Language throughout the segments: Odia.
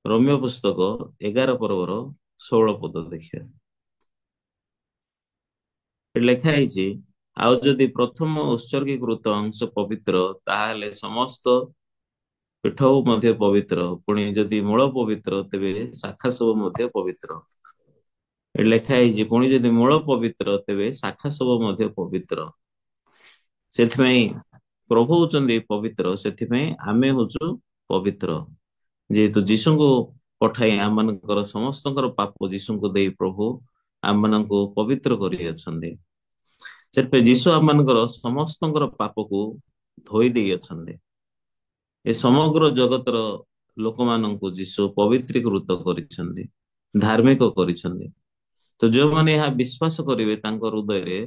ରୋମୀୟ ପୁସ୍ତକ 11 ପର୍ବର 16 ପଦ ଦେଖିବା। ଏଠି ଲେଖା ହେଇଛି, ଆଉ ଯଦି ପ୍ରଥମ ଉତ୍ସର୍ଗୀକୃତ ଅଂଶ ପବିତ୍ର, ତାହେଲେ ସମସ୍ତ ପୀଠ ମଧ୍ୟ ପବିତ୍ର। ପୁଣି ଯଦି ମୂଳ ପବିତ୍ର, ତେବେ ଶାଖା ସବୁ ମଧ୍ୟ ପବିତ୍ର। ଏଠି ଲେଖା ହେଇଛି, ପୁଣି ଯଦି ମୂଳ ପବିତ୍ର, ତେବେ ଶାଖା ସବୁ ମଧ୍ୟ ପବିତ୍ର। ସେଥିପାଇଁ ପ୍ରଭୁ ହଉଛନ୍ତି ପବିତ୍ର, ସେଥିପାଇଁ ଆମେ ହଉଛୁ ପବିତ୍ର। ଯେହେତୁ ଯୀଶୁଙ୍କୁ ପଠାଇ ଆମମାନଙ୍କର ସମସ୍ତଙ୍କର ପାପ ଯୀଶୁଙ୍କୁ ଦେଇ ପ୍ରଭୁ ଆମମାନଙ୍କୁ ପବିତ୍ର କରିଅଛନ୍ତି। ସେଥିପାଇଁ ଯୀଶୁ ଆମମାନଙ୍କର ସମସ୍ତଙ୍କର ପାପକୁ ଧୋଇ ଦେଇଅଛନ୍ତି। ଏ ସମଗ୍ର ଜଗତର ଲୋକମାନଙ୍କୁ ଯୀଶୁ ପବିତ୍ରୀକୃତ କରିଛନ୍ତି, ଧାର୍ମିକ କରିଛନ୍ତି। ତ ଯେଉଁମାନେ ଏହା ବିଶ୍ୱାସ କରିବେ ତାଙ୍କ ହୃଦୟରେ,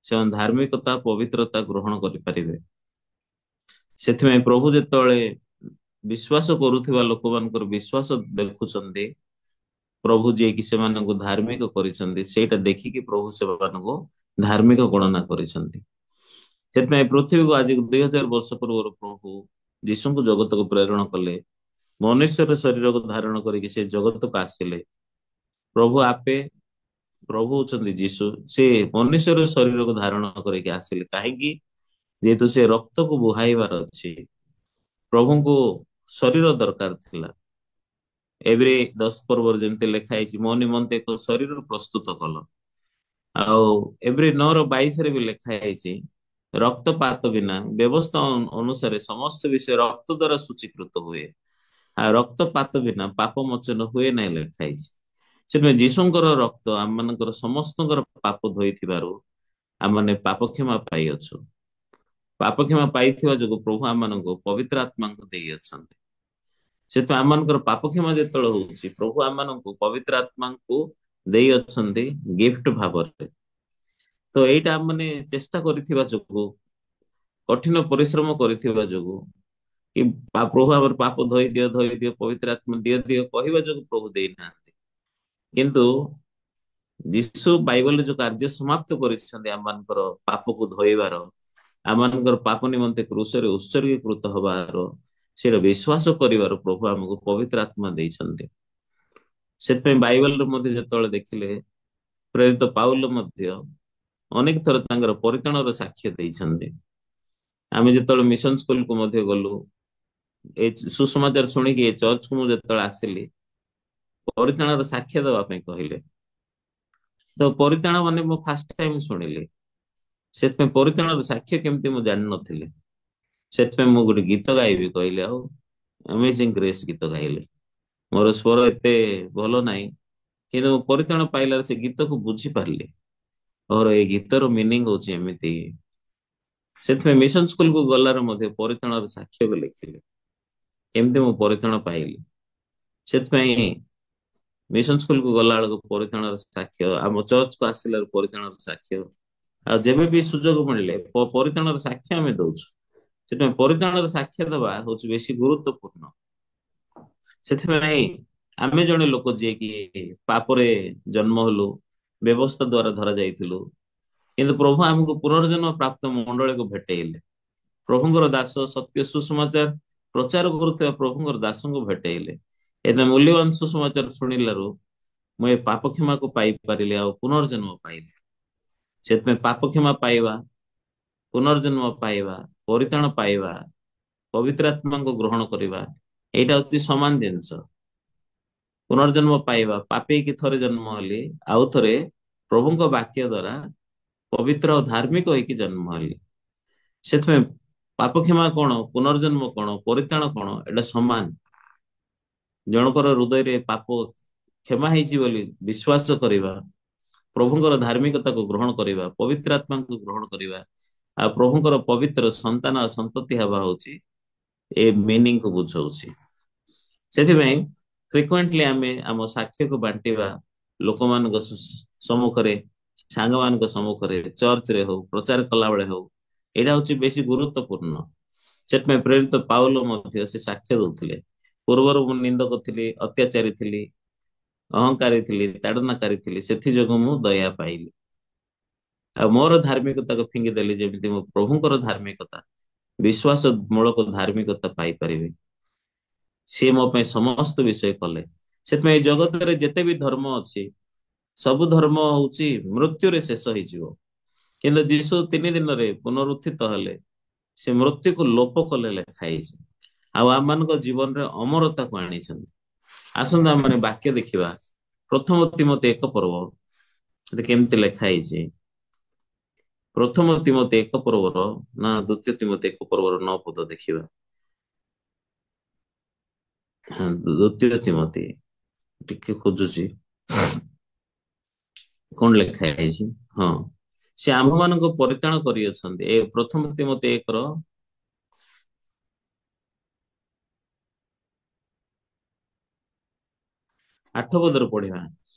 ସେମାନେ ଧାର୍ମିକତା ପବିତ୍ରତା ଗ୍ରହଣ କରିପାରିବେ। ସେଥିପାଇଁ ପ୍ରଭୁ ଯେତେବେଳେ ବିଶ୍ୱାସ କରୁଥିବା ଲୋକମାନଙ୍କର ବିଶ୍ୱାସ ଦେଖୁଛନ୍ତି, ପ୍ରଭୁ ଯିଏକି ସେମାନଙ୍କୁ ଧାର୍ମିକ କରିଛନ୍ତି, ସେଇଟା ଦେଖିକି ପ୍ରଭୁ ସେମାନଙ୍କୁ ଧାର୍ମିକ ଗଣନା କରିଛନ୍ତି। ସେଥିପାଇଁ ପୃଥିବୀକୁ ଆଜି 2000 ବର୍ଷ ପୂର୍ବରୁ ପ୍ରଭୁ ଯୀଶୁଙ୍କୁ ଜଗତକୁ ପ୍ରେରଣ କଲେ। ମନୁଷ୍ୟର ଶରୀରକୁ ଧାରଣ କରିକି ସେ ଜଗତକୁ ଆସିଲେ। ପ୍ରଭୁ ଆପେ ପ୍ରଭୁ ହଉଛନ୍ତି ଯୀଶୁ, ସେ ମନୁଷ୍ୟର ଶରୀରକୁ ଧାରଣ କରିକି ଆସିଲେ। କାହିଁକି? ଯେହେତୁ ସେ ରକ୍ତକୁ ବୁହାଇବାର ଅଛି, ପ୍ରଭୁଙ୍କୁ ଶରୀର ଦରକାର ଥିଲା। ଏବ୍ରୀ 10 ପର୍ବରେ ଯେମିତି ଲେଖା ହେଇଛି, ମୋ ନିମନ୍ତେ ଏକ ଶରୀର ପ୍ରସ୍ତୁତ କଲ। ଆଉ ଏବ୍ରୀ 9:22 ବି ଲେଖା ହେଇଛି, ରକ୍ତପାତ ବିନା ବ୍ୟବସ୍ଥା ଅନୁସାରେ ସମସ୍ତ ବିଷୟ ରକ୍ତ ଦ୍ଵାରା ସୂଚୀକୃତ ହୁଏ, ଆଉ ରକ୍ତପାତ ବିନା ପାପ ମୋଚନ ହୁଏ ନାହିଁ ଲେଖା ହେଇଛି। ସେଥିପାଇଁ ଯୀଶୁଙ୍କର ରକ୍ତ ଆମମାନଙ୍କର ସମସ୍ତଙ୍କର ପାପ ଧୋଇଥିବାରୁ ଆମମାନେ ପାପ କ୍ଷମା ପାଇଅଛୁ। ପାପ କ୍ଷମା ପାଇଥିବା ଯୋଗୁ ପ୍ରଭୁ ଆମମାନଙ୍କୁ ପବିତ୍ର ଆତ୍ମାଙ୍କୁ ଦେଇଅଛନ୍ତି। ସେଥିପାଇଁ ଆମମାନଙ୍କର ପାପ କ୍ଷମା ଯେତେବେଳେ ହଉଛି, ପ୍ରଭୁ ଆମମାନଙ୍କୁ ପବିତ୍ର ଆତ୍ମାଙ୍କୁ ଦେଇଅଛନ୍ତି ଗିଫ୍ଟ ଭାବରେ। ତ ଏଇଟା ଆମମାନେ ଚେଷ୍ଟା କରିଥିବା ଯୋଗୁ, କଠିନ ପରିଶ୍ରମ କରିଥିବା ଯୋଗୁ କି ପ୍ରଭୁ ଆମର ପାପ ଧୋଇ ଦିଅ, ଧୋଇ ଦିଅ, ପବିତ୍ର ଆତ୍ମା ଦିଅ ଦିଅ କହିବା ଯୋଗୁ ପ୍ରଭୁ ଦେଇନାହାନ୍ତି। କିନ୍ତୁ ଯୀଶୁ ବାଇବଲରେ ଯୋଉ କାର୍ଯ୍ୟ ସମାପ୍ତ କରିଛନ୍ତି ଆମମାନଙ୍କର ପାପକୁ ଧୋଇବାର, ଆମମାନଙ୍କର ପାପ ନିମନ୍ତେ କ୍ରୁଶରେ ଉତ୍ସର୍ଗୀକୃତ ହବାର, ସେଇଟା ବିଶ୍ୱାସ କରିବାର ପ୍ରଭୁ ଆମକୁ ପବିତ୍ର ଆତ୍ମା ଦେଇଛନ୍ତି। ସେଥିପାଇଁ ବାଇବଲରେ ମଧ୍ୟ ଯେତେବେଳେ ଦେଖିଲେ, ପ୍ରେରିତ ପାଉଲ ମଧ୍ୟ ଅନେକ ଥର ତାଙ୍କର ପରିତ୍ରାଣର ସାକ୍ଷ୍ୟ ଦେଇଛନ୍ତି। ଆମେ ଯେତେବେଳେ ମିଶନ ସ୍କୁଲକୁ ମଧ୍ୟ ଗଲୁ, ଏ ସୁସମାଚାର ଶୁଣିକି ଏ ଚର୍ଚ୍ଚକୁ ମୁଁ ଯେତେବେଳେ ଆସିଲି, ପରିତ୍ରାଣର ସାକ୍ଷ୍ୟ ଦେବା ପାଇଁ କହିଲେ। ତ ପରିତ୍ରାଣ ମାନେ ମୁଁ ଫାଷ୍ଟ ଟାଇମ ଶୁଣିଲି। ସେଥିପାଇଁ ପରିତ୍ରାଣର ସାକ୍ଷ୍ୟ କେମିତି ମୁଁ ଜାଣିନଥିଲି। ସେଥିପାଇଁ ମୁଁ ଗୋଟେ ଗୀତ ଗାଇବି କହିଲି, ଆଉ ଆମେଜିଂ ଗ୍ରେସ୍ ଗୀତ ଗାଇଲି। ମୋର ସ୍ୱର ଏତେ ଭଲ ନାହିଁ, କିନ୍ତୁ ମୁଁ ପରିତ୍ରାଣ ପାଇଲାର ସେ ଗୀତକୁ ବୁଝିପାରିଲି। ମୋର ଏଇ ଗୀତର ମିନିଂ ହଉଛି ଏମିତି। ସେଥିପାଇଁ ମିଶନ ସ୍କୁଲକୁ ଗଲାର ମଧ୍ୟ ପରିତ୍ରାଣର ସାକ୍ଷ୍ୟକୁ ଲେଖିଲି, କେମିତି ମୁଁ ପରିତ୍ରାଣ ପାଇଲି। ସେଥିପାଇଁ ମିଶନ ସ୍କୁଲକୁ ଗଲା ବେଳକୁ ପରିତ୍ରାଣର ସାକ୍ଷ୍ୟ, ଆମ ଚର୍ଚ୍ଚକୁ ଆସିଲା ବେଳକୁ ପରିତ୍ରାଣର ସାକ୍ଷ୍ୟ, ଆଉ ଯେବେ ବି ସୁଯୋଗ ମିଳିଲେ ପରିତ୍ରାଣର ସାକ୍ଷ୍ୟ ଆମେ ଦଉଛୁ। ସେଥିପାଇଁ ପରିତ୍ରାଣର ସାକ୍ଷ୍ୟ ଦେବା ହଉଛି ବେଶୀ ଗୁରୁତ୍ୱପୂର୍ଣ୍ଣ। ସେଥିପାଇଁ ଆମେ ଜଣେ ଲୋକ ଯିଏକି ପାପରେ ଜନ୍ମ ହେଲୁ, ବ୍ୟବସ୍ଥା ଦ୍ଵାରା ଧରା ଯାଇଥିଲୁ, କିନ୍ତୁ ପ୍ରଭୁ ଆମକୁ ପୁନର୍ଜନ୍ମ ପ୍ରାପ୍ତ ମଣ୍ଡଳୀକୁ ଭେଟେଇଲେ। ପ୍ରଭୁଙ୍କର ଦାସ ସତ୍ୟ ସୁସମାଚାର ପ୍ରଚାର କରୁଥିବା ପ୍ରଭୁଙ୍କର ଦାସଙ୍କୁ ଭେଟେଇଲେ। ଏତେ ମୂଲ୍ୟବାନ ସୁସମାଚାର ଶୁଣିଲାରୁ ମୁଁ ଏ ପାପ କ୍ଷମାକୁ ପାଇପାରିଲି ଆଉ ପୁନର୍ଜନ୍ମ ପାଇଲି। ସେଥିପାଇଁ ପାପ କ୍ଷମା ପାଇବା, ପୁନର୍ଜନ୍ମ ପାଇବା, ପରିତ୍ରାଣ ପାଇବା, ପବିତ୍ର ଆତ୍ମାଙ୍କୁ ଗ୍ରହଣ କରିବା, ଏଇଟା ହଉଛି ସମାନ ଜିନିଷ। ପୁନର୍ଜନ୍ମ ପାଇବା, ପାପେଇକି ଥରେ ଜନ୍ମ ହେଲି, ଆଉ ଥରେ ପ୍ରଭୁଙ୍କ ବାକ୍ୟ ଦ୍ଵାରା ପବିତ୍ର ଓ ଧାର୍ମିକ ହେଇକି ଜନ୍ମ ହେଲି। ସେଥିପାଇଁ ପାପ କ୍ଷମା କଣ, ପୁନର୍ଜନ୍ମ କଣ, ପରିତ୍ରାଣ କଣ, ଏଇଟା ସମାନ। ଜଣଙ୍କର ହୃଦୟରେ ପାପ କ୍ଷମା ହେଇଛି ବୋଲି ବିଶ୍ୱାସ କରିବା, ପ୍ରଭୁଙ୍କର ଧାର୍ମିକତାକୁ ଗ୍ରହଣ କରିବା, ପବିତ୍ର ଆତ୍ମାଙ୍କୁ ଗ୍ରହଣ କରିବା, ଆଉ ପ୍ରଭୁଙ୍କର ପବିତ୍ର ସନ୍ତାନ ଆଉ ସନ୍ତତି ହେବା ହଉଛି ଏ ମିନିଂକୁ ବୁଝଉଛି। ସେଥିପାଇଁ ଫ୍ରିକୁଏଣ୍ଟଲି ଆମେ ଆମ ସାକ୍ଷ୍ୟକୁ ବାଣ୍ଟିବା ଲୋକମାନଙ୍କ ସମ୍ମୁଖରେ, ସାଙ୍ଗମାନଙ୍କ ସମ୍ମୁଖରେ, ଚର୍ଚ୍ଚରେ ହଉ, ପ୍ରଚାର କଲାବେଳେ ହଉ, ଏଇଟା ହଉଛି ବେଶୀ ଗୁରୁତ୍ୱପୂର୍ଣ୍ଣ। ସେଥିପାଇଁ ପ୍ରେରିତ ପାଉଲ ମଧ୍ୟ ସେ ସାକ୍ଷ୍ୟ ଦଉଥିଲେ। ପୂର୍ବରୁ ମୁଁ ନିନ୍ଦକ ଥିଲି, ଅତ୍ୟାଚାରୀ ଥିଲି, ଅହଙ୍କାରୀ ଥିଲି, ତାଡ଼ନାକାରୀ ଥିଲି, ସେଥିଯୋଗୁଁ ମୁଁ ଦୟା ପାଇଲି। ଆଉ ମୋର ଧାର୍ମିକତାକୁ ଫିଙ୍ଗିଦେଲି, ଯେମିତି ମୁଁ ପ୍ରଭୁଙ୍କର ଧାର୍ମିକତା, ବିଶ୍ୱାସ ମୂଳକ ଧାର୍ମିକତା ପାଇପାରିବି। ସିଏ ମୋ ପାଇଁ ସମସ୍ତ ବିଷୟ କଲେ। ସେଥିପାଇଁ ଜଗତରେ ଯେତେ ବି ଧର୍ମ ଅଛି, ସବୁ ଧର୍ମ ହଉଛି ମୃତ୍ୟୁରେ ଶେଷ ହେଇଯିବ। କିନ୍ତୁ ଯୀଶୁ 3 ଦିନରେ ପୁନରୁତ୍ଥିତ ହେଲେ, ସେ ମୃତ୍ୟୁକୁ ଲୋପ କଲେ ଲେଖା ହେଇଛି, ଆଉ ଆମମାନଙ୍କ ଜୀବନରେ ଅମରତାକୁ ଆଣିଛନ୍ତି। ଆସନ୍ତୁ ଆମମାନେ ବାକ୍ୟ ଦେଖିବା। ପ୍ରଥମ ତୀମଥି 1 ପର୍ବ ଏଠି କେମିତି ଲେଖା ହେଇଛି। ପ୍ରଥମ ତୀମଥି 1 ପର୍ବର ନା ଦ୍ୱିତୀୟ ତୀମଥି 1 ପର୍ବର 9 ପଦ ଦେଖିବା। ହଁ, ଦ୍ୱିତୀୟ ତୀମଥି ଟିକେ ଖୋଜୁଛି କଣ ଲେଖା ହେଇଛି। ହଁ, ସେ ଆମ୍ଭମାନଙ୍କୁ ପରିତ୍ରାଣ କରିଅଛନ୍ତି। ଏ ପ୍ରଥମ ତୀମଥି 1 8 ପଦରେ ପଢିବା।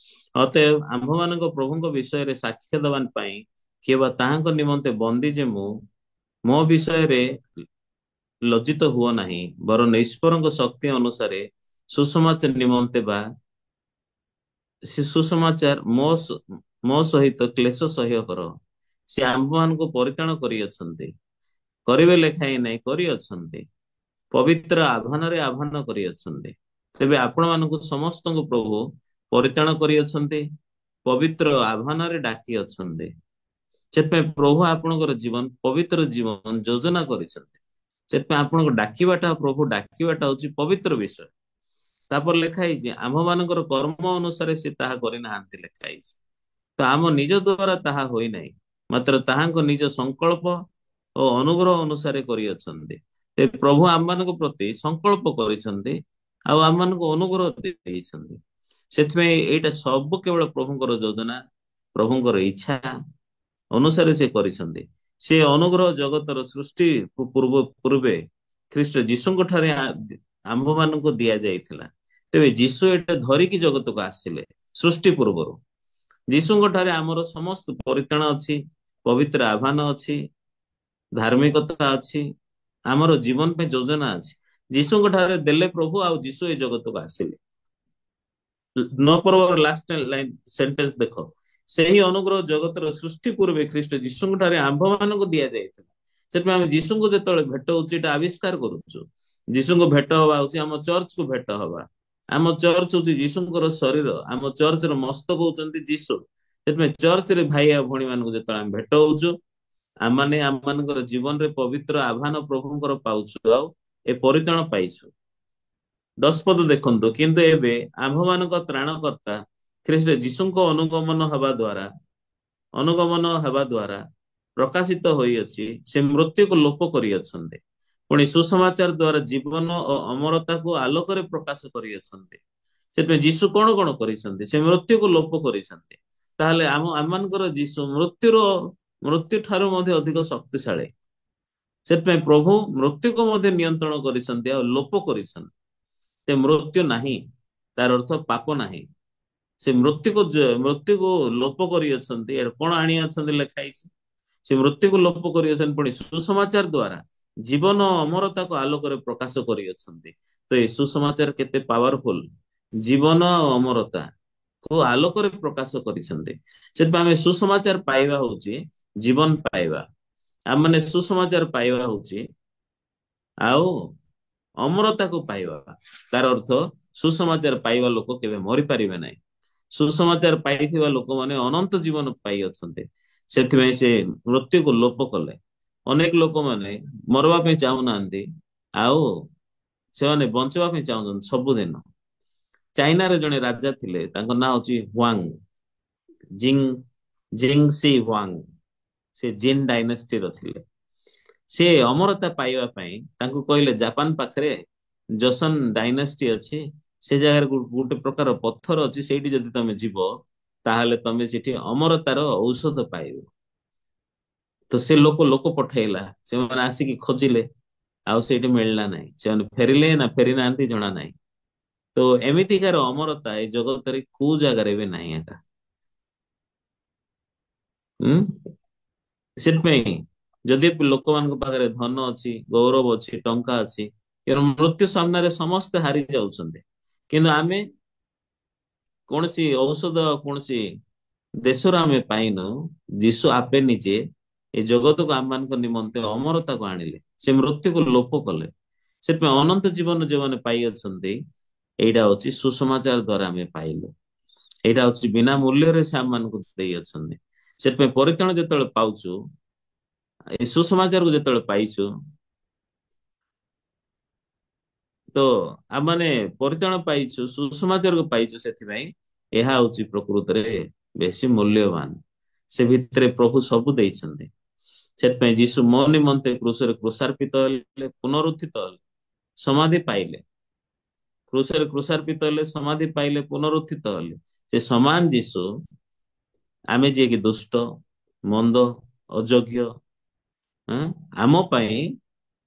ଅତଏବ ଆମ୍ଭମାନଙ୍କ ପ୍ରଭୁଙ୍କ ବିଷୟରେ ସାକ୍ଷ୍ୟ ଦେବା ପାଇଁ କିମ୍ବା ତାହାଙ୍କ ନିମନ୍ତେ ବନ୍ଦୀ ଯେ ମୁଁ, ମୋ ବିଷୟରେ ଲଜ୍ଜିତ ହୁଅ ନାହିଁ, ବରଂ ଈଶ୍ୱରଙ୍କ ଶକ୍ତି ଅନୁସାରେ ସୁସମାଚାର ନିମନ୍ତେ ବା ସେ ସୁସମାଚାର ମୋ ସହିତ କ୍ଲେଶ ସହ୍ୟ କର। ସେ ଆମ୍ଭମାନଙ୍କୁ ପରିତ୍ରାଣ କରିଅଛନ୍ତି, କରିବେ ଲେଖାଇ ନାହିଁ, କରିଅଛନ୍ତି, ପବିତ୍ର ଆହ୍ୱାନରେ ଆହ୍ୱାନ କରିଅଛନ୍ତି। ତେବେ ଆପଣମାନଙ୍କୁ ସମସ୍ତଙ୍କୁ ପ୍ରଭୁ ପରିତ୍ରାଣ କରିଅଛନ୍ତି, ପବିତ୍ର ଆହ୍ୱାନରେ ଡାକି ଅଛନ୍ତି। ସେଥିପାଇଁ ପ୍ରଭୁ ଆପଣଙ୍କର ଜୀବନ ପବିତ୍ର ଜୀବନ ଯୋଜନା କରିଛନ୍ତି। ସେଥିପାଇଁ ଆପଣଙ୍କୁ ଡାକିବାଟା, ପ୍ରଭୁ ଡାକିବାଟା ହଉଛି ପବିତ୍ର ବିଷୟ। ତାପରେ ଲେଖା ହେଇଛି ଆମ୍ଭମାନଙ୍କର କର୍ମ ଅନୁସାରେ ସେ ତାହା କରିନାହାନ୍ତି ଲେଖା ହେଇଛି। ତ ଆମ ନିଜ ଦ୍ଵାରା ତାହା ହୋଇନାହିଁ, ମାତ୍ର ତାହାଙ୍କ ନିଜ ସଂକଳ୍ପ ଓ ଅନୁଗ୍ରହ ଅନୁସାରେ କରିଅଛନ୍ତି। ସେ ପ୍ରଭୁ ଆମମାନଙ୍କ ପ୍ରତି ସଂକଳ୍ପ କରିଛନ୍ତି ଆଉ ଆମମାନଙ୍କୁ ଅନୁଗ୍ରହ ଦେଇଛନ୍ତି। ସେଥିପାଇଁ ଏଇଟା ସବୁ କେବଳ ପ୍ରଭୁଙ୍କର ଯୋଜନା, ପ୍ରଭୁଙ୍କର ଇଚ୍ଛା ଅନୁସାରେ ସେ କରିଛନ୍ତି। ସେ ଅନୁଗ୍ରହ ଜଗତର ସୃଷ୍ଟି ପୂର୍ବେ ଖ୍ରୀଷ୍ଟ ଯୀଶୁଙ୍କ ଠାରେ ଆମ୍ଭମାନଙ୍କୁ ଦିଆଯାଇଥିଲା। ତେବେ ଯୀଶୁ ଏଇଟା ଧରିକି ଜଗତକୁ ଆସିଲେ ସୃଷ୍ଟି ପୂର୍ବରୁ। ଯୀଶୁଙ୍କ ଠାରେ ଆମର ସମସ୍ତ ପରିତ୍ରାଣ ଅଛି, ପବିତ୍ର ଆହ୍ୱାନ ଅଛି, ଧାର୍ମିକତା ଅଛି, ଆମର ଜୀବନ ପାଇଁ ଯୋଜନା ଅଛି। ଯୀଶୁଙ୍କ ଠାରେ ଦେଲେ ପ୍ରଭୁ, ଆଉ ଯୀଶୁ ଏ ଜଗତକୁ ଆସିଲେ। 9 ପର୍ବର ଲାଷ୍ଟ ଲାଇନ ସେଣ୍ଟେନ୍ସ ଦେଖ, ସେହି ଅନୁଗ୍ରହ ଜଗତର ସୃଷ୍ଟି ପୂର୍ବେ ଖ୍ରୀଷ୍ଟ ଯୀଶୁଙ୍କ ଠାରେ ଆମ୍ଭମାନଙ୍କୁ ଦିଆଯାଇଥିଲା। ସେଥିପାଇଁ ଆମେ ଯୀଶୁଙ୍କୁ ଯେତେବେଳେ ଭେଟ ହଉଛୁ, ଏଇଟା ଆବିଷ୍କାର କରୁଛୁ। ଯୀଶୁଙ୍କୁ ଭେଟ ହବା ହଉଛି ଆମ ଚର୍ଚ୍ଚକୁ ଭେଟ ହବା। ଆମ ଚର୍ଚ୍ଚ ହଉଛି ଯୀଶୁଙ୍କର ଶରୀର, ଆମ ଚର୍ଚ୍ଚର ମସ୍ତକ ହଉଛନ୍ତି ଯୀଶୁ। ସେଥିପାଇଁ ଚର୍ଚ୍ଚରେ ଭାଇ ଆଉ ଭଉଣୀ ମାନଙ୍କୁ ଯେତେବେଳେ ଆମେ ଭେଟ ହଉଛୁ, ଆମମାନେ ଆମମାନଙ୍କର ଜୀବନରେ ପବିତ୍ର ଆହ୍ୱାନ ପ୍ରଭୁଙ୍କର ପାଉଛୁ ଆଉ ଏ ପରିତ୍ରାଣ ପାଇଛୁ। 10 ପଦ ଦେଖନ୍ତୁ, କିନ୍ତୁ ଏବେ ଆମ୍ଭମାନଙ୍କ ତ୍ରାଣକର୍ତ୍ତା ଖ୍ରୀଷ୍ଟ ଯୀଶୁଙ୍କ ଅନୁଗମନ ହେବା ଦ୍ଵାରା ପ୍ରକାଶିତ ହୋଇଅଛି। ସେ ମୃତ୍ୟୁକୁ ଲୋପ କରିଅଛନ୍ତି, ପୁଣି ସୁସମାଚାର ଦ୍ଵାରା ଜୀବନ ଓ ଅମରତାକୁ ଆଲୋକରେ ପ୍ରକାଶ କରିଅଛନ୍ତି। ସେଥିପାଇଁ ଯୀଶୁ କଣ କଣ କରିଛନ୍ତି? ସେ ମୃତ୍ୟୁକୁ ଲୋପ କରିଛନ୍ତି। ତାହେଲେ ଆମମାନଙ୍କର ଯୀଶୁ ମୃତ୍ୟୁ ଠାରୁ ମଧ୍ୟ ଅଧିକ ଶକ୍ତିଶାଳୀ। ସେଥିପାଇଁ ପ୍ରଭୁ ମୃତ୍ୟୁକୁ ମଧ୍ୟ ନିୟନ୍ତ୍ରଣ କରିଛନ୍ତି ଆଉ ଲୋପ କରିଛନ୍ତି। ସେ ମୃତ୍ୟୁ ନାହିଁ, ତାର ଅର୍ଥ ପାପ ନାହିଁ। ସେ ମୃତ୍ୟୁକୁ ଲୋପ କରିଅଛନ୍ତି। ଏର କଣ ଆଣିଅଛନ୍ତି ଲେଖା ହେଇଛି? ସେ ମୃତ୍ୟୁକୁ ଲୋପ କରିଅଛନ୍ତି, ପୁଣି ସୁସମାଚାର ଦ୍ଵାରା ଜୀବନ ଅମରତାକୁ ଆଲୋକରେ ପ୍ରକାଶ କରିଅଛନ୍ତି। ତ ଏ ସୁସମାଚାର କେତେ ପାୱାରଫୁଲ, ଜୀବନ ଆଉ ଅମରତା କୁ ଆଲୋକରେ ପ୍ରକାଶ କରିଛନ୍ତି। ସେଥିପାଇଁ ଆମେ ସୁସମାଚାର ପାଇବା ହଉଛି ଜୀବନ ପାଇବା। ଆମମାନେ ସୁସମାଚାର ପାଇବା ହଉଛି ଆଉ ଅମରତାକୁ ପାଇବା। ତାର ଅର୍ଥ ସୁସମାଚାର ପାଇବା ଲୋକ କେବେ ମରିପାରିବେ ନାହିଁ। ସୁସମାଚାର ପାଇଥିବା ଲୋକମାନେ ଅନନ୍ତ ଜୀବନ ପାଇଅଛନ୍ତି। ସେଥିପାଇଁ ସେ ମୃତ୍ୟୁକୁ ଲୋପ କଲେ। ଅନେକ ଲୋକମାନେ ମରବା ପାଇଁ ଚାହୁଁନାହାନ୍ତି, ଆଉ ସେମାନେ ବଞ୍ଚିବା ପାଇଁ ଚାହୁଁଛନ୍ତି ସବୁଦିନ। ଚାଇନାରେ ଜଣେ ରାଜା ଥିଲେ, ତାଙ୍କ ନାଁ ହଉଛି Huang zing, zing C Huang. ସେ ଜିନ୍ ଡାଇନେଷ୍ଟିର ଥିଲେ। ସେ ଅମରତା ପାଇବା ପାଇଁ ତାଙ୍କୁ କହିଲେ, ଜାପାନ ପାଖରେ ଜସନ ଡାଇନେଷ୍ଟି ଅଛି, ସେ ଜାଗାରେ ଗୋଟେ ପ୍ରକାର ପଥର ଅଛି, ସେଇଠି ଯଦି ତମେ ଯିବ ତାହେଲେ ତମେ ସେଠି ଅମରତାର ଔଷଧ ପାଇବ। ତ ସେ ଲୋକ ପଠେଇଲା, ସେମାନେ ଆସିକି ଖୋଜିଲେ, ଆଉ ସେଇଠି ମିଳିଲା ନାହିଁ। ସେମାନେ ଫେରିଲେ ନା ଫେରି ନାହାନ୍ତି ଜଣା ନାହିଁ। ତ ଏମିତିକାର ଅମରତା ଏ ଜଗତରେ କୋଉ ଜାଗାରେ ବି ନାହିଁ ଏକା। ସେଥିପାଇଁ ଯଦି ଲୋକମାନଙ୍କ ପାଖରେ ଧନ ଅଛି, ଗୌରବ ଅଛି, ଟଙ୍କା ଅଛି, କିନ୍ତୁ ମୃତ୍ୟୁ ସାମ୍ନାରେ ସମସ୍ତେ ହାରି ଯାଉଛନ୍ତି। କିନ୍ତୁ ଆମେ କୌଣସି ଔଷଧ କୌଣସି ଦେଶରୁ ଆମେ ପାଇନୁ। ଯୀଶୁ ଆପେ ନିଜେ ଏ ଜଗତକୁ ଆମମାନଙ୍କ ନିମନ୍ତେ ଅମରତାକୁ ଆଣିଲେ। ସେ ମୃତ୍ୟୁକୁ ଲୋପ କଲେ। ସେଥିପାଇଁ ଅନନ୍ତ ଜୀବନ ଯେଉଁମାନେ ପାଇଅଛନ୍ତି, ଏଇଟା ହଉଛି ସୁସମାଚାର ଦ୍ଵାରା ଆମେ ପାଇଲୁ। ଏଇଟା ହଉଛି ବିନା ମୂଲ୍ୟରେ ସେ ଆମମାନଙ୍କୁ ଦେଇଅଛନ୍ତି। ସେଥିପାଇଁ ପରିତ୍ରାଣ ଯେତେବେଳେ ପାଉଛୁ, ଏଇ ସୁସମାଚାରକୁ ଯେତେବେଳେ ପାଇଛୁ, ତ ଆମମାନେ ପରିତ୍ରାଣ ପାଇଛୁ, ସୁସମାଚାରକୁ ପାଇଛୁ, ସେଥିପାଇଁ ଏହା ହଉଛି ପ୍ରକୃତରେ ବେଶୀ ମୂଲ୍ୟବାନ। ସେ ଭିତରେ ପ୍ରଭୁ ସବୁ ଦେଇଛନ୍ତି। ସେଥିପାଇଁ ଯୀଶୁ ମୋ ନିମନ୍ତେ କ୍ରୁଶରେ କ୍ରୁଶାର୍ପିତ ହେଲେ, ପୁନରୁତ୍ଥିତ ହେଲେ, ସମାଧି ପାଇଲେ। କ୍ରୁଶରେ କ୍ରୁଶାର୍ପିତ ହେଲେ, ସମାଧି ପାଇଲେ, ପୁନରୁତ୍ଥିତ ହେଲେ। ସେ ସମାନ ଯୀଶୁ ଆମେ ଯିଏକି ଦୁଷ୍ଟ, ମନ୍ଦ, ଅଯୋଗ୍ୟ, ଆମ ପାଇଁ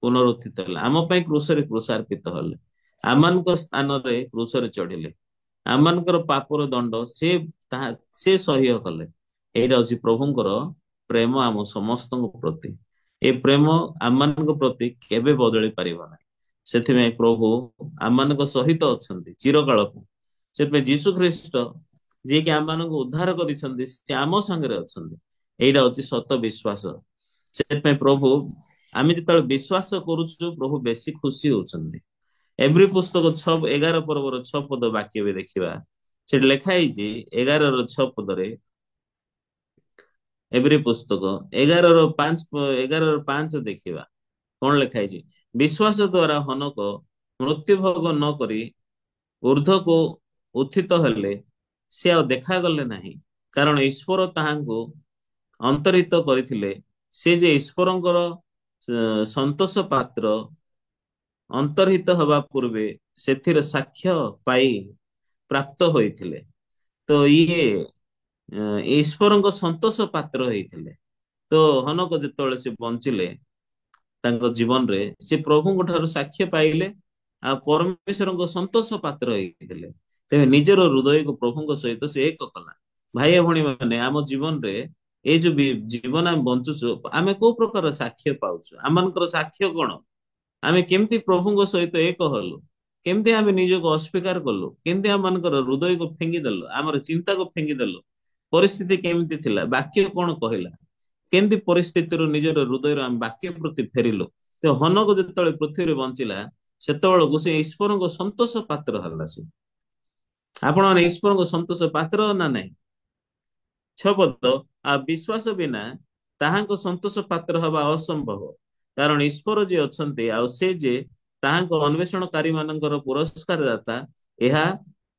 ପୁନରୁତ୍ଥିତ ହେଲେ, ଆମ ପାଇଁ କ୍ରୁଶରେ କ୍ରୁଶାର୍ପିତ ହେଲେ, ଆମମାନଙ୍କ ସ୍ଥାନରେ କ୍ରୁଶରେ ଚଢିଲେ, ଆମମାନଙ୍କର ପାପର ଦଣ୍ଡ ସେ ତାହା ସେ ସହ୍ୟ କଲେ। ଏଇଟା ହଉଛି ପ୍ରଭୁଙ୍କର ପ୍ରେମ ଆମ ସମସ୍ତଙ୍କ ପ୍ରତି। ଏ ପ୍ରେମ ଆମମାନଙ୍କ ପ୍ରତି କେବେ ବଦଳି ପାରିବ ନାହିଁ। ସେଥିପାଇଁ ପ୍ରଭୁ ଆମମାନଙ୍କ ସହିତ ଅଛନ୍ତି ଚିରକାଳ ପାଇଁ। ସେଥିପାଇଁ ଯୀଶୁ ଖ୍ରୀଷ୍ଟ ଯିଏକି ଆମମାନଙ୍କୁ ଉଦ୍ଧାର କରିଛନ୍ତି, ସେ ଆମ ସାଙ୍ଗରେ ଅଛନ୍ତି। ଏଇଟା ହଉଛି ସତ ବିଶ୍ୱାସ। ସେଥିପାଇଁ ପ୍ରଭୁ ଆମେ ଯେତେବେଳେ ବିଶ୍ୱାସ କରୁଛୁ, ପ୍ରଭୁ ବେଶୀ ଖୁସି ହଉଛନ୍ତି। ଏବ୍ରୀ ପୁସ୍ତକ 6:11 ପର୍ବର 6 ପଦ ବାକ୍ୟ ବି ଦେଖିବା। ସେଠି ଲେଖା ହେଇଛି 11ର 6 ପଦରେ, ଏବ୍ରୀ ପୁସ୍ତକ 11ର 5, 11ର 5 ଦେଖିବା କଣ ଲେଖା ହେଇଛି। ବିଶ୍ୱାସ ଦ୍ଵାରା ହନୋକ ମୃତ୍ୟୁଭୋଗ ନ କରି ଉର୍ଦ୍ଧ୍ୱକୁ ଉତ୍ଥିତ ହେଲେ, ସେ ଆଉ ଦେଖାଗଲେ ନାହିଁ, କାରଣ ଈଶ୍ୱର ତାହାଙ୍କୁ ଅନ୍ତର୍ହିତ କରିଥିଲେ। ସେ ଯେ ଈଶ୍ୱରଙ୍କର ସନ୍ତୋଷ ପାତ୍ର, ଅନ୍ତର୍ହିତ ହେବା ପୂର୍ବେ ସେଥିର ସାକ୍ଷ୍ୟ ପାଇ ପ୍ରାପ୍ତ ହୋଇଥିଲେ। ତ ଇଏ ଈଶ୍ୱରଙ୍କ ସନ୍ତୋଷ ପାତ୍ର ହେଇଥିଲେ। ତ ହନୋକ ଯେତେବେଳେ ସେ ବଞ୍ଚିଲେ, ତାଙ୍କ ଜୀବନରେ ସେ ପ୍ରଭୁଙ୍କ ଠାରୁ ସାକ୍ଷ୍ୟ ପାଇଲେ ଆଉ ପରମେଶ୍ୱରଙ୍କ ସନ୍ତୋଷ ପାତ୍ର ହେଇଥିଲେ। ତେବେ ନିଜର ହୃଦୟକୁ ପ୍ରଭୁଙ୍କ ସହିତ ସେ ଏକ କଲା। ଭାଇ ଭଉଣୀ ମାନେ, ଆମ ଜୀବନରେ ଏଇ ଯୋଉ ଜୀବନ ଆମେ ବଞ୍ଚୁଛୁ, ଆମେ କୋଉ ପ୍ରକାର ସାକ୍ଷ୍ୟ ପାଉଛୁ? ଆମମାନଙ୍କର ସାକ୍ଷ୍ୟ କଣ? ଆମେ କେମିତି ପ୍ରଭୁଙ୍କ ସହିତ ଏକ ହେଲୁ? କେମିତି ଆମେ ନିଜକୁ ଅସ୍ୱୀକାର କଲୁ? କେମିତି ଆମମାନଙ୍କର ହୃଦୟକୁ ଫିଙ୍ଗିଦେଲୁ, ଆମର ଚିନ୍ତାକୁ ଫିଙ୍ଗିଦେଲୁ? ପରିସ୍ଥିତି କେମିତି ଥିଲା? ବାକ୍ୟ କଣ କହିଲା? କେମିତି ପରିସ୍ଥିତିରୁ ନିଜର ହୃଦୟରୁ ଆମେ ବାକ୍ୟ ପ୍ରତି ଫେରିଲୁ? ତ ହନୋକ ଯେତେବେଳେ ପୃଥିବୀରେ ବଞ୍ଚିଲା, ସେତେବେଳକୁ ସେ ଈଶ୍ୱରଙ୍କ ସନ୍ତୋଷ ପାତ୍ର ହେଲା। ସେ ଆପଣ ମାନେ ଈଶ୍ୱରଙ୍କ ସନ୍ତୋଷ ପାତ୍ର ନା ନାହିଁ? 6 ପଦ, ଆଉ ବିଶ୍ୱାସ ବିନା ତାହାଙ୍କ ସନ୍ତୋଷ ପାତ୍ର ହବା ଅସମ୍ଭବ, କାରଣ ଈଶ୍ୱର ଯିଏ ଅଛନ୍ତି ଆଉ ସେ ଯେ ତାହାଙ୍କ ଅନ୍ୱେଷଣକାରୀ ମାନଙ୍କର ପୁରସ୍କାର ଦାତା, ଏହା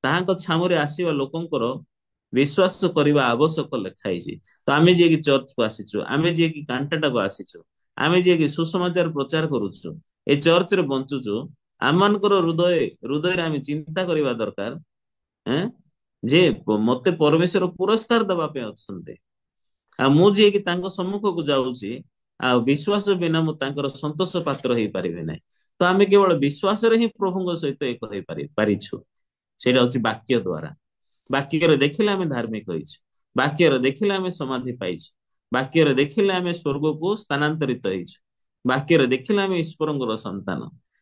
ତାହାଙ୍କ ଛାମୁରେ ଆସିବା ଲୋକଙ୍କର ବିଶ୍ୱାସ କରିବା ଆବଶ୍ୟକ ଲେଖା ହେଇଛି। ତ ଆମେ ଯିଏକି ଚର୍ଚ୍ଚକୁ ଆସିଛୁ, ଆମେ ଯିଏକି କାଣ୍ଟାଟାକୁ ଆସିଛୁ, ଆମେ ଯିଏକି ସୁସମାଚାର ପ୍ରଚାର କରୁଛୁ, ଏ ଚର୍ଚ୍ଚରେ ବଞ୍ଚୁଛୁ, ଆମମାନଙ୍କର ହୃଦୟରେ ଆମେ ଚିନ୍ତା କରିବା ଦରକାର ଯେ ମତେ ପରମେଶ୍ୱର ପୁରସ୍କାର ଦେବା ପାଇଁ ଅଛନ୍ତି, ଆଉ ମୁଁ ଯିଏକି ତାଙ୍କ ସମ୍ମୁଖକୁ ଯାଉଛି, ଆଉ ବିଶ୍ୱାସ ବିନା ମୁଁ ତାଙ୍କର ସନ୍ତୋଷ ପାତ୍ର ହେଇପାରିବି ନାହିଁ। ତ ଆମେ କେବଳ ବିଶ୍ୱାସରେ ହିଁ ପ୍ରଭୁଙ୍କ ସହିତ ଏକ ପାରିଛୁ। ସେଇଟା ହଉଛି ବାକ୍ୟ ଦ୍ଵାରା। ବାକ୍ୟରେ ଦେଖିଲେ ଆମେ ଧାର୍ମିକ ହେଇଛୁ, ବାକ୍ୟରେ ଦେଖିଲେ ଆମେ ସମାଧି ପାଇଛୁ, ବାକ୍ୟରେ ଦେଖିଲେ ଆମେ ସ୍ୱର୍ଗକୁ ସ୍ଥାନାନ୍ତରିତ ହେଇଛୁ, ବାକ୍ୟରେ ଦେଖିଲେ ଆମେ ଈଶ୍ୱରଙ୍କର ସନ୍ତାନ,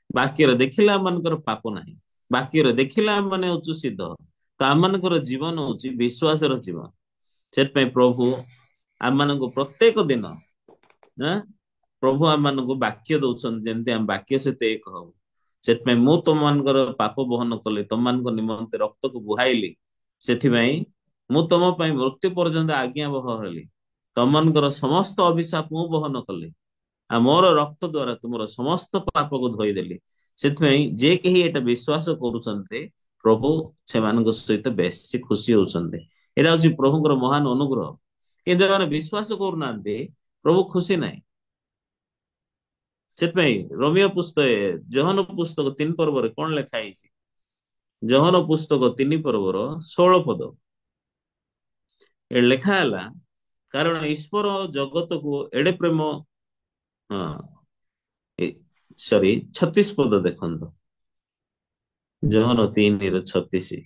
ବାକ୍ୟରେ ଦେଖିଲେ ଆମମାନଙ୍କର ପାପ ନାହିଁ, ବାକ୍ୟରେ ଦେଖିଲେ ଆମମାନେ ହଉଛୁ ସିଦ୍ଧ। ତ ଆମମାନଙ୍କର ଜୀବନ ହଉଛି ବିଶ୍ୱାସର ଜୀବନ। ସେଥିପାଇଁ ପ୍ରଭୁ ଆମମାନଙ୍କୁ ପ୍ରତ୍ୟେକ ଦିନ, ପ୍ରଭୁ ଆମମାନଙ୍କୁ ବାକ୍ୟ ଦଉଛନ୍ତି, ଯେମିତି ଆମେ ବାକ୍ୟ ସହିତ ଏକ ହବୁ। ସେଥିପାଇଁ ମୁଁ ତମମାନଙ୍କର ପାପ ବହନ କଲି, ତମମାନଙ୍କ ନିମନ୍ତେ ରକ୍ତକୁ ବୁହାଇଲି, ସେଥିପାଇଁ ମୁଁ ତମ ପାଇଁ ମୃତ୍ୟୁ ପର୍ଯ୍ୟନ୍ତ ଆଜ୍ଞାବହ ହେଲି, ତମମାନଙ୍କର ସମସ୍ତ ଅଭିଶାପ ମୁଁ ବହନ କଲି, ଆଉ ମୋର ରକ୍ତ ଦ୍ଵାରା ତୁମର ସମସ୍ତ ପାପକୁ ଧୋଇଦେଲି। ସେଥିପାଇଁ ଯେ କେହି ଏଇଟା ବିଶ୍ୱାସ କରୁଛନ୍ତି, ପ୍ରଭୁ ସେମାନଙ୍କ ସହିତ ବେଶୀ ଖୁସି ହଉଛନ୍ତି। ଏଇଟା ହଉଛି ପ୍ରଭୁଙ୍କର ମହାନ ଅନୁଗ୍ରହ। କିନ୍ତୁ ଯେଉଁମାନେ ବିଶ୍ୱାସ କରୁନାହାନ୍ତି, ପ୍ରଭୁ ଖୁସି ନାହିଁ। ସେଥିପାଇଁ ରୋମୀୟ ପୁସ୍ତକ, ଯୋହନ ପୁସ୍ତକ 3 ପର୍ବରେ କଣ ଲେଖା ହେଇଛି? ଯୋହନ ପୁସ୍ତକ 3 ପର୍ବର 16 ପଦ ଏ ଲେଖା ହେଲା, କାରଣ ଈଶ୍ୱର ଜଗତକୁ ଏଡେ ପ୍ରେମ, ହଁ, ସରି, 36 ପଦ ଦେଖନ୍ତୁ, ଯୋହନ 3:36,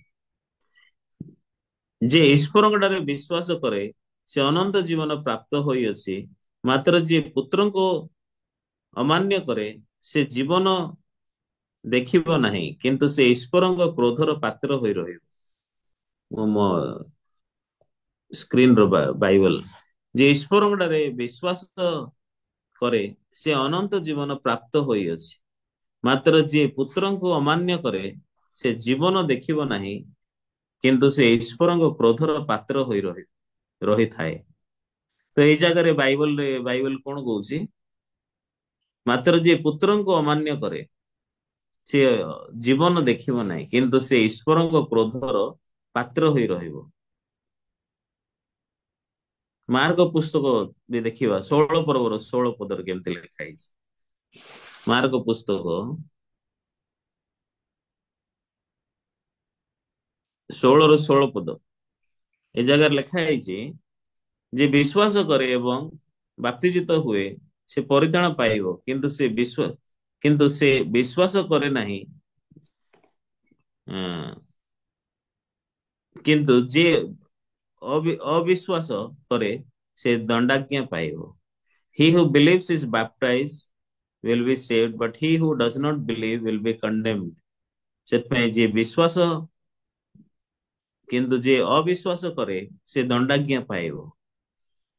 ଯେ ଈଶ୍ୱରଙ୍କ ଠାରେ ବିଶ୍ୱାସ କରେ ସେ ଅନନ୍ତ ଜୀବନ ପ୍ରାପ୍ତ ହୋଇଅଛି, ମାତ୍ର ଯିଏ ପୁତ୍ରଙ୍କୁ ଅମାନ୍ୟ କରେ ସେ ଜୀବନ ଦେଖିବ ନାହିଁ, କିନ୍ତୁ ସେ ଈଶ୍ୱରଙ୍କ କ୍ରୋଧର ପାତ୍ର ହୋଇ ରହିବ। ମୁଁ ମୋ ସ୍କ୍ରିନ ର ବାଇବଲ, ଯେ ଈଶ୍ୱରଙ୍କ ଠାରେ ବିଶ୍ୱାସ କରେ ସେ ଅନନ୍ତ ଜୀବନ ପ୍ରାପ୍ତ ହୋଇଅଛି, ମାତ୍ର ଯିଏ ପୁତ୍ରଙ୍କୁ ଅମାନ୍ୟ କରେ ସେ ଜୀବନ ଦେଖିବ ନାହିଁ, କିନ୍ତୁ ସେ ଈଶ୍ୱରଙ୍କ କ୍ରୋଧର ପାତ୍ର ହୋଇ ରହିଥାଏ। ତ ଏଇ ଜାଗାରେ ବାଇବଲ କଣ କହୁଛି? ମାତ୍ର ଯିଏ ପୁତ୍ରଙ୍କୁ ଅମାନ୍ୟ କରେ ସେ ଜୀବନ ଦେଖିବ ନାହିଁ, କିନ୍ତୁ ସେ ଈଶ୍ୱରଙ୍କ କ୍ରୋଧର ପାତ୍ର ହୋଇ ରହିବ। ମାର୍କ ପୁସ୍ତକ ବି ଦେଖିବା 16 ପର୍ବର 16 ପଦରେ କେମିତି ଲେଖା ହେଇଛି। ମାର୍କ ପୁସ୍ତକ 16ର 16 ପଦ ଏ ଜାଗାରେ ଲେଖା ହେଇଛି, ଯେ ବିଶ୍ୱାସ କରେ ଏବଂ ବାପ୍ତିଜିତ ହୁଏ ସେ ପରିତ୍ରାଣ ପାଇବ, କିନ୍ତୁ ସେ ବିଶ୍ୱାସ କରେ ନାହିଁ, କିନ୍ତୁ ଯିଏ ଅବିଶ୍ୱାସ କରେ ସେ ଦଣ୍ଡାଜ୍ଞା ପାଇବ। He who believes is baptized will be saved, but he who does not believe will be condemned. ସେଥିପାଇଁ ଯିଏ ବିଶ୍ୱାସ, କିନ୍ତୁ ଯିଏ ଅବିଶ୍ୱାସ କରେ ସେ ଦଣ୍ଡାଜ୍ଞା ପାଇବ।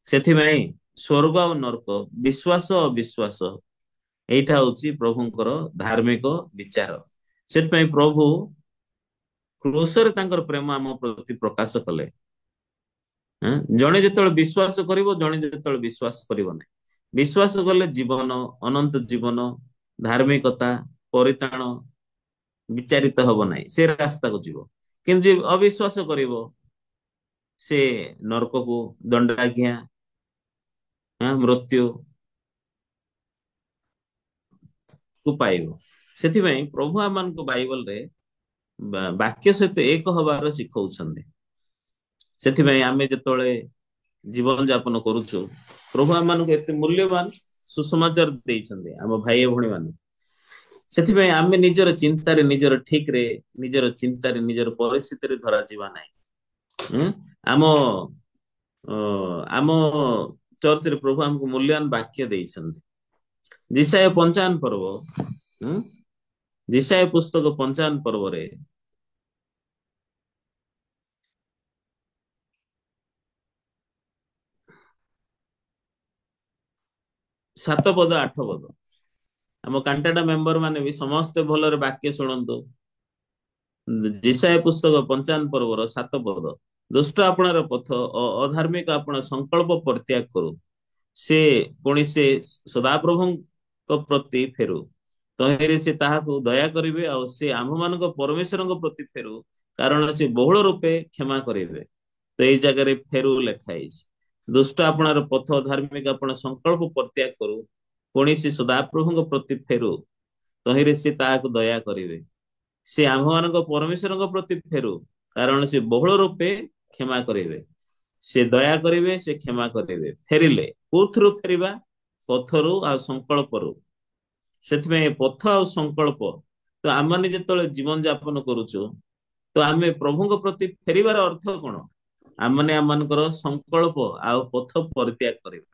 ସେଥିପାଇଁ ସ୍ୱର୍ଗ ଆଉ ନର୍କ, ବିଶ୍ୱାସ ଅବିଶ୍ୱାସ, ଏଇଟା ହଉଛି ପ୍ରଭୁଙ୍କର ଧାର୍ମିକ ବିଚାର। ସେଥିପାଇଁ ପ୍ରଭୁ କ୍ରୁଶରେ ତାଙ୍କର ପ୍ରେମ ଆମ ପ୍ରତି ପ୍ରକାଶ କଲେ। ଜଣେ ଯେତେବେଳେ ବିଶ୍ୱାସ କରିବ, ଜଣେ ଯେତେବେଳେ ବିଶ୍ୱାସ କରିବ ନାହିଁ। ବିଶ୍ୱାସ କଲେ ଜୀବନ, ଅନନ୍ତ ଜୀବନ, ଧାର୍ମିକତା, ପରିତ୍ରାଣ ବିଚାରିତ ହବ ନାହିଁ, ସେ ରାସ୍ତାକୁ ଯିବ। କିନ୍ତୁ ଯିଏ ଅବିଶ୍ୱାସ କରିବ ସେ ନର୍କକୁ, ଦଣ୍ଡାଜ୍ଞା, ମୃତ୍ୟୁ କୁ ପାଇବ। ସେଥିପାଇଁ ପ୍ରଭୁ ଆମମାନଙ୍କୁ ବାଇବଲରେ ବାକ୍ୟ ସହିତ ଏକ ହବାର ଶିଖଉଛନ୍ତି। ସେଥିପାଇଁ ଆମେ ଯେତେବେଳେ ଜୀବନ ଯାପନ କରୁଛୁ, ପ୍ରଭୁ ଆମମାନଙ୍କୁ ଏତେ ମୂଲ୍ୟବାନ ସୁସମାଚାର ଦେଇଛନ୍ତି ଆମ ଭାଇ ଭଉଣୀ ମାନେ। ସେଥିପାଇଁ ଆମେ ନିଜର ଚିନ୍ତାରେ, ନିଜର ଠିକରେ, ନିଜର ଚିନ୍ତାରେ, ନିଜର ପରିସ୍ଥିତିରେ ଧରାଯିବା ନାହିଁ। ଆମ ଚର୍ଚ୍ଚରେ ପ୍ରଭୁ ଆମକୁ ମୂଲ୍ୟବାନ ବାକ୍ୟ ଦେଇଛନ୍ତି। ଯିଶାଇୟ 55 ପର୍ବ, ଯିଶାଇୟ ପୁସ୍ତକ 55 ପର୍ବରେ 7 ପଦ 8 ପଦ। ଆମ କାଣ୍ଟାଟା ମେମ୍ବର ମାନେ ବି ସମସ୍ତେ ଭଲରେ ବାକ୍ୟ ଶୁଣନ୍ତୁ। ଯିଶାଇୟ ପୁସ୍ତକ 55 ପର୍ବର 7 ପଦ, ଦୁଷ୍ଟ ଆପଣାର ପଥ ଓ ଅଧାର୍ମିକ ଆପଣା ସଂକଳ୍ପ ପରିତ୍ୟାଗ କରୁ, ସେ ପୁଣି ସେ ସଦାପ୍ରଭୁଙ୍କ ପ୍ରତି ଫେରୁ, ତହିଁରେ ସେ ତାହାକୁ ଦୟା କରିବେ, ଆଉ ସେ ଆମ୍ଭମାନଙ୍କ ପରମେଶ୍ୱରଙ୍କ ପ୍ରତି ଫେରୁ, କାରଣ ସେ ବହୁଳ ରୂପେ କ୍ଷମା କରିବେ। ତ ଏଇ ଜାଗାରେ ଫେରୁ ଲେଖା ହେଇଛି। ଦୁଷ୍ଟ ଆପଣାର ପଥ ଧାର୍ମିକ ଆପଣା ସଂକଳ୍ପ ପରିତ୍ୟାଗ କରୁ, ପୁଣି ସେ ସଦାପ୍ରଭୁଙ୍କ ପ୍ରତି ଫେରୁ, ତହିଁରେ ସେ ତାହାକୁ ଦୟା କରିବେ। ସେ ଆମ୍ଭମାନଙ୍କ ପରମେଶ୍ୱରଙ୍କ ପ୍ରତି ଫେରୁ, କାରଣ ସେ ବହୁଳ ରୂପେ କ୍ଷମା କରିବେ। ସେ ଦୟା କରିବେ, ସେ କ୍ଷମା କରିବେ। ଫେରିଲେ କୋଉଥିରୁ ଫେରିବା? ପଥରୁ ଆଉ ସଂକଳ୍ପରୁ। ସେଥିପାଇଁ ପଥ ଆଉ ସଂକଳ୍ପ, ତ ଆମମାନେ ଯେତେବେଳେ ଜୀବନ ଯାପନ କରୁଛୁ, ତ ଆମେ ପ୍ରଭୁଙ୍କ ପ୍ରତି ଫେରିବାର ଅର୍ଥ କଣ? ଆମମାନେ ଆମମାନଙ୍କର ସଂକଳ୍ପ ଆଉ ପଥ ପରିତ୍ୟାଗ କରିବା।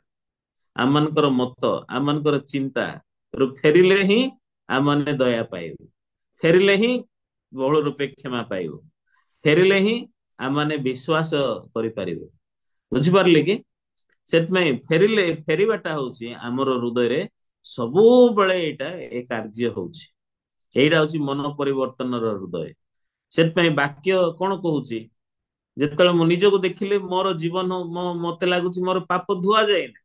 ଆମମାନଙ୍କର ମତ, ଆମମାନଙ୍କର ଚିନ୍ତା ରୁ ଫେରିଲେ ହିଁ ଆମମାନେ ଦୟା ପାଇବୁ, ଫେରିଲେ ହିଁ ବହୁଳ ରୂପେ କ୍ଷମା ପାଇବୁ, ଫେରିଲେ ହିଁ ଆମମାନେ ବିଶ୍ୱାସ କରିପାରିବୁ। ବୁଝିପାରିଲେ କି? ସେଥିପାଇଁ ଫେରିବାଟା ହଉଛି ଆମର ହୃଦୟରେ ସବୁବେଳେ ଏଇଟା ଏ କାର୍ଯ୍ୟ ହଉଛି। ଏଇଟା ହଉଛି ମନ ପରିବର୍ତ୍ତନର ହୃଦୟ। ସେଥିପାଇଁ ବାକ୍ୟ କଣ କହୁଛି? ଯେତେବେଳେ ମୁଁ ନିଜକୁ ଦେଖିଲେ ମୋର ଜୀବନ, ମତେ ଲାଗୁଛି ମୋର ପାପ ଧୁଆ ଯାଇନି।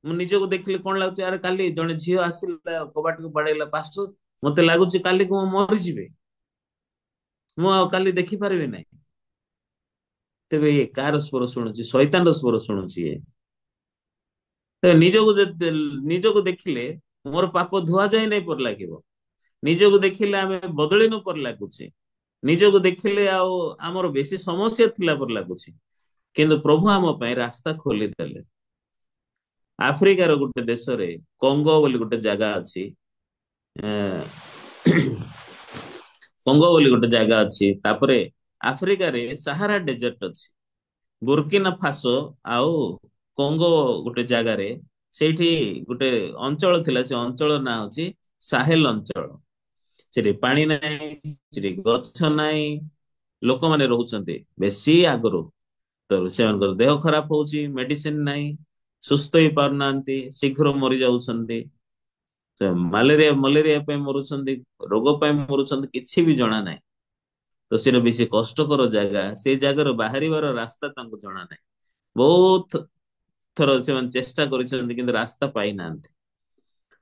ମୁଁ ନିଜକୁ ଦେଖିଲେ କଣ ଲାଗୁଛି? ଆରେ କାଲି ଜଣେ ଝିଅ ଆସିଲା, କବାଟକୁ ବାଡେଇଲା, ପାଷ୍ଟର ମତେ ଲାଗୁଛି କାଲିକୁ ମୁଁ ମରିଯିବି, ମୁଁ ଆଉ କାଲି ଦେଖିପାରିବି ନାହିଁ। ତେବେ ଇଏ କାହାର ସ୍ୱର ଶୁଣୁଛି? ଶୈତାନର ସ୍ୱର ଶୁଣୁଛି ଇଏ। ତେବେ ନିଜକୁ ଦେଖିଲେ ମୋର ପାପ ଧୁଆ ଯାଇ ନାହିଁ ପରି ଲାଗିବ। ନିଜକୁ ଦେଖିଲେ ଆମେ ବଦଳିନୁ ପରି ଲାଗୁଛି। ନିଜକୁ ଦେଖିଲେ ଆଉ ଆମର ବେଶୀ ସମସ୍ୟା ଥିଲା ପରି ଲାଗୁଛି। କିନ୍ତୁ ପ୍ରଭୁ ଆମ ପାଇଁ ରାସ୍ତା ଖୋଲିଦେଲେ। ଆଫ୍ରିକାର ଗୋଟେ ଦେଶରେ କଙ୍ଗୋ ବୋଲି ଗୋଟେ ଜାଗା ଅଛି, କଙ୍ଗୋ ବୋଲି ଗୋଟେ ଜାଗା ଅଛି। ତାପରେ ଆଫ୍ରିକାରେ ସାହାରା ଡେଜର୍ଟ ଅଛି, ବୁର୍କିନା ଫାସୋ ଆଉ କଙ୍ଗୋ ଗୋଟେ ଜାଗାରେ, ସେଇଠି ଗୋଟେ ଅଞ୍ଚଳ ଥିଲା, ସେ ଅଞ୍ଚଳ ନାଁ ହଉଛି ସାହେଲ ଅଞ୍ଚଳ। ସେଠି ପାଣି ନାହିଁ, ସେଠି ଗଛ ନାହିଁ, ଲୋକମାନେ ରହୁଛନ୍ତି ବେଶୀ ଆଗରୁ। ତ ସେମାନଙ୍କର ଦେହ ଖରାପ ହଉଛି, ମେଡିସିନ ନାହିଁ, ସୁସ୍ଥ ହେଇପାରୁନାହାନ୍ତି, ଶୀଘ୍ର ମରିଯାଉଛନ୍ତି। ମ୍ୟାଲେରିଆ ମଲେରିଆ ପାଇଁ ମରୁଛନ୍ତି, ରୋଗ ପାଇଁ ମରୁଛନ୍ତି, କିଛି ବି ଜଣା ନାହିଁ। ତ ସେଇଟା ବେଶୀ କଷ୍ଟକର ଜାଗା, ସେ ଜାଗାରୁ ବାହାରିବାର ରାସ୍ତା ତାଙ୍କୁ ଜଣା ନାହିଁ। ବହୁତ ଥର ସେମାନେ ଚେଷ୍ଟା କରିଛନ୍ତି କିନ୍ତୁ ରାସ୍ତା ପାଇନାହାନ୍ତି।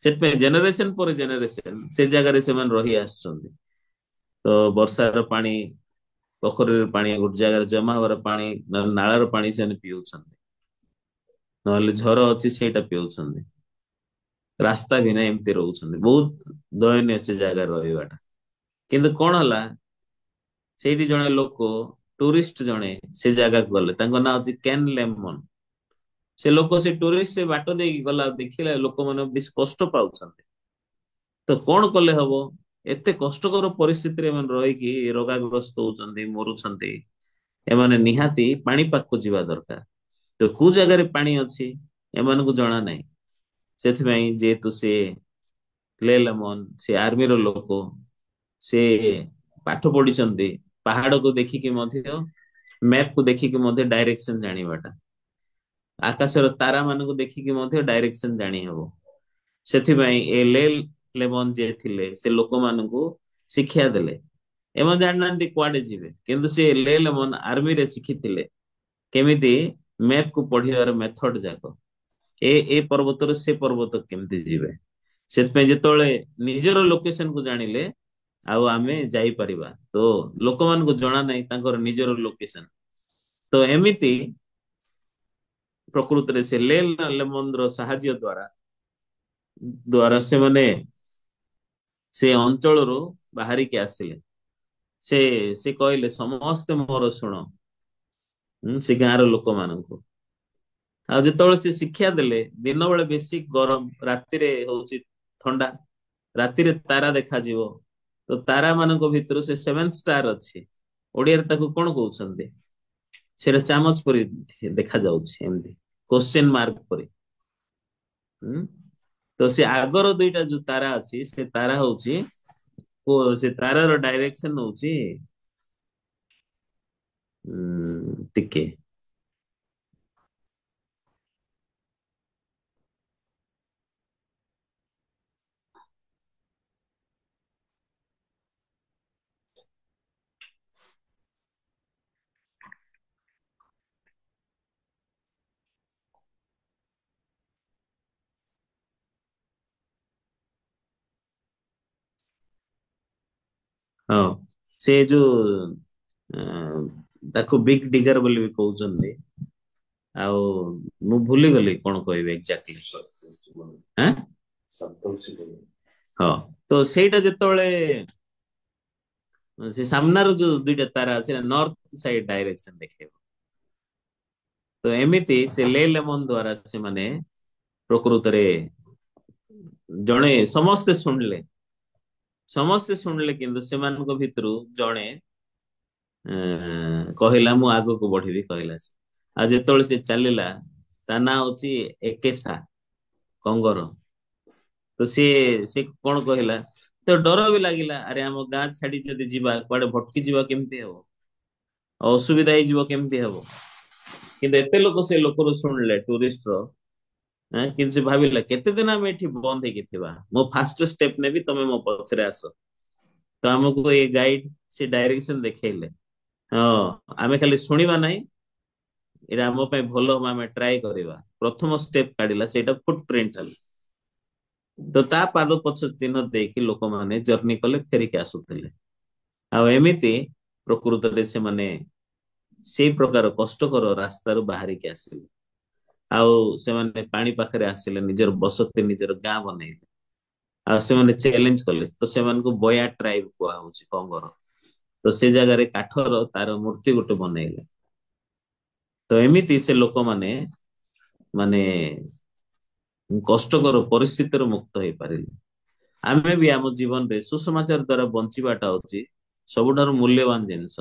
ସେଥିପାଇଁ ଜେନେରେସନ ପରେ ଜେନେରେସନ ସେ ଜାଗାରେ ସେମାନେ ରହି ଆସୁଛନ୍ତି। ତ ବର୍ଷାର ପାଣି, ପୋଖରୀର ପାଣି, ଗୋଟେ ଜାଗାରେ ଜମା ହବାର ପାଣି, ନହେଲେ ନାଳର ପାଣି ସେମାନେ ପିଉଛନ୍ତି, ନହେଲେ ଝର ଅଛି ସେଇଟା ପିଉଛନ୍ତି, ରାସ୍ତା ବି ନାହିଁ, ଏମିତି ରହୁଛନ୍ତି। ବହୁତ ଦୟନୀୟ ସେ ଜାଗାରେ ରହିବାଟା। କିନ୍ତୁ କଣ ହେଲା, ସେଇଠି ଜଣେ ଲୋକ, ଟୁରିଷ୍ଟ ଜଣେ ସେ ଜାଗାକୁ ଗଲେ, ତାଙ୍କ ନାଁ ହଉଛି କେନ୍ ଲେମନ। ସେ ଲୋକ, ସେ ଟୁରିଷ୍ଟ, ସେ ବାଟ ଦେଇକି ଗଲା, ଦେଖିଲା ଲୋକମାନେ ବେଶୀ କଷ୍ଟ ପାଉଛନ୍ତି। ତ କଣ କଲେ ହବ, ଏତେ କଷ୍ଟକର ପରିସ୍ଥିତିରେ ଏମାନେ ରହିକି ରୋଗାଗ୍ରସ୍ତ ହଉଛନ୍ତି, ମରୁଛନ୍ତି, ଏମାନେ ନିହାତି ପାଣି ପାଖକୁ ଯିବା ଦରକାର। ତ କୋଉ ଜାଗାରେ ପାଣି ଅଛି ଏମାନଙ୍କୁ ଜଣା ନାହିଁ। ସେଥିପାଇଁ ଯେହେତୁ ସେ ଲେମନ, ସେ ଆର୍ମିର ଲୋକ, ସେ ପାଠ ପଢିଛନ୍ତି, ପାହାଡକୁ ଦେଖିକି ମଧ୍ୟ, ମ୍ୟାପକୁ ଦେଖିକି ମଧ୍ୟ ଡାଇରେକ୍ସନ ଜାଣିବାଟା, ଆକାଶର ତାରା ମାନଙ୍କୁ ଦେଖିକି ମଧ୍ୟ ଡାଇରେକ୍ସନ ଜାଣି ହବ। ସେଥିପାଇଁ ଏ ଲେମନ ଯିଏ ଥିଲେ ସେ ଲୋକମାନଙ୍କୁ ଶିକ୍ଷା ଦେଲେ। ଏମାନେ ଜାଣିନାହାନ୍ତି କୁଆଡେ ଯିବେ, କିନ୍ତୁ ସେ ଲେମନ ଆର୍ମିରେ ଶିଖିଥିଲେ କେମିତି ମ୍ୟାପକୁ ପଢିବାର ମେଥଡ ଯାକ, ଏ ପର୍ବତରୁ ସେ ପର୍ବତ କେମିତି ଯିବେ। ସେଥିପାଇଁ ଯେତେବେଳେ ନିଜର ଲୋକେସନକୁ ଜାଣିଲେ ଆଉ ଆମେ ଯାଇପାରିବା। ତ ଲୋକମାନଙ୍କୁ ଜଣା ନାହିଁ ତାଙ୍କର ନିଜର ଲୋକେସନ। ତ ଏମିତି ପ୍ରକୃତରେ ସେ ଲେମନର ସାହାଯ୍ୟ ଦ୍ଵାରା ସେମାନେ ସେ ଅଞ୍ଚଳରୁ ବାହାରିକି ଆସିଲେ। ସେ କହିଲେ ସମସ୍ତେ ମୋର ଶୁଣ, ସେ ଗାଁର ଲୋକମାନଙ୍କୁ। ଆଉ ଯେତେବେଳେ ସେ ଶିକ୍ଷା ଦେଲେ, ଦିନ ବେଳେ ବେଶୀ ଗରମ, ରାତିରେ ହଉଛି ଥଣ୍ଡା, ରାତିରେ ତାରା ଦେଖାଯିବ। ତ ତାରା ମାନଙ୍କ ଭିତରୁ ସେ 7 ଷ୍ଟାର ଅଛି, ଓଡିଆରେ ତାକୁ କଣ କହୁଛନ୍ତି, ସେଟା ଚାମଚ ପରି ଦେଖାଯାଉଛି, ଏମିତି କ୍ୱେଶ୍ଚନ ମାର୍କ ପରି। ତ ସେ ଆଗର ଦୁଇଟା ଯୋଉ ତାରା ଅଛି, ସେ ତାରା ହଉଛି, ସେ ତାରାର ଡାଇରେକ୍ସନ ହଉଛି, ଟିକେ ହଁ, ସେ ଯୋଉ ତାକୁ ବିଗ ଡିଗର ବୋଲି ବି କହୁଛନ୍ତି, ଆଉ ମୁଁ ଭୁଲିଗଲି କଣ କହିବି ଏକ୍ଜାକ୍ଟଲି। ହଁ? ହଁ, ତ ସେଇଟା ଯେତେବେଳେ ସେ ସାମ୍ନାର ଯୋଉ ଦୁଇଟା ତାରା ଅଛି ନା, ନର୍ଥ ସାଇଡ ଡାଇରେକ୍ସନ ଦେଖେଇବ। ତ ଏମିତି ସେ ଲେମନ ଦ୍ଵାରା ସେମାନେ ପ୍ରକୃତରେ ଜଣେ, ସମସ୍ତେ ଶୁଣିଲେ, ସମସ୍ତେ ଶୁଣିଲେ, କିନ୍ତୁ ସେମାନଙ୍କ ଭିତରୁ ଜଣେ କହିଲା ମୁଁ ଆଗକୁ ବଢିବି କହିଲା ସେ। ଆଉ ଯେତେବେଳେ ସେ ଚାଲିଲା, ତା ନାଁ ହଉଛି ଏକେସା କଙ୍ଗର। ତ ସେ କଣ କହିଲା, ତ ଡର ବି ଲାଗିଲା, ଆରେ ଆମ ଗାଁ ଛାଡି ଯଦି ଯିବା କୁଆଡେ ଭଟକି ଯିବା କେମିତି ହବ, ଅସୁବିଧା ହେଇଯିବ କେମିତି ହବ। କିନ୍ତୁ ଏତେ ଲୋକ ସେ ଲୋକରୁ ଶୁଣିଲେ ଟୁରିଷ୍ଟର, କିନ୍ତୁ ସେ ଭାବିଲା କେତେ ଦିନ ଆମେ ଏଠି ବନ୍ଦ ହେଇକି ଥିବା, ମୁଁ ଫାଷ୍ଟ ଷ୍ଟେପ ନେବି, ତମେ ମୋ ପଛରେ ଆସ। ତ ଆମକୁ ଏ ଗାଇଡ ସେ ଡାଇରେକ୍ସନ ଦେଖେଇଲେ, ହଁ ଆମେ ଖାଲି ଶୁଣିବା ନାହିଁ, ଏଇଟା ଆମ ପାଇଁ ଭଲ ହବ, ଆମେ ଟ୍ରାଏ କରିବା। ପ୍ରଥମ ଷ୍ଟେପ କାଢିଲା, ସେଇଟା ଫୁଟ ପ୍ରିଣ୍ଟ ହେଲା। ତ ତା ପାଦ ପଛ ଚିହ୍ନ ଦେଇକି ଲୋକମାନେ ଜର୍ଣ୍ଣି କଲେ, ଫେରିକି ଆସୁଥିଲେ। ଆଉ ଏମିତି ପ୍ରକୃତରେ ସେମାନେ ସେଇ ପ୍ରକାର କଷ୍ଟକର ରାସ୍ତାରୁ ବାହାରିକି ଆସିଲେ। ଆଉ ସେମାନେ ପାଣି ପାଖରେ ଆସିଲେ, ନିଜର ବସତି, ନିଜର ଗାଁ ବନେଇଲେ। ଆଉ ସେମାନେ ଚ୍ୟାଲେଞ୍ଜ କଲେ। ତ ସେମାନଙ୍କୁ ବୟା ଟ୍ରାଇବ କୁହାହଉଛି କଙ୍ଗର। ତ ସେ ଜାଗାରେ କାଠର ତାର ମୂର୍ତ୍ତି ଗୋଟେ ବନେଇଲେ। ତ ଏମିତି ସେ ଲୋକମାନେ କଷ୍ଟକର ପରିସ୍ଥିତିରୁ ମୁକ୍ତ ହେଇପାରିଲେ। ଆମେ ବି ଆମ ଜୀବନରେ ସୁସମାଚାର ଦ୍ଵାରା ବଞ୍ଚିବାଟା ହଉଛି ସବୁଠାରୁ ମୂଲ୍ୟବାନ ଜିନିଷ।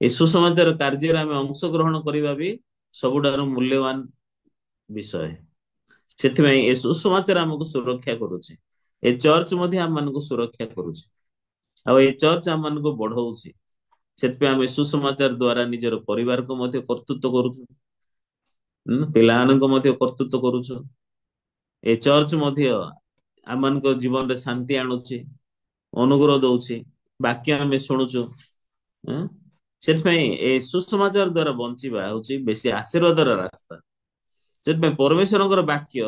ଏ ସୁସମାଚାର କାର୍ଯ୍ୟରେ ଆମେ ଅଂଶଗ୍ରହଣ କରିବା ବି ସବୁଠାରୁ ମୂଲ୍ୟବାନ ବିଷୟ। ସେଥିପାଇଁ ଏ ସୁସମାଚାର ଆମକୁ ସୁରକ୍ଷା କରୁଛି, ଏ ଚର୍ଚ୍ଚ ମଧ୍ୟ ଆମମାନଙ୍କୁ ସୁରକ୍ଷା କରୁଛି, ଆଉ ଏ ଚର୍ଚ୍ଚ ଆମମାନଙ୍କୁ ବଢଉଛି। ସେଥିପାଇଁ ଆମେ ସୁସମାଚାର ଦ୍ଵାରା ନିଜର ପରିବାରକୁ ମଧ୍ୟ କର୍ତ୍ତୃତ୍ୱ କରୁଛୁ, ପିଲାମାନଙ୍କୁ ମଧ୍ୟ କର୍ତ୍ତୃତ୍ୱ କରୁଛୁ। ଏ ଚର୍ଚ୍ଚ ମଧ୍ୟ ଆମମାନଙ୍କ ଜୀବନରେ ଶାନ୍ତି ଆଣୁଛି, ଅନୁଗ୍ରହ ଦଉଛି, ବାକ୍ୟ ଆମେ ଶୁଣୁଛୁ। ସେଥିପାଇଁ ଏ ସୁସମାଚାର ଦ୍ଵାରା ବଞ୍ଚିବା ହଉଛି ବେଶୀ ଆଶୀର୍ବାଦର ରାସ୍ତା। ସେଥିପାଇଁ ପରମେଶ୍ୱରଙ୍କର ବାକ୍ୟ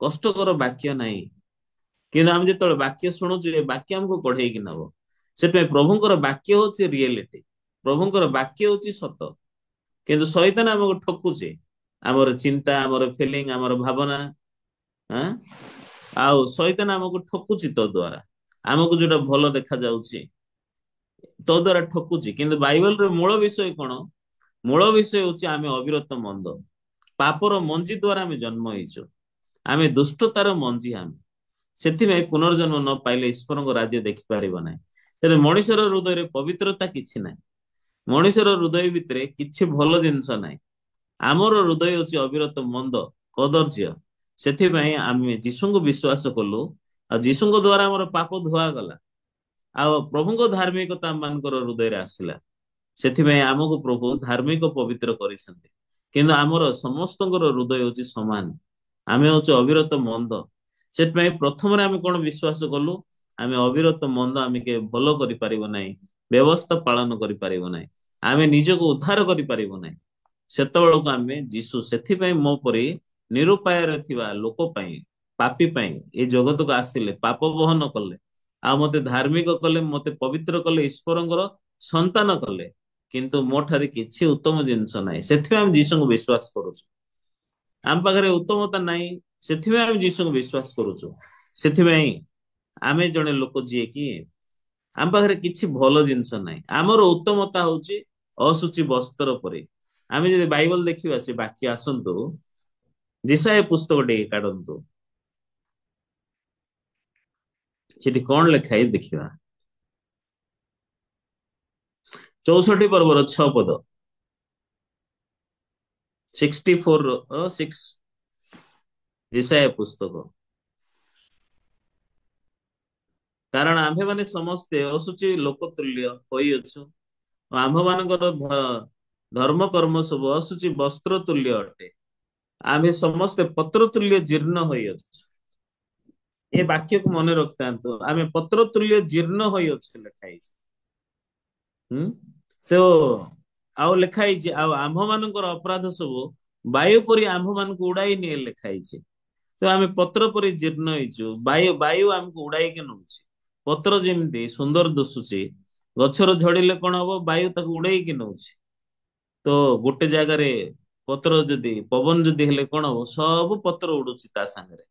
କଷ୍ଟକର ବାକ୍ୟ ନାହିଁ, କିନ୍ତୁ ଆମେ ଯେତେବେଳେ ବାକ୍ୟ ଶୁଣୁଛୁ ଏ ବାକ୍ୟ ଆମକୁ କଢେଇକି ନବ। ସେଥିପାଇଁ ପ୍ରଭୁଙ୍କର ବାକ୍ୟ ହଉଛି ରିଏଲିଟି, ପ୍ରଭୁଙ୍କର ବାକ୍ୟ ହଉଛି ସତ। କିନ୍ତୁ ଶୈତାନ ଆମକୁ ଠକୁଛି, ଆମର ଚିନ୍ତା, ଆମର ଫିଲିଂ, ଆମର ଭାବନା, ଆଉ ଶୈତାନ ଆମକୁ ଠକୁଛି ତୋ ଦ୍ଵାରା। ଆମକୁ ଯୋଉଟା ଭଲ ଦେଖାଯାଉଛି ତୋ ଦ୍ଵାରା ଠକୁଛି। କିନ୍ତୁ ବାଇବଲର ମୂଳ ବିଷୟ କଣ? ମୂଳ ବିଷୟ ହଉଛି ଆମେ ଅବିରତ ମନ୍ଦ, ପାପର ମଞ୍ଜି ଦ୍ଵାରା ଆମେ ଜନ୍ମ ହେଇଛୁ, ଆମେ ଦୁଷ୍ଟତାର ମଞ୍ଜି ଆମେ। ସେଥିପାଇଁ ପୁନର୍ଜନ୍ମ ନ ପାଇଲେ ଈଶ୍ୱରଙ୍କ ରାଜ୍ୟ ଦେଖିପାରିବ ନାହିଁ। ତେଣୁ ମଣିଷର ହୃଦୟରେ ପବିତ୍ରତା କିଛି ନାହିଁ, ମଣିଷର ହୃଦୟ ଭିତରେ କିଛି ଭଲ ଜିନିଷ ନାହିଁ। ଆମର ହୃଦୟ ହଉଛି ଅବିରତ ମନ୍ଦ, କଦର୍ଯ୍ୟ। ସେଥିପାଇଁ ଆମେ ଯୀଶୁଙ୍କୁ ବିଶ୍ୱାସ କଲୁ, ଆଉ ଯୀଶୁଙ୍କ ଦ୍ଵାରା ଆମର ପାପ ଧୁଆଗଲା, ଆଉ ପ୍ରଭୁଙ୍କ ଧାର୍ମିକତା ଆମମାନଙ୍କର ହୃଦୟରେ ଆସିଲା। ସେଥିପାଇଁ ଆମକୁ ପ୍ରଭୁ ଧାର୍ମିକ ପବିତ୍ର କରିଛନ୍ତି। କିନ୍ତୁ ଆମର ସମସ୍ତଙ୍କର ହୃଦୟ ହଉଛି ସମାନ, ଆମେ ହଉଛୁ ଅବିରତ ମନ୍ଦ। ସେଥିପାଇଁ ପ୍ରଥମରେ ଆମେ କଣ ବିଶ୍ୱାସ କଲୁ? ଆମେ ଅବିରତ ମନ୍ଦ, ଆମେ କେବେ ଭଲ କରିପାରିବ ନାହିଁ, ବ୍ୟବସ୍ଥା ପାଳନ କରିପାରିବ ନାହିଁ, ଆମେ ନିଜକୁ ଉଦ୍ଧାର କରିପାରିବ ନାହିଁ। ସେତେବେଳକୁ ଆମେ ଯୀଶୁ ସେଥିପାଇଁ ମୋ ପରି ନିରୁପାୟରେ ଥିବା ଲୋକ ପାଇଁ, ପାପୀ ପାଇଁ ଏ ଜଗତକୁ ଆସିଲେ, ପାପ ବହନ କଲେ, ଆଉ ମତେ ଧାର୍ମିକ କଲେ, ମତେ ପବିତ୍ର କଲେ, ଈଶ୍ୱରଙ୍କର ସନ୍ତାନ କଲେ। କିନ୍ତୁ ମୋ ଠାରେ କିଛି ଉତ୍ତମ ଜିନିଷ ନାହିଁ। ସେଥିପାଇଁ ଆମେ ଯୀଶୁଙ୍କୁ ବିଶ୍ୱାସ କରୁଛୁ। ଆମ ପାଖରେ ଉତ୍ତମତା ନାହିଁ, ସେଥିପାଇଁ ଆମେ ଯୀଶୁଙ୍କୁ ବିଶ୍ୱାସ କରୁଛୁ। ସେଥିପାଇଁ ଆମେ ଜଣେ ଲୋକ ଯିଏକି ଆମ ପାଖରେ କିଛି ଭଲ ଜିନିଷ ନାହିଁ। ଆମର ଉତ୍ତମତା ହଉଛି ଅଶୁଚି ବସ୍ତ୍ର ପରି। ଆମେ ଯଦି ବାଇବଲ ଦେଖିବା, ସେ ବାକ୍ୟ ଆସନ୍ତୁ, ଯିଶାଇୟ ପୁସ୍ତକ ଟିକେ କାଢନ୍ତୁ, ସେଠି କଣ ଲେଖା ହେଇଛି ଦେଖିବା। 64 ପର୍ବର 6 ପଦ, 64:6, ଯିଶାଇୟ ପୁସ୍ତକ। କାରଣ ଆମ୍ଭେମାନେ ସମସ୍ତେ ଅଶୁଚି ଲୋକ ତୁଲ୍ୟ ହୋଇଅଛୁ, ଆମ୍ଭମାନଙ୍କର ଧର୍ମ କର୍ମ ସବୁ ଅଶୁଚି ବସ୍ତ୍ର ତୁଲ୍ୟ ଅଟେ, ଆମ୍ଭେ ସମସ୍ତେ ପତ୍ର ତୁଲ୍ୟ ଜୀର୍ଣ୍ଣ ହୋଇଅଛୁ। ଏ ବାକ୍ୟକୁ ମନେ ରଖିଥାନ୍ତୁ, ଆମେ ପତ୍ର ତୁଲ୍ୟ ଜୀର୍ଣ୍ଣ ହୋଇଅଛୁ ଲେଖା ହେଇଛି। ତ ଆଉ ଲେଖା ହେଇଛି, ଆଉ ଆମ୍ଭମାନଙ୍କର ଅପରାଧ ସବୁ ବାୟୁ ପରି ଆମ୍ଭମାନଙ୍କୁ ଉଡାଇ ନିଏ ଲେଖା ହେଇଛି। ତ ଆମେ ପତ୍ର ପରି ଜୀର୍ଣ୍ଣ ହେଇଛୁ, ବାୟୁ ଆମକୁ ଉଡାଇକି ନଉଛି। ପତ୍ର ଯେମିତି ସୁନ୍ଦର ଦିଶୁଛି, ଗଛର ଝଡିଲେ କଣ ହବ, ବାୟୁ ତାକୁ ଉଡେଇକି ନଉଛି। ତ ଗୋଟେ ଜାଗାରେ ପତ୍ର ଯଦି ପବନ ଯଦି ହେଲେ କଣ ହବ, ସବୁ ପତ୍ର ଉଡୁଛି ତା ସାଙ୍ଗରେ।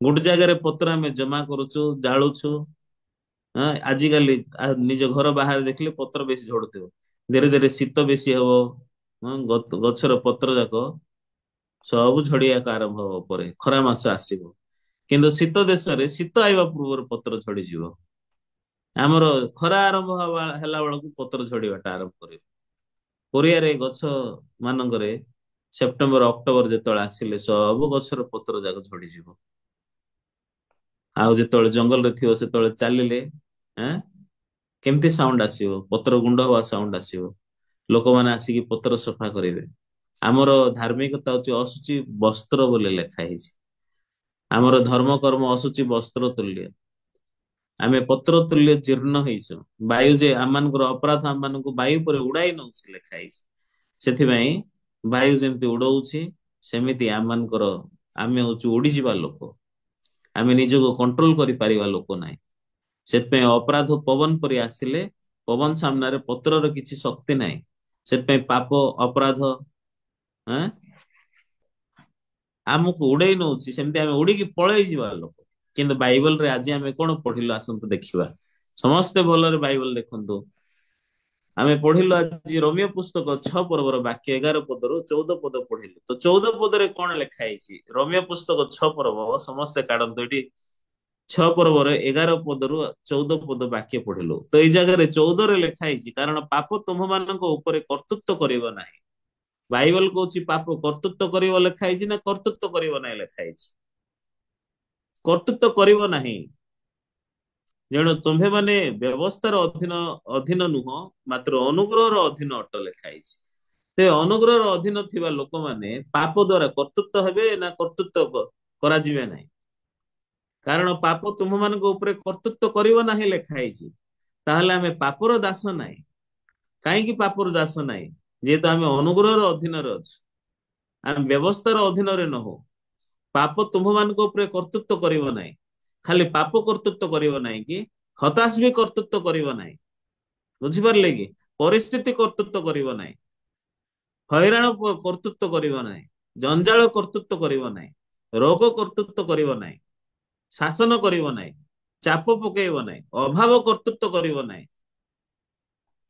ଗୋଟେ ଜାଗାରେ ପତ୍ର ଆମେ ଜମା କରୁଛୁ, ଜାଳୁଛୁ। ଆଜିକାଲି ନିଜ ଘର ବାହାରେ ଦେଖିଲେ ପତ୍ର ବେଶୀ ଝଡୁଥିବ। ଧୀରେ ଧୀରେ ଶୀତ ବେଶୀ ହବ, ଗଛର ପତ୍ର ଯାକ ସବୁ ଝଡିବାକୁ ଆରମ୍ଭ ହବ, ପରେ ଖରା ମାସ ଆସିବ। କିନ୍ତୁ ଶୀତ ଦେଶରେ ଶୀତ ଆଇବା ପୂର୍ବରୁ ପତ୍ର ଝଡିଯିବ। ଆମର ଖରା ଆରମ୍ଭ ହେଲା ବେଳକୁ ପତ୍ର ଝଡିବାଟା ଆରମ୍ଭ କରିବ। କୋରିଆରେ ଗଛ ମାନଙ୍କରେ ସେପ୍ଟେମ୍ବର ଅକ୍ଟୋବର ଯେତେବେଳେ ଆସିଲେ ସବୁ ଗଛର ପତ୍ର ଯାକ ଝଡିଯିବ। ଆଉ ଯେତେବେଳେ ଜଙ୍ଗଲରେ ଥିବ ସେତେବେଳେ ଚାଲିଲେ କେମିତି ସାଉଣ୍ଡ ଆସିବ, ପତ୍ର ଗୁଣ୍ଡ ହବା ସାଉଣ୍ଡ ଆସିବ। ଲୋକମାନେ ଆସିକି ପତ୍ର ସଫା କରିବେ। ଆମର ଧାର୍ମିକତା ହଉଛି ଅଶୁଚି ବସ୍ତ୍ର ବୋଲି ଲେଖା ହେଇଛି। ଆମର ଧର୍ମ କର୍ମ ଅଶୁଚି ବସ୍ତ୍ର ତୁଲ୍ୟ, ଆମେ ପତ୍ର ତୁଲ୍ୟ ଜୀର୍ଣ୍ଣ ହେଇଛୁ। ବାୟୁ ଯେ ଆମମାନଙ୍କର ଅପରାଧ ଆମମାନଙ୍କୁ ବାୟୁ ପରେ ଉଡାଇ ନଉଛି ଲେଖା ହେଇଛି। ସେଥିପାଇଁ ବାୟୁ ଯେମିତି ଉଡଉଛି ସେମିତି ଆମମାନଙ୍କର, ଆମେ ହଉଛୁ ଉଡିଯିବା ଲୋକ, ଆମେ ନିଜକୁ କଣ୍ଟ୍ରୋଲ କରିପାରିବା ଲୋକ ନାହିଁ। ସେଥିପାଇଁ ଅପରାଧ ପବନ ପରି ଆସିଲେ ପବନ ସାମ୍ନାରେ ପତ୍ରର କିଛି ଶକ୍ତି ନାହିଁ। ସେଥିପାଇଁ ପାପ ଅପରାଧ ଆମକୁ ଉଡେଇ ନଉଛି, ସେମିତି ଆମେ ଉଡିକି ପଳେଇ ଯିବା ଲୋକ। କିନ୍ତୁ ବାଇବଲରେ ଆଜି ଆମେ କଣ ପଢିଲୁ ଆସନ୍ତୁ ଦେଖିବା। ସମସ୍ତେ ଭଲରେ ବାଇବଲ ଦେଖନ୍ତୁ। ଆମେ ପଢିଲୁ ଆଜି ରୋମୀୟ ପୁସ୍ତକ 6 ପର୍ବର ବାକ୍ୟ 11 ପଦରୁ 14 ପଦ ପଢିଲୁ। ତ 14 ପଦରେ କଣ ଲେଖା ହେଇଛି? ରୋମୀୟ ପୁସ୍ତକ 6 ପର୍ବ ସମସ୍ତେ କାଢନ୍ତୁ। ଏଠି 6 ପର୍ବରେ 11 ପଦରୁ 14 ପଦ ବାକ୍ୟ ପଢିଲୁ। ତ ଏଇ ଜାଗାରେ 14 ଲେଖା ହେଇଛି, କାରଣ ପାପ ତୁମ୍ଭମାନଙ୍କ ଉପରେ କର୍ତ୍ତୃତ୍ୱ କରିବ ନାହିଁ। ବାଇବଲ କହୁଛି ପାପ କର୍ତ୍ତୃତ୍ୱ କରିବ ଲେଖା ହେଇଛି ନା କର୍ତ୍ତୃତ୍ୱ କରିବ ନାହିଁ ଲେଖା ହେଇଛି? କର୍ତ୍ତୃତ୍ୱ କରିବ ନାହିଁ। ଯେଣୁ ତୁମ୍ଭେମାନେ ବ୍ୟବସ୍ଥାର ଅଧୀନ ନୁହଁ, ମାତ୍ର ଅନୁଗ୍ରହର ଅଧୀନ ଅଟ ଲେଖା ହେଇଛି। ସେ ଅନୁଗ୍ରହର ଅଧୀନ ଥିବା ଲୋକମାନେ ପାପ ଦ୍ଵାରା କର୍ତ୍ତୃତ୍ୱ ହେବେ ନା କର୍ତ୍ତୃତ୍ୱ କରାଯିବେ ନାହିଁ? କାରଣ ପାପ ତୁମ୍ଭମାନଙ୍କ ଉପରେ କର୍ତ୍ତୃତ୍ୱ କରିବ ନାହିଁ ଲେଖା ହେଇଛି। ତାହେଲେ ଆମେ ପାପର ଦାସ ନାହିଁ। କାହିଁକି ପାପର ଦାସ ନାହିଁ? ଯେହେତୁ ଆମେ ଅନୁଗ୍ରହର ଅଧୀନରେ ଅଛୁ, ଆମେ ବ୍ୟବସ୍ଥାର ଅଧୀନରେ ନହଉ। ପାପ ତୁମ୍ଭମାନଙ୍କ ଉପରେ କର୍ତ୍ତୃତ୍ୱ କରିବ ନାହିଁ। ଖାଲି ପାପ କର୍ତ୍ତୃତ୍ୱ କରିବ ନାହିଁ କି ହତାଶ ବି କର୍ତ୍ତୃତ୍ୱ କରିବ ନାହିଁ। ବୁଝିପାରିଲେ କି? ପରିସ୍ଥିତି କର୍ତ୍ତୃତ୍ୱ କରିବ ନାହିଁ, ହଇରାଣ କର୍ତ୍ତୃତ୍ୱ କରିବ ନାହିଁ, ଜଞ୍ଜାଳ କର୍ତ୍ତୃତ୍ୱ କରିବ ନାହିଁ, ରୋଗ କର୍ତ୍ତୃତ୍ୱ କରିବ ନାହିଁ, ଶାସନ କରିବ ନାହିଁ, ଚାପ ପକେଇବ ନାହିଁ, ଅଭାବ କର୍ତ୍ତୃତ୍ୱ କରିବ ନାହିଁ,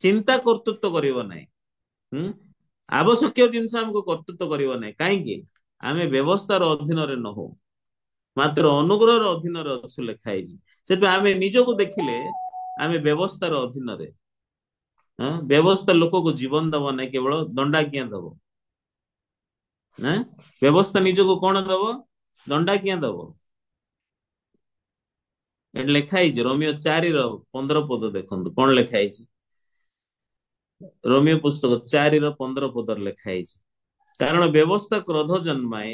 ଚିନ୍ତା କର୍ତ୍ତୃତ୍ୱ କରିବ ନାହିଁ, ଆବଶ୍ୟକୀୟ ଜିନିଷ ଆମକୁ କର୍ତ୍ତୃତ୍ୱ କରିବ ନାହିଁ। କାହିଁକି? ଆମେ ବ୍ୟବସ୍ଥାର ଅଧୀନରେ ନହଉ, ମାତ୍ର ଅନୁଗ୍ରହର ଅଧୀନରେ ଅଛୁ ଲେଖା ହେଇଛି। ସେଥିପାଇଁ ଆମେ ନିଜକୁ ଦେଖିଲେ ଆମେ ବ୍ୟବସ୍ଥାର ଅଧୀନରେ। ବ୍ୟବସ୍ଥା ଲୋକକୁ ଜୀବନ ଦବ ନାହିଁ, କେବଳ ଦଣ୍ଡାଜ୍ଞା ଦବ। ବ୍ୟବସ୍ଥା ନିଜକୁ କଣ ଦବ? ଦଣ୍ଡାଜ୍ଞା ଦବ। ଏଠି ଲେଖା ହେଇଛି ରୋମିଓ 4:15 ପଦ ଦେଖନ୍ତୁ କଣ ଲେଖା ହେଇଛି। ରୋମିଓ ପୁସ୍ତକ 4:15 ପଦରେ ଲେଖା ହେଇଛି, କାରଣ ବ୍ୟବସ୍ଥା କ୍ରୋଧ ଜନ୍ମାଏ,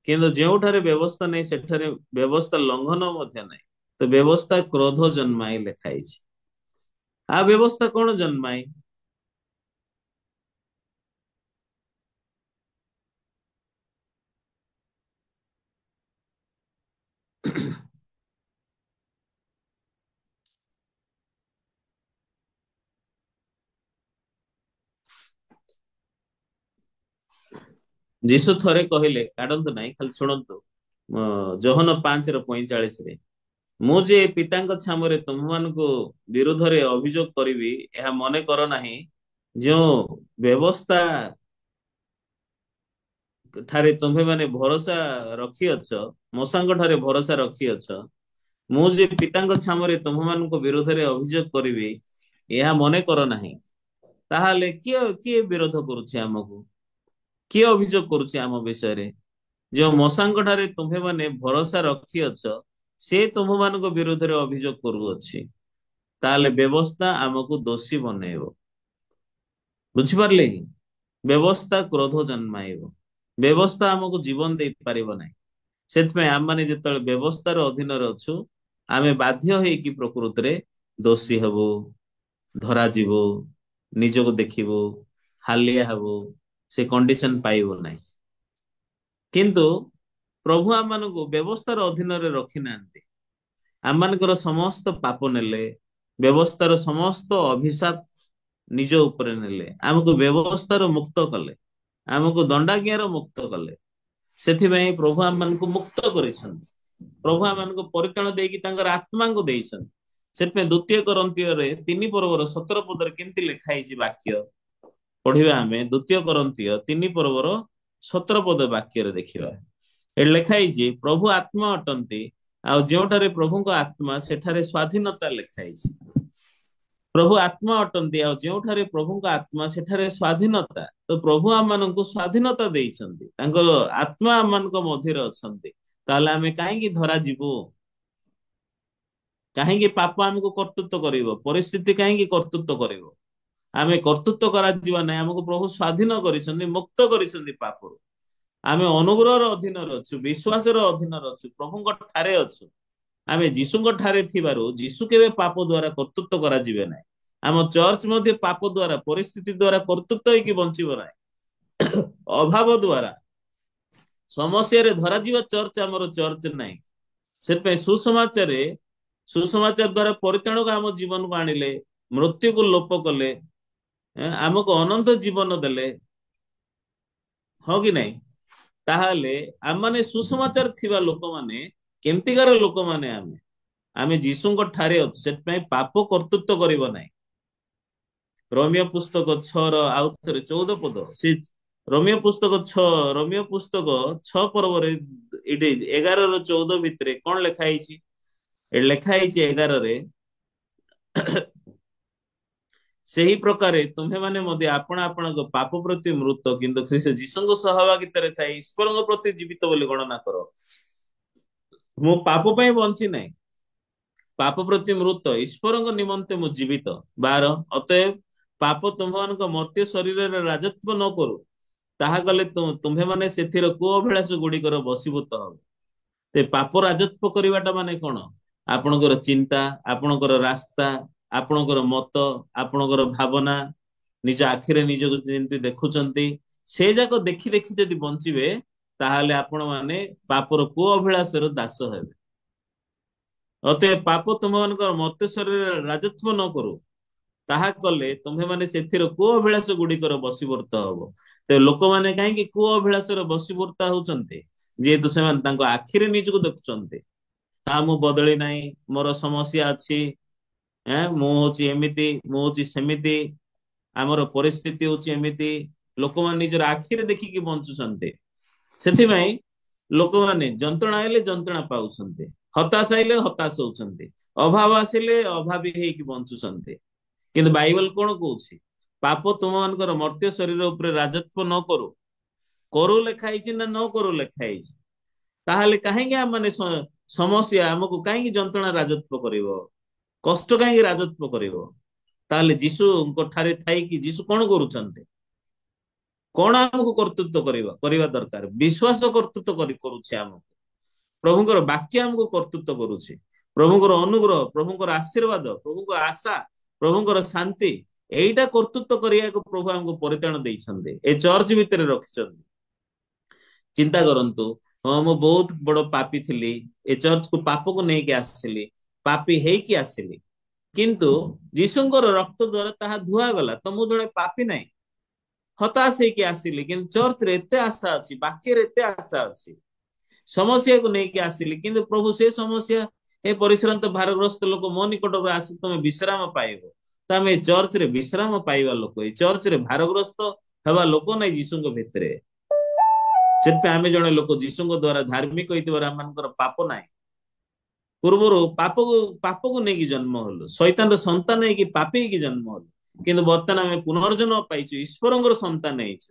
କିନ୍ତୁ ଯେଉଁଠାରେ ବ୍ୟବସ୍ଥା ନାହିଁ ସେଠାରେ ବ୍ୟବସ୍ଥା ଲଙ୍ଘନ ମଧ୍ୟ ନାହିଁ। ତ ବ୍ୟବସ୍ଥା କ୍ରୋଧ ଜନ୍ମାଏ ଲେଖା ହେଇଛି। ଆଉ ବ୍ୟବସ୍ଥା କଣ ଜନ୍ମାଏ? ଯୀଶୁ ଥରେ କହିଲେ, କାଢନ୍ତୁ ନାହିଁ, ଖାଲି ଶୁଣନ୍ତୁ, ଯୋହନ 5:45, ମୁଁ ଯେ ପିତାଙ୍କ ଛାମରେ ତୁମ୍ଭମାନଙ୍କୁ ବିରୁଦ୍ଧରେ ଅଭିଯୋଗ କରିବି ଏହା ମନେ କର ନାହିଁ। ଯେଉଁ ବ୍ୟବସ୍ଥା ଠାରେ ତୁମ୍ଭେମାନେ ଭରସା ରଖିଅଛ, ମୋଶାଙ୍କ ଠାରେ ଭରସା ରଖିଅଛ, ମୁଁ ଯେ ପିତାଙ୍କ ଛାମରେ ତୁମ୍ଭମାନଙ୍କ ବିରୁଦ୍ଧରେ ଅଭିଯୋଗ କରିବି ଏହା ମନେ କର ନାହିଁ। ତାହେଲେ କିଏ କିଏ ବିରୋଧ କରୁଛି ଆମକୁ? କିଏ ଅଭିଯୋଗ କରୁଛି ଆମ ବିଷୟରେ? ଯେଉଁ ମୋଶାଙ୍କ ଠାରେ ତୁମ୍ଭେମାନେ ଭରସା ରଖିଅଛ ସେ ତୁମ୍ଭମାନଙ୍କ ବିରୁଦ୍ଧରେ ଅଭିଯୋଗ କରୁଅଛି। ତାହେଲେ ବ୍ୟବସ୍ଥା ଆମକୁ ଦୋଷୀ ବନେଇବ। ବୁଝିପାରିଲେ କି? ବ୍ୟବସ୍ଥା କ୍ରୋଧ ଜନ୍ମାଇବ। ବ୍ୟବସ୍ଥା ଆମକୁ ଜୀବନ ଦେଇପାରିବ ନାହିଁ। ସେଥିପାଇଁ ଆମମାନେ ଯେତେବେଳେ ବ୍ୟବସ୍ଥାର ଅଧୀନରେ ଅଛୁ, ଆମେ ବାଧ୍ୟ ହେଇକି ପ୍ରକୃତିରେ ଦୋଷୀ ହବୁ, ଧରାଯିବୁ, ନିଜକୁ ଦେଖିବୁ, ହାଲିଆ ହବୁ, ସେ କଣ୍ଡିସନ ପାଇବୁ ନାହିଁ। କିନ୍ତୁ ପ୍ରଭୁ ଆମମାନଙ୍କୁ ବ୍ୟବସ୍ଥାର ଅଧୀନରେ ରଖିନାହାନ୍ତି। ଆମମାନଙ୍କର ସମସ୍ତ ପାପ ନେଲେ, ବ୍ୟବସ୍ଥାର ସମସ୍ତ ଅଭିଶାପ ନିଜ ଉପରେ ନେଲେ, ଆମକୁ ବ୍ୟବସ୍ଥାର ମୁକ୍ତ କଲେ, ଆମକୁ ଦଣ୍ଡାଜ୍ଞାର ମୁକ୍ତ କଲେ। ସେଥିପାଇଁ ପ୍ରଭୁ ଆମମାନଙ୍କୁ ମୁକ୍ତ କରିଛନ୍ତି। ପ୍ରଭୁ ଆମମାନଙ୍କୁ ପରିତ୍ରାଣ ଦେଇକି ତାଙ୍କର ଆତ୍ମାଙ୍କୁ ଦେଇଛନ୍ତି। ସେଥିପାଇଁ ଦ୍ୱିତୀୟ କରିନ୍ଥୀୟରେ 3 ପର୍ବର 17 ପଦରେ କେମିତି ଲେଖା ହେଇଛି ବାକ୍ୟ ପଢିବା ଆମେ। ଦ୍ୱିତୀୟ କରିନ୍ଥୀୟ 3 ପର୍ବର 17 ପଦ ବାକ୍ୟରେ ଦେଖିବା। ଏଠି ଲେଖା ହେଇଛି ପ୍ରଭୁ ଆତ୍ମା ଅଟନ୍ତି, ଆଉ ଯେଉଁଠାରେ ପ୍ରଭୁଙ୍କ ଆତ୍ମା ସେଠାରେ ସ୍ୱାଧୀନତା ଲେଖା ହେଇଛି। ପ୍ରଭୁ ଆତ୍ମା ଅଟନ୍ତି, ଆଉ ଯେଉଁଠାରେ ପ୍ରଭୁଙ୍କ ଆତ୍ମା ସେଠାରେ ସ୍ୱାଧୀନତା। ତ ପ୍ରଭୁ ଆମମାନଙ୍କୁ ସ୍ୱାଧୀନତା ଦେଇଛନ୍ତି, ତାଙ୍କର ଆତ୍ମା ଆମମାନଙ୍କ ମଧ୍ୟରେ ଅଛନ୍ତି। ତାହେଲେ ଆମେ କାହିଁକି ଧରାଯିବୁ? କାହିଁକି ପାପ ଆମକୁ କର୍ତ୍ତୃତ୍ୱ କରିବ? ପରିସ୍ଥିତି କାହିଁକି କର୍ତ୍ତୃତ୍ୱ କରିବ? ଆମେ କର୍ତ୍ତୃତ୍ୱ କରାଯିବା ନାହିଁ। ଆମକୁ ପ୍ରଭୁ ସ୍ୱାଧୀନ କରିଛନ୍ତି, ମୁକ୍ତ କରିଛନ୍ତି ପାପରୁ। ଆମେ ଅନୁଗ୍ରହର ଅଧୀନରେ ଅଛୁ, ବିଶ୍ୱାସର ଅଧୀନରେ ଅଛୁ, ପ୍ରଭୁଙ୍କ ଠାରେ ଅଛୁ। ଆମେ ଯୀଶୁଙ୍କ ଠାରେ ଥିବାରୁ ଯୀଶୁ କେବେ ପାପ ଦ୍ୱାରା କର୍ତ୍ତୃତ୍ୱ କରାଯିବେ ନାହିଁ। ଆମ ଚର୍ଚ୍ଚ ମଧ୍ୟ ପାପ ଦ୍ୱାରା, ପରିସ୍ଥିତି ଦ୍ୱାରା କର୍ତ୍ତୃତ୍ୱ ହେଇକି ବଞ୍ଚିବ ନାହିଁ। ଅଭାବ ଦ୍ୱାରା, ସମସ୍ୟାରେ ଧରାଯିବା ଚର୍ଚ୍ଚ ଆମର ଚର୍ଚ୍ଚ ନାହିଁ। ସେଥିପାଇଁ ସୁସମାଚାର ଦ୍ୱାରା ପରିତ୍ରାଣକୁ ଆମ ଜୀବନକୁ ଆଣିଲେ, ମୃତ୍ୟୁକୁ ଲୋପ କଲେ, ଆମକୁ ଅନନ୍ତ ଜୀବନ ଦେଲେ, ହଁ କି ନାଇଁ? ତାହେଲେ ଆମମାନେ ସୁସମାଚାର ଥିବା ଲୋକମାନେ କେମିତିକାର ଲୋକମାନେ? ଆମେ ଯୀଶୁଙ୍କ ଠାରେ ଅଛୁ। ସେଥିପାଇଁ ପାପ କର୍ତ୍ତୃତ୍ୱ କରିବ ନାହିଁ। ରୋମିଓ ପୁସ୍ତକ 6 ଆଉ ଥରେ 14 ପଦ, ସେ ରୋମିଓ ପୁସ୍ତକ 6, ରୋମିଓ ପୁସ୍ତକ 6 ପର୍ବରେ ଏଠି 11 14 ଭିତରେ କଣ ଲେଖା ହେଇଛି? ଏଠି ଲେଖା ହେଇଛି 11ରେ, ସେହି ପ୍ରକାରେ ତୁମ୍ଭେମାନେ ମଧ୍ୟ ଆପଣା ଆପଣଙ୍କ ପାପ ପ୍ରତି ମୃତ, କିନ୍ତୁ ଖ୍ରୀଷ୍ଟ ଯୀଶୁଙ୍କ ସହଭାଗିତାରେ ଥାଇ ଈଶ୍ୱରଙ୍କ ପ୍ରତି ଜୀବିତ ବୋଲି ଗଣନା କର। ମୁଁ ପାପ ପାଇଁ ବଞ୍ଚି ନାହିଁ, ପାପ ପ୍ରତି ମୃତ, ଈଶ୍ୱରଙ୍କ ନିମନ୍ତେ ମୁଁ ଜୀବିତ। 12, ଅତଏବ ପାପ ତୁମ୍ଭମାନଙ୍କ ମର୍ତ୍ତ୍ୟ ଶରୀରରେ ରାଜତ୍ୱ ନ କରୁ, ତାହା କଲେ ତୁମ୍ଭେମାନେ ସେଥିର କୁଅଭିଳାଷ ଗୁଡିକର ବଶୀଭୂତ ହବ। ପାପ ରାଜତ୍ୱ କରିବାଟା ମାନେ କଣ? ଆପଣଙ୍କର ଚିନ୍ତା, ଆପଣଙ୍କର ରାସ୍ତା, ଆପଣଙ୍କର ମତ, ଆପଣଙ୍କର ଭାବନା, ନିଜ ଆଖିରେ ନିଜକୁ ଯେମିତି ଦେଖୁଛନ୍ତି ସେ ଯାକ ଦେଖି ଦେଖି ଯଦି ବଞ୍ଚିବେ ତାହେଲେ ଆପଣ ମାନେ ପାପର କୁଅଭିଳାଷର ଦାସ ହେବେ। ଅତଏବ ପାପ ତୁମମାନଙ୍କର ମର୍ତ୍ତ୍ୟ ଶରୀରରେ ରାଜତ୍ୱ ନ କରୁ, ତାହା କଲେ ତୁମ୍ଭେମାନେ ସେଥିର କୁଅଭିଳାଷ ଗୁଡିକର ବଶୀବର୍ତ୍ତ ହବ। ତ ଲୋକମାନେ କାହିଁକି କୁଅଭିଳାଷର ବଶୀବର୍ତ୍ତ ହଉଛନ୍ତି? ଯେହେତୁ ସେମାନେ ତାଙ୍କ ଆଖିରେ ନିଜକୁ ଦେଖୁଛନ୍ତି। ହଁ, ମୁଁ ବଦଳି ନାହିଁ, ମୋର ସମସ୍ୟା ଅଛି, ମୁଁ ହଉଛି ଏମିତି, ମୁଁ ହଉଛି ସେମିତି, ଆମର ପରିସ୍ଥିତି ହଉଛି ଏମିତି। ଲୋକମାନେ ନିଜର ଆଖିରେ ଦେଖିକି ବଞ୍ଚୁଛନ୍ତି। ସେଥିପାଇଁ ଲୋକମାନେ ଯନ୍ତ୍ରଣା ହେଲେ ଯନ୍ତ୍ରଣା ପାଉଛନ୍ତି, ହତାଶ ହେଲେ ହତାଶ ହଉଛନ୍ତି, ଅଭାବ ଆସିଲେ ଅଭାବୀ ହେଇକି ବଞ୍ଚୁଛନ୍ତି। କିନ୍ତୁ ବାଇବଲ କଣ କହୁଛି? ପାପ ତୁମମାନଙ୍କର ମର୍ତ୍ତ୍ୟ ଶରୀର ଉପରେ ରାଜତ୍ୱ ନ କରୁ। କରୁ ଲେଖା ହେଇଛି ନା ନ କରୁ ଲେଖା ହେଇଛି? ତାହେଲେ କାହିଁକି ଆମମାନେ ସମସ୍ୟା, ଆମକୁ କାହିଁକି ଯନ୍ତ୍ରଣା ରାଜତ୍ୱ କରିବ, କଷ୍ଟ କାହିଁକି ରାଜତ୍ୱ କରିବ? ତାହେଲେ ଯୀଶୁଙ୍କ ଠାରେ ଥାଇକି ଯୀଶୁ କଣ କରୁଛନ୍ତି? କଣ ଆମକୁ କର୍ତ୍ତୃତ୍ୱ କରିବା ଦରକାର? ବିଶ୍ୱାସ କର୍ତ୍ତୃତ୍ୱ କରୁଛି ଆମକୁ, ପ୍ରଭୁଙ୍କର ବାକ୍ୟ ଆମକୁ କର୍ତ୍ତୃତ୍ୱ କରୁଛି, ପ୍ରଭୁଙ୍କର ଅନୁଗ୍ରହ, ପ୍ରଭୁଙ୍କର ଆଶୀର୍ବାଦ, ପ୍ରଭୁଙ୍କ ଆଶା, ପ୍ରଭୁଙ୍କର ଶାନ୍ତି, ଏଇଟା କର୍ତ୍ତୃତ୍ୱ କରିବାକୁ ପ୍ରଭୁ ଆମକୁ ପରିତ୍ରାଣ ଦେଇଛନ୍ତି, ଏ ଚର୍ଚ୍ଚ ଭିତରେ ରଖିଛନ୍ତି। ଚିନ୍ତା କରନ୍ତୁ, ହଁ ମୁଁ ବହୁତ ବଡ ପାପୀ ଥିଲି, ଏ ଚର୍ଚ୍ଚକୁ ପାପକୁ ନେଇକି ଆସିଲି, ପାପୀ ହେଇକି ଆସିଲି, କିନ୍ତୁ ଯୀଶୁଙ୍କର ରକ୍ତ ଦ୍ଵାରା ତାହା ଧୁଆଗଲା, ତ ମୁଁ ଜଣେ ପାପୀ ନାହିଁ। ହତାଶ ହେଇକି ଆସିଲି, କିନ୍ତୁ ଚର୍ଚ୍ଚରେ ଏତେ ଆଶା ଅଛି, ବାକ୍ୟରେ ଏତେ ଆଶା ଅଛି। ସମସ୍ୟାକୁ ନେଇକି ଆସିଲି, କିନ୍ତୁ ପ୍ରଭୁ ସେ ସମସ୍ୟା, ହେ ପରିଶ୍ରାନ୍ତ ଭାରଗ୍ରସ୍ତ ଲୋକ ମୋ ନିକଟକୁ ଆସି ତମେ ବିଶ୍ରାମ ପାଇବ। ତ ଆମେ ଏ ଚର୍ଚ୍ଚରେ ବିଶ୍ରାମ ପାଇବା ଲୋକ, ଏ ଚର୍ଚ୍ଚରେ ଭାରଗ୍ରସ୍ତ ହେବା ଲୋକ ନାଇଁ ଯୀଶୁଙ୍କ ଭିତରେ। ସେଥିପାଇଁ ଆମେ ଜଣେ ଲୋକ ଯୀଶୁଙ୍କ ଦ୍ଵାରା ଧାର୍ମିକ ହେଇଥିବାର ଆମମାନଙ୍କର ପାପ ନାହିଁ। ପୂର୍ବରୁ ପାପକୁ ନେଇକି ଜନ୍ମ ହେଲୁ, ଶୈତାନର ସନ୍ତାନ ହେଇକି ପାପୀ ହେଇକି ଜନ୍ମ ହେଲୁ, କିନ୍ତୁ ବର୍ତ୍ତମାନ ଆମେ ପୁନର୍ଜନ୍ମ ପାଇଛୁ, ଈଶ୍ୱରଙ୍କର ସନ୍ତାନ ହେଇଛୁ।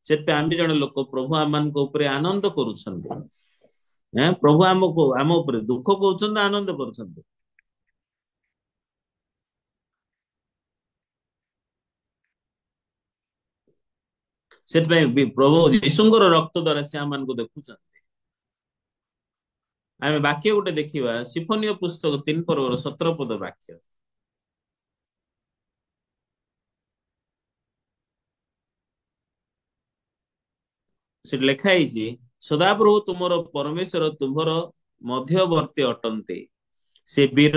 ସେଥିପାଇଁ ଆମେ ଜଣେ ଲୋକ ପ୍ରଭୁ ଆମମାନଙ୍କ ଉପରେ ଆନନ୍ଦ କରୁଛନ୍ତି। ପ୍ରଭୁ ଆମ ଉପରେ ଦୁଃଖ କରୁଛନ୍ତି, ଆନନ୍ଦ କରୁଛନ୍ତି। ସେଥିପାଇଁ ପ୍ରଭୁ ଯୀଶୁଙ୍କର ରକ୍ତ ଦ୍ଵାରା ସେ ଆମମାନଙ୍କୁ ଦେଖୁଛନ୍ତି। ଆମେ ବାକ୍ୟ ଗୋଟେ ଦେଖିବା, ସିଫନୀୟ ପୁସ୍ତକ 3 ପର୍ବର 17 ପଦ ବାକ୍ୟ। ସେଠି ଲେଖା ହେଇଛି, ସଦାପ୍ରଭୁ ତୁମର ପରମେଶ୍ୱର ତୁମ୍ଭର ମଧ୍ୟବର୍ତ୍ତୀ ଅଟନ୍ତି, ସେ ବୀର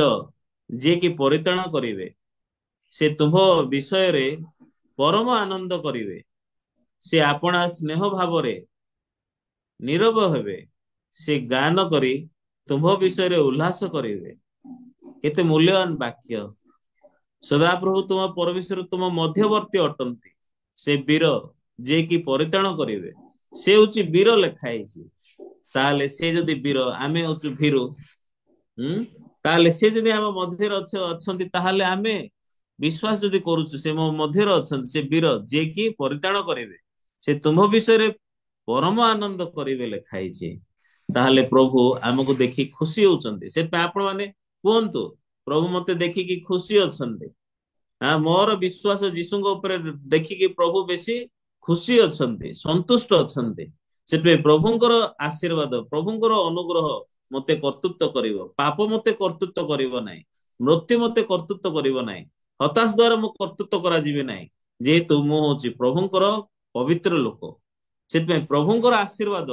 ଯିଏକି ପରିତ୍ରାଣ କରିବେ, ସେ ତୁମ୍ଭ ବିଷୟରେ ପରମ ଆନନ୍ଦ କରିବେ, ସେ ଆପଣା ସ୍ନେହ ଭାବରେ ନୀରବ ହେବେ, ସେ ଗାନ କରି ତୁମ୍ଭ ବିଷୟରେ ଉଲ୍ଲାସ କରିବେ। କେତେ ମୂଲ୍ୟବାନ ବାକ୍ୟ। ସଦାପ୍ରଭୁ ତୁମ ପରମେଶ୍ୱର ତୁମ ମଧ୍ୟବର୍ତ୍ତୀ ଅଟନ୍ତି, ସେ ବୀର ଯିଏକି ପରିତ୍ରାଣ କରିବେ। ସେ ହଉଛି ବୀର ଲେଖା ହେଇଛି। ତାହେଲେ ସେ ଯଦି ବୀର, ଆମେ ହଉଛୁ ଭୀରୁ। ତାହେଲେ ସେ ଯଦି ଆମ ମଧ୍ୟରେ ଅଛନ୍ତି, ତାହେଲେ ଆମେ ବିଶ୍ୱାସ ଯଦି କରୁଛୁ ସେ ମୋ ମଧ୍ୟରେ ଅଛନ୍ତି, ସେ ବୀର ଯିଏକି ପରିତ୍ରାଣ କରିବେ, ସେ ତୁମ୍ଭ ବିଷୟରେ ପରମ ଆନନ୍ଦ କରିବେ ଲେଖା ହେଇଛି। ତାହେଲେ ପ୍ରଭୁ ଆମକୁ ଦେଖି ଖୁସି ହଉଛନ୍ତି। ସେଥିପାଇଁ ଆପଣ ମାନେ କୁହନ୍ତୁ, ପ୍ରଭୁ ମତେ ଦେଖିକି ଖୁସି ଅଛନ୍ତି। ମୋର ବିଶ୍ୱାସ ଯୀଶୁଙ୍କ ଉପରେ ଦେଖିକି ପ୍ରଭୁ ବେଶୀ ଖୁସି ଅଛନ୍ତି, ସନ୍ତୁଷ୍ଟ ଅଛନ୍ତି। ସେଥିପାଇଁ ପ୍ରଭୁଙ୍କର ଆଶୀର୍ବାଦ, ପ୍ରଭୁଙ୍କର ଅନୁଗ୍ରହ ମତେ କର୍ତ୍ତୃତ୍ୱ କରିବ। ପାପ ମତେ କର୍ତ୍ତୃତ୍ୱ କରିବ ନାହିଁ, ମୃତ୍ୟୁ ମତେ କର୍ତ୍ତୃତ୍ୱ କରିବ ନାହିଁ, ହତାଶ ଦ୍ଵାରା ମୁଁ କର୍ତ୍ତୃତ୍ୱ କରାଯିବି ନାହିଁ, ଯେହେତୁ ମୁଁ ହଉଛି ପ୍ରଭୁଙ୍କର ପବିତ୍ର ଲୋକ। ସେଥିପାଇଁ ପ୍ରଭୁଙ୍କର ଆଶୀର୍ବାଦ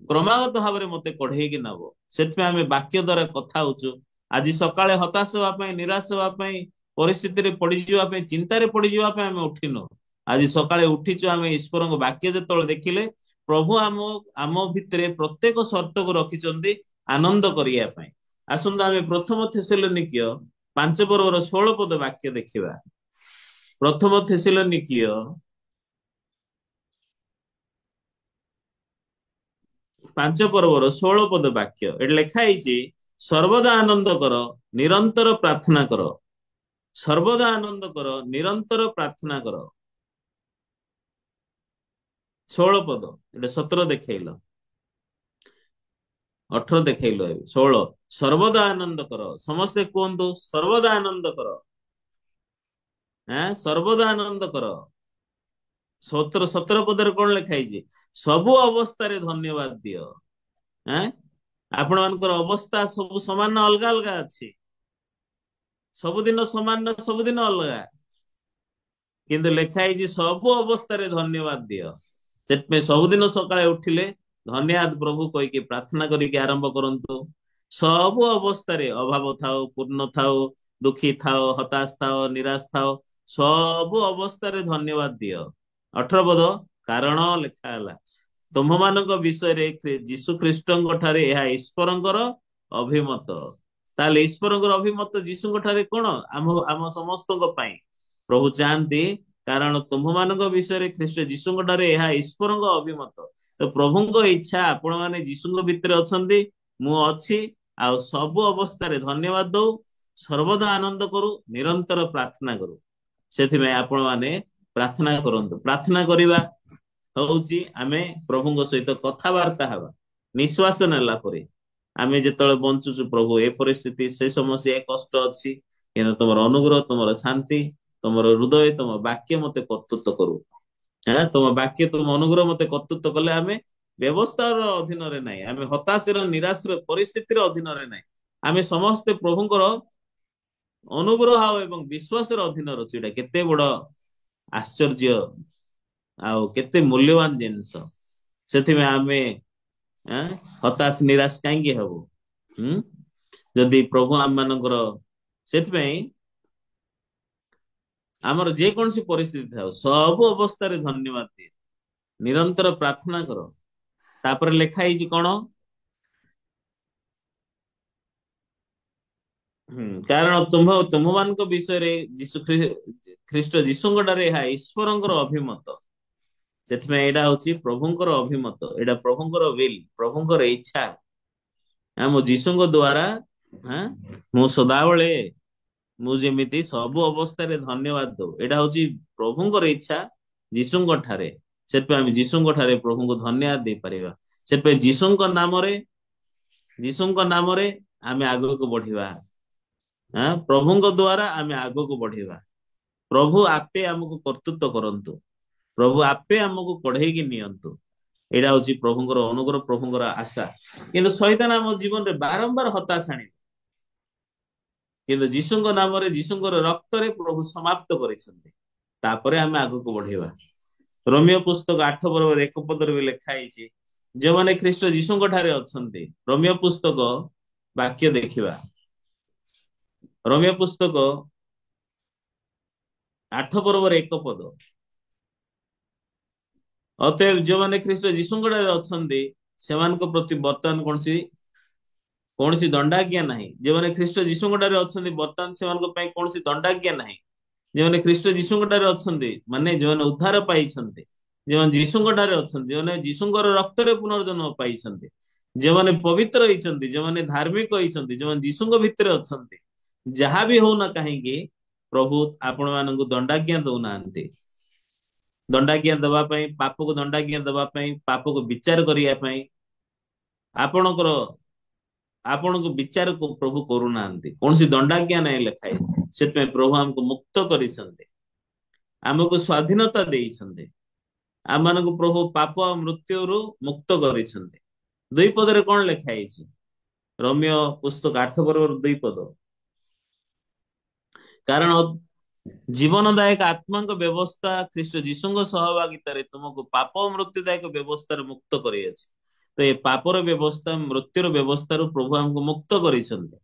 କ୍ରମାଗତ ଭାବରେ ମତେ କଢେଇକି ନବ। ସେଥିପାଇଁ ଆମେ ବାକ୍ୟ ଦ୍ଵାରା କଥା ହଉଛୁ। ଆଜି ସକାଳେ ହତାଶ ହେବା ପାଇଁ, ନିରାଶ ହେବା ପାଇଁ, ପରିସ୍ଥିତିରେ ପଡିଯିବା ପାଇଁ, ଚିନ୍ତାରେ ପଡିଯିବା ପାଇଁ ଆମେ ଉଠିନୁ। ଆଜି ସକାଳେ ଉଠିଛୁ ଆମେ ଈଶ୍ୱରଙ୍କ ବାକ୍ୟ ଯେତେବେଳେ ଦେଖିଲେ, ପ୍ରଭୁ ଆମ ଭିତରେ ପ୍ରତ୍ୟେକ ସର୍ତ୍ତକୁ ରଖିଛନ୍ତି ଆନନ୍ଦ କରିବା ପାଇଁ। ଆସନ୍ତୁ ଆମେ ପ୍ରଥମ ଥେସଲନିକୀୟ 5 ପର୍ବର 16 ପଦ ବାକ୍ୟ ଦେଖିବା। ପ୍ରଥମ ଥେସଲନିକୀୟ 5 ପର୍ବର 16 ପଦ ବାକ୍ୟ ଏଠି ଲେଖା ହେଇଛି, ସର୍ବଦା ଆନନ୍ଦ କର, ନିରନ୍ତର ପ୍ରାର୍ଥନା କର। ସର୍ବଦା ଆନନ୍ଦ କର, ନିରନ୍ତର ପ୍ରାର୍ଥନା କର। 16 ପଦ, ଏଟା 17 ଦେଖେଇଲ, 18 ଦେଖେଇଲ, ଏବେ 16। ସର୍ବଦା ଆନନ୍ଦ କର। ସମସ୍ତେ କୁହନ୍ତୁ ସର୍ବଦା ଆନନ୍ଦ କର। ସର୍ବଦା ଆନନ୍ଦ କର। 17 ପଦରେ କଣ ଲେଖା ହେଇଛି? ସବୁ ଅବସ୍ଥାରେ ଧନ୍ୟବାଦ ଦିଅ। ଆପଣମାନଙ୍କର ଅବସ୍ଥା ସବୁ ସମାନ ନା ଅଲଗା ଅଲଗା ଅଛି? ସବୁଦିନ ସମାନ ନା ସବୁଦିନ ଅଲଗା? କିନ୍ତୁ ଲେଖା ହେଇଛି ସବୁ ଅବସ୍ଥାରେ ଧନ୍ୟବାଦ ଦିଅ। ସେଥିପାଇଁ ସବୁଦିନ ସକାଳେ ଉଠିଲେ ଧନ୍ୟବାଦ ପ୍ରଭୁ କହିକି ପ୍ରାର୍ଥନା କରିକି ଆରମ୍ଭ କରନ୍ତୁ। ସବୁ ଅବସ୍ଥାରେ, ଅଭାବ ଥାଉ, ପୂର୍ଣ୍ଣ ଥାଉ, ଦୁଃଖୀ ଥାଉ, ହତାଶ ଥାଉ, ନିରାଶ ଥାଉ, ସବୁ ଅବସ୍ଥାରେ ଧନ୍ୟବାଦ ଦିଅ। 18 ପଦ, କାରଣ ଲେଖା ହେଲା ତୁମ୍ଭମାନଙ୍କ ବିଷୟରେ ଯୀଶୁ ଖ୍ରୀଷ୍ଟଙ୍କ ଠାରେ ଏହା ଈଶ୍ୱରଙ୍କର ଅଭିମତ। ତାହେଲେ ଈଶ୍ୱରଙ୍କର ଅଭିମତ ଯୀଶୁଙ୍କ ଠାରେ କଣ? ଆମ ସମସ୍ତଙ୍କ ପାଇଁ ପ୍ରଭୁ ଚାହାନ୍ତି, କାରଣ ତୁମ୍ଭମାନଙ୍କ ବିଷୟରେ ଖ୍ରୀଷ୍ଟ ଯୀଶୁଙ୍କ ଠାରେ ଏହା ଈଶ୍ୱରଙ୍କ ଅଭିମତ। ତ ପ୍ରଭୁଙ୍କ ଇଚ୍ଛା ଆପଣମାନେ ଯୀଶୁଙ୍କ ଭିତରେ ଅଛନ୍ତି, ମୁଁ ଅଛି, ଆଉ ସବୁ ଅବସ୍ଥାରେ ଧନ୍ୟବାଦ ଦଉ, ସର୍ବଦା ଆନନ୍ଦ କରୁ, ନିରନ୍ତର ପ୍ରାର୍ଥନା କରୁ। ସେଥିପାଇଁ ଆପଣମାନେ ପ୍ରାର୍ଥନା କରନ୍ତୁ। ପ୍ରାର୍ଥନା କରିବା ହଉଛି ଆମେ ପ୍ରଭୁଙ୍କ ସହିତ କଥାବାର୍ତ୍ତା ହେବା। ନିଶ୍ୱାସ ନେଲା ପରେ ଆମେ ଯେତେବେଳେ ବଞ୍ଚୁଛୁ, ପ୍ରଭୁ ଏ ପରିସ୍ଥିତି, ସେ ସମସ୍ୟା, ଏ କଷ୍ଟ ଅଛି, କିନ୍ତୁ ତୁମର ଅନୁଗ୍ରହ, ତୁମର ଶାନ୍ତି, ତୁମର ହୃଦୟ, ତୁମ ବାକ୍ୟ ମତେ କର୍ତ୍ତୃତ୍ୱ କରୁ। ତୁମ ବାକ୍ୟ, ତୁମ ଅନୁଗ୍ରହ ମତେ କର୍ତ୍ତୃତ୍ୱ କଲେ ଆମେ ବ୍ୟବସ୍ଥାର ଅଧୀନରେ ନାହିଁ, ଆମେ ହତାଶର ନିରାଶର ପରିସ୍ଥିତିର ଅଧୀନରେ ନାହିଁ, ଆମେ ସମସ୍ତେ ପ୍ରଭୁଙ୍କର ଅନୁଗ୍ରହ ଏବଂ ବିଶ୍ୱାସର ଅଧୀନରେ ଅଛୁ। ଏଇଟା କେତେ ବଡ ଆଶ୍ଚର୍ଯ୍ୟ ଆଉ କେତେ ମୂଲ୍ୟବାନ ଜିନିଷ। ସେଥିପାଇଁ ଆମେ ହତାଶ ନିରାଶ କାହିଁକି ହବୁ? ଯଦି ପ୍ରଭୁ ଆମମାନଙ୍କର, ସେଥିପାଇଁ ଆମର ଯେକୌଣସି ପରିସ୍ଥିତି ଥାଉ, ସବୁ ଅବସ୍ଥାରେ ଧନ୍ୟବାଦ ଦିଏ, ନିରନ୍ତର ପ୍ରାର୍ଥନା କର। ତାପରେ ଲେଖା ହେଇଛି କଣ? କାରଣ ତୁମ୍ଭମାନଙ୍କ ବିଷୟରେ ଯୀଶୁ ଖ୍ରୀଷ୍ଟ ଯୀଶୁଙ୍କ ଠାରେ ଏହା ଈଶ୍ୱରଙ୍କର ଅଭିମତ। ସେଥିପାଇଁ ଏଇଟା ହଉଛି ପ୍ରଭୁଙ୍କର ଅଭିମତ, ଏଇଟା ପ୍ରଭୁଙ୍କର will, ପ୍ରଭୁଙ୍କର ଇଚ୍ଛା। ମୁଁ ଯୀଶୁଙ୍କ ଦ୍ଵାରା, ମୁଁ ସଦାବେଳେ ମୁଁ ଯେମିତି ସବୁ ଅବସ୍ଥାରେ ଧନ୍ୟବାଦ ଦଉ, ଏଇଟା ହଉଛି ପ୍ରଭୁଙ୍କର ଇଚ୍ଛା ଯୀଶୁଙ୍କ ଠାରେ। ସେଥିପାଇଁ ଆମେ ଯୀଶୁଙ୍କ ଠାରେ ପ୍ରଭୁଙ୍କୁ ଧନ୍ୟବାଦ ଦେଇପାରିବା। ସେଥିପାଇଁ ଯୀଶୁଙ୍କ ନାମରେ ଆମେ ଆଗକୁ ବଢିବା। ପ୍ରଭୁଙ୍କ ଦ୍ଵାରା ଆମେ ଆଗକୁ ବଢିବା। ପ୍ରଭୁ ଆପେ ଆମକୁ କର୍ତ୍ତୃତ୍ୱ କରନ୍ତୁ, ପ୍ରଭୁ ଆପେ ଆମକୁ କଢେଇକି ନିଅନ୍ତୁ। ଏଇଟା ହଉଛି ପ୍ରଭୁଙ୍କର ଅନୁଗ୍ରହ, ପ୍ରଭୁଙ୍କର ଆଶା। କିନ୍ତୁ ଶୈତାନ ଆମ ଜୀବନରେ ବାରମ୍ବାର ହତାଶ ଆଣିବ, କିନ୍ତୁ ଯୀଶୁଙ୍କ ନାମରେ, ଯୀଶୁଙ୍କର ରକ୍ତରେ ପ୍ରଭୁ ସମାପ୍ତ କରିଛନ୍ତି। ତାପରେ ଆମେ ଆଗକୁ ବଢିବା। ରୋମୀୟ ପୁସ୍ତକ 8 ପର୍ବର 1 ପଦରେ ବି ଲେଖା ହେଇଛି, ଯେଉଁମାନେ ଖ୍ରୀଷ୍ଟ ଯୀଶୁଙ୍କ ଠାରେ ଅଛନ୍ତି। ରୋମୀୟ ପୁସ୍ତକ ବାକ୍ୟ ଦେଖିବା, ରୋମୀୟ ପୁସ୍ତକ 8 ପର୍ବର 1 ପଦ। ଅତଏବ ଯେଉଁମାନେ ଖ୍ରୀଷ୍ଟ ଯୀଶୁଙ୍କ ଠାରେ ଅଛନ୍ତି ସେମାନଙ୍କ ପ୍ରତି ବର୍ତ୍ତମାନ କୌଣସି ଦଣ୍ଡାଜ୍ଞା ନାହିଁ। ଯେଉଁମାନେ ଖ୍ରୀଷ୍ଟ ଯୀଶୁଙ୍କ ଠାରେ ଅଛନ୍ତି ବର୍ତ୍ତମାନ ସେମାନଙ୍କ ପାଇଁ କୌଣସି ଦଣ୍ଡାଜ୍ଞା ନାହିଁ। ଯେଉଁମାନେ ଖ୍ରୀଷ୍ଟ ଯୀଶୁଙ୍କ ଠାରେ ଅଛନ୍ତି, ମାନେ ଯେଉଁମାନେ ଉଦ୍ଧାର ପାଇଛନ୍ତି, ଯେଉଁମାନେ ଯୀଶୁଙ୍କ ଠାରେ ଅଛନ୍ତି, ଯେଉଁମାନେ ଯୀଶୁଙ୍କର ରକ୍ତରେ ପୁନର୍ଜନ୍ମ ପାଇଛନ୍ତି, ଯେଉଁମାନେ ପବିତ୍ର ହେଇଛନ୍ତି, ଯେଉଁମାନେ ଧାର୍ମିକ ହେଇଛନ୍ତି, ଯେଉଁମାନେ ଯୀଶୁଙ୍କ ଭିତରେ ଅଛନ୍ତି, ଯାହା ବି ହଉନା କାହିଁକି ପ୍ରଭୁ ଆପଣମାନଙ୍କୁ ଦଣ୍ଡାଜ୍ଞା ଦଉନାହାନ୍ତି। ଦଣ୍ଡାଜ୍ଞା ଦେବା ପାଇଁ, ପାପକୁ ଦଣ୍ଡାଜ୍ଞା ଦେବା ପାଇଁ, ପାପକୁ ବିଚାର କରିବା ପାଇଁ ଆପଣଙ୍କୁ ବିଚାରକୁ ପ୍ରଭୁ କରୁନାହାନ୍ତି। କୌଣସି ଦଣ୍ଡାଜ୍ଞା ନାହିଁ ଲେଖା ହେଇଛି। ସେଥିପାଇଁ ପ୍ରଭୁ ଆମକୁ ମୁକ୍ତ କରିଛନ୍ତି, ଆମକୁ ସ୍ୱାଧୀନତା ଦେଇଛନ୍ତି, ଆମମାନଙ୍କୁ ପ୍ରଭୁ ପାପ ଆଉ ମୃତ୍ୟୁରୁ ମୁକ୍ତ କରିଛନ୍ତି। 2 ପଦରେ କଣ ଲେଖା ହେଇଛି? ରୋମୀୟ ପୁସ୍ତକ 8 ପର୍ବର 2 ପଦ। କାରଣ ଜୀବନଦାୟକ ଆତ୍ମାଙ୍କ ବ୍ୟବସ୍ଥା ଖ୍ରୀଷ୍ଟ ଯୀଶୁଙ୍କ ସହଭାଗିତାରେ ତୁମକୁ ପାପ ଓ ମୃତ୍ୟୁଦାୟକ ବ୍ୟବସ୍ଥାରେ ମୁକ୍ତ କରିଅଛି। ତ ଏ ପାପର ବ୍ୟବସ୍ଥା, ମୃତ୍ୟୁର ବ୍ୟବସ୍ଥାରୁ ପ୍ରଭୁ ଆମକୁ ମୁକ୍ତ କରିଛନ୍ତି।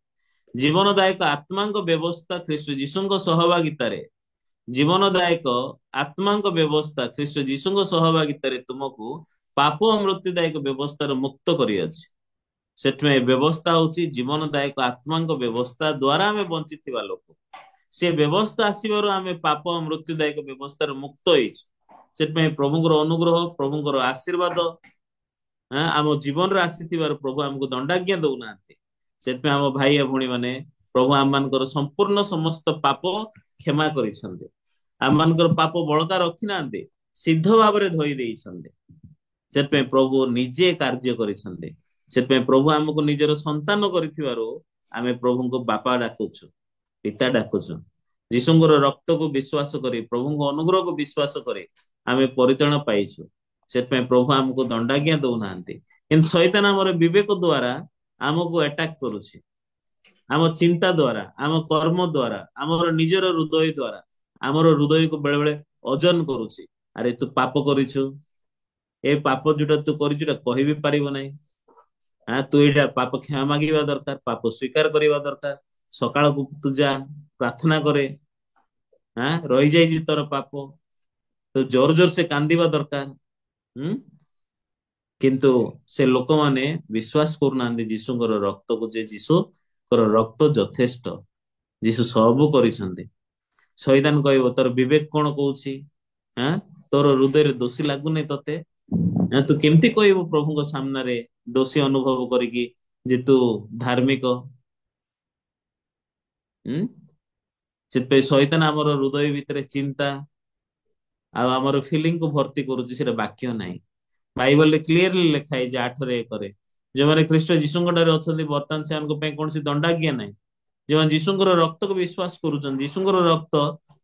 ଜୀବନଦାୟକ ଆତ୍ମାଙ୍କ ବ୍ୟବସ୍ଥା ଖ୍ରୀଷ୍ଟ ଯୀଶୁଙ୍କ ସହଭାଗିତାରେ, ଜୀବନଦାୟକ ଆତ୍ମାଙ୍କ ବ୍ୟବସ୍ଥା ଖ୍ରୀଷ୍ଟ ଯୀଶୁଙ୍କ ସହଭାଗିତାରେ ତୁମକୁ ପାପ ଓ ମୃତ୍ୟୁଦାୟକ ବ୍ୟବସ୍ଥାରୁ ମୁକ୍ତ କରିଅଛି। ସେଥିପାଇଁ ବ୍ୟବସ୍ଥା ହଉଛି ଜୀବନଦାୟକ ଆତ୍ମାଙ୍କ ବ୍ୟବସ୍ଥା ଦ୍ଵାରା ଆମେ ବଞ୍ଚିଥିବା ଲୋକ। ସେ ବ୍ୟବସ୍ଥା ଆସିବାରୁ ଆମେ ପାପ ଓ ମୃତ୍ୟୁଦାୟକ ବ୍ୟବସ୍ଥାରୁ ମୁକ୍ତ ହେଇଛୁ। ସେଥିପାଇଁ ପ୍ରଭୁଙ୍କର ଅନୁଗ୍ରହ, ପ୍ରଭୁଙ୍କର ଆଶୀର୍ବାଦ ଆମ ଜୀବନରେ ଆସିଥିବାରୁ ପ୍ରଭୁ ଆମକୁ ଦଣ୍ଡାଜ୍ଞା ଦଉନାହାନ୍ତି। ସେଥିପାଇଁ ଆମ ଭାଇ ଓ ଭଉଣୀ ମାନେ, ପ୍ରଭୁ ଆମମାନଙ୍କର ସମ୍ପୂର୍ଣ୍ଣ ସମସ୍ତ ପାପ କ୍ଷମା କରିଛନ୍ତି। ଆମମାନଙ୍କର ପାପ ବଳକା ରଖିନାହାନ୍ତି, ସିଦ୍ଧ ଭାବରେ ଧୋଇ ଦେଇଛନ୍ତି। ସେଥିପାଇଁ ପ୍ରଭୁ ନିଜେ କାର୍ଯ୍ୟ କରିଛନ୍ତି। ସେଥିପାଇଁ ପ୍ରଭୁ ଆମକୁ ନିଜର ସନ୍ତାନ କରିଥିବାରୁ ଆମେ ପ୍ରଭୁଙ୍କୁ ବାପା ଡାକୁଛୁ, ପିତା ଡାକୁଛୁ। ଯୀଶୁଙ୍କର ରକ୍ତକୁ ବିଶ୍ୱାସ କରି, ପ୍ରଭୁଙ୍କ ଅନୁଗ୍ରହକୁ ବିଶ୍ୱାସ କରି ଆମେ ପରିତ୍ରାଣ ପାଇଛୁ। ସେଥିପାଇଁ ପ୍ରଭୁ ଆମକୁ ଦଣ୍ଡାଜ୍ଞା ଦଉନାହାନ୍ତି। କିନ୍ତୁ ଶୈତାନ ଆମର ବିବେକ ଦ୍ଵାରା ଆମକୁ ଆଟାକ୍ କରୁଛି, ଆମ ଚିନ୍ତା ଦ୍ଵାରା, ଆମ କର୍ମ ଦ୍ଵାରା, ଆମର ନିଜର ହୃଦୟ ଦ୍ଵାରା। ଆମର ହୃଦୟକୁ ବେଳେ ବେଳେ ଓଜନ କରୁଛି। ଆରେ ତୁ ପାପ କରିଛୁ, ଏ ପାପ ଯୋଉଟା ତୁ କରିଛୁ ଏଟା କହିବି ପାରିବ ନାହିଁ, ତୁ ଏଇଟା ପାପ କ୍ଷମା ମାଗିବା ଦରକାର, ପାପ ସ୍ୱୀକାର କରିବା ଦରକାର, ସକାଳକୁ ତୁ ଯା ପ୍ରାର୍ଥନା କରେ, ରହିଯାଇଛି ତୋର ପାପ, ତୁ ଜୋର ଜୋର ସେ କାନ୍ଦିବା ଦରକାର। କିନ୍ତୁ ସେ ଲୋକମାନେ ବିଶ୍ୱାସ କରୁନାହାନ୍ତି ଯୀଶୁଙ୍କର ରକ୍ତକୁ, ଯେ ଯୀଶୁଙ୍କର ରକ୍ତ ଯଥେଷ୍ଟ, ଯୀଶୁ ସବୁ କରିଛନ୍ତି। ଶୈତାନ କହିବ ତୋର ବିବେକ କଣ କହୁଛି, ତୋର ହୃଦୟରେ ଦୋଷୀ ଲାଗୁନି ତତେ, ତୁ କେମିତି କହିବୁ ପ୍ରଭୁଙ୍କ ସାମ୍ନାରେ ଦୋଷୀ ଅନୁଭବ କରିକି ଯେ ତୁ ଧାର୍ମିକ? ସେଥିପାଇଁ ଶୈତାନ ଆମର ହୃଦୟ ଭିତରେ ଚିନ୍ତା ଆଉ ଆମର ଫିଲିଂକୁ ଭର୍ତ୍ତି କରୁଛି। ସେଟା ବାକ୍ୟ ନାହିଁ। ବାଇବଲରେ କ୍ଲିୟରଲି ଲେଖା ହେଇଛି 8:1, ଯେଉଁମାନେ ଖ୍ରୀଷ୍ଟ ଯୀଶୁଙ୍କ ଠାରେ ଅଛନ୍ତି ବର୍ତ୍ତମାନ ସେମାନଙ୍କ ପାଇଁ କୌଣସି ଦଣ୍ଡାଜ୍ଞା ନାହିଁ। ଯେଉଁମାନେ ଯୀଶୁଙ୍କର ରକ୍ତକୁ ବିଶ୍ୱାସ କରୁଛନ୍ତି, ଯୀଶୁଙ୍କର ରକ୍ତ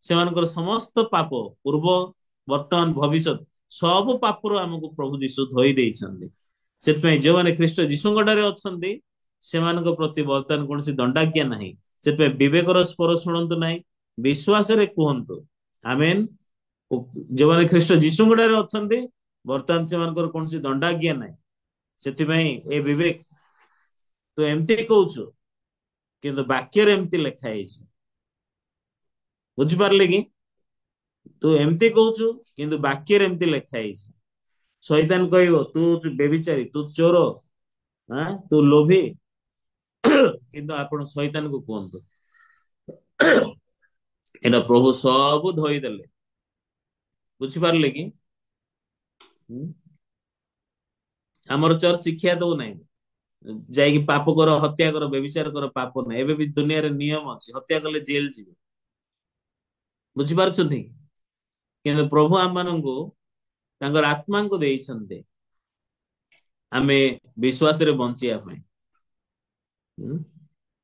ସେମାନଙ୍କର ସମସ୍ତ ପାପ, ପୂର୍ବ, ବର୍ତ୍ତମାନ, ଭବିଷ୍ୟତ ସବୁ ପାପରୁ ଆମକୁ ପ୍ରଭୁ ଯୀଶୁ ଧୋଇ ଦେଇଛନ୍ତି। ସେଥିପାଇଁ ଯେଉଁମାନେ ଖ୍ରୀଷ୍ଟ ଯୀଶୁଙ୍କ ଠାରେ ଅଛନ୍ତି ସେମାନଙ୍କ ପ୍ରତି ବର୍ତ୍ତମାନ କୌଣସି ଦଣ୍ଡାଜ୍ଞା ନାହିଁ। ସେଥିପାଇଁ ବିବେକର ସ୍ୱର ଶୁଣନ୍ତୁ ନାହିଁ, ବିଶ୍ୱାସରେ କୁହନ୍ତୁ ଆମେନ୍। ଯେଉଁମାନେ ଖ୍ରୀଷ୍ଟ ଯୀଶୁଙ୍କ ଠାରେ ଅଛନ୍ତି ବର୍ତ୍ତମାନ ସେମାନଙ୍କର କୌଣସି ଦଣ୍ଡାଜ୍ଞା ନାହିଁ। ସେଥିପାଇଁ ଏ ବିବେକ ତୁ ଏମିତି କହୁଛୁ, କିନ୍ତୁ ବାକ୍ୟରେ ଏମିତି ଲେଖା ହେଇଛି। ବୁଝିପାରିଲେ କି? ତୁ ଏମିତି କହୁଛୁ କିନ୍ତୁ ବାକ୍ୟରେ ଏମିତି ଲେଖା ହେଇଛି। ଶୈତାନ କହିବ ତୁ ହଉଛୁ ବ୍ୟଭିଚାରୀ, ତୁ ଚୋର, ତୁ ଲୋଭୀ, କିନ୍ତୁ ଆପଣ ଶୈତାନକୁ କୁହନ୍ତୁ ଏଇଟା ପ୍ରଭୁ ସବୁ ଧୋଇଦେଲେ। ବୁଝିପାରିଲେ କି? ଆମର ଚର୍ଚ୍ଚ ଶିକ୍ଷା ଦଉନାହିଁ ଯାଇକି ପାପ କର, ହତ୍ୟା କର, ବ୍ୟଭିଚାର କର, ପାପ ନାହିଁ। ଏବେ ବି ଦୁନିଆରେ ନିୟମ ଅଛି, ହତ୍ୟା କଲେ ଜେଲ ଯିବେ। ବୁଝିପାରୁଛନ୍ତି? କିନ୍ତୁ ପ୍ରଭୁ ଆମମାନଙ୍କୁ ତାଙ୍କର ଆତ୍ମାଙ୍କୁ ଦେଇଛନ୍ତି ଆମେ ବିଶ୍ୱାସରେ ବଞ୍ଚିବା ପାଇଁ।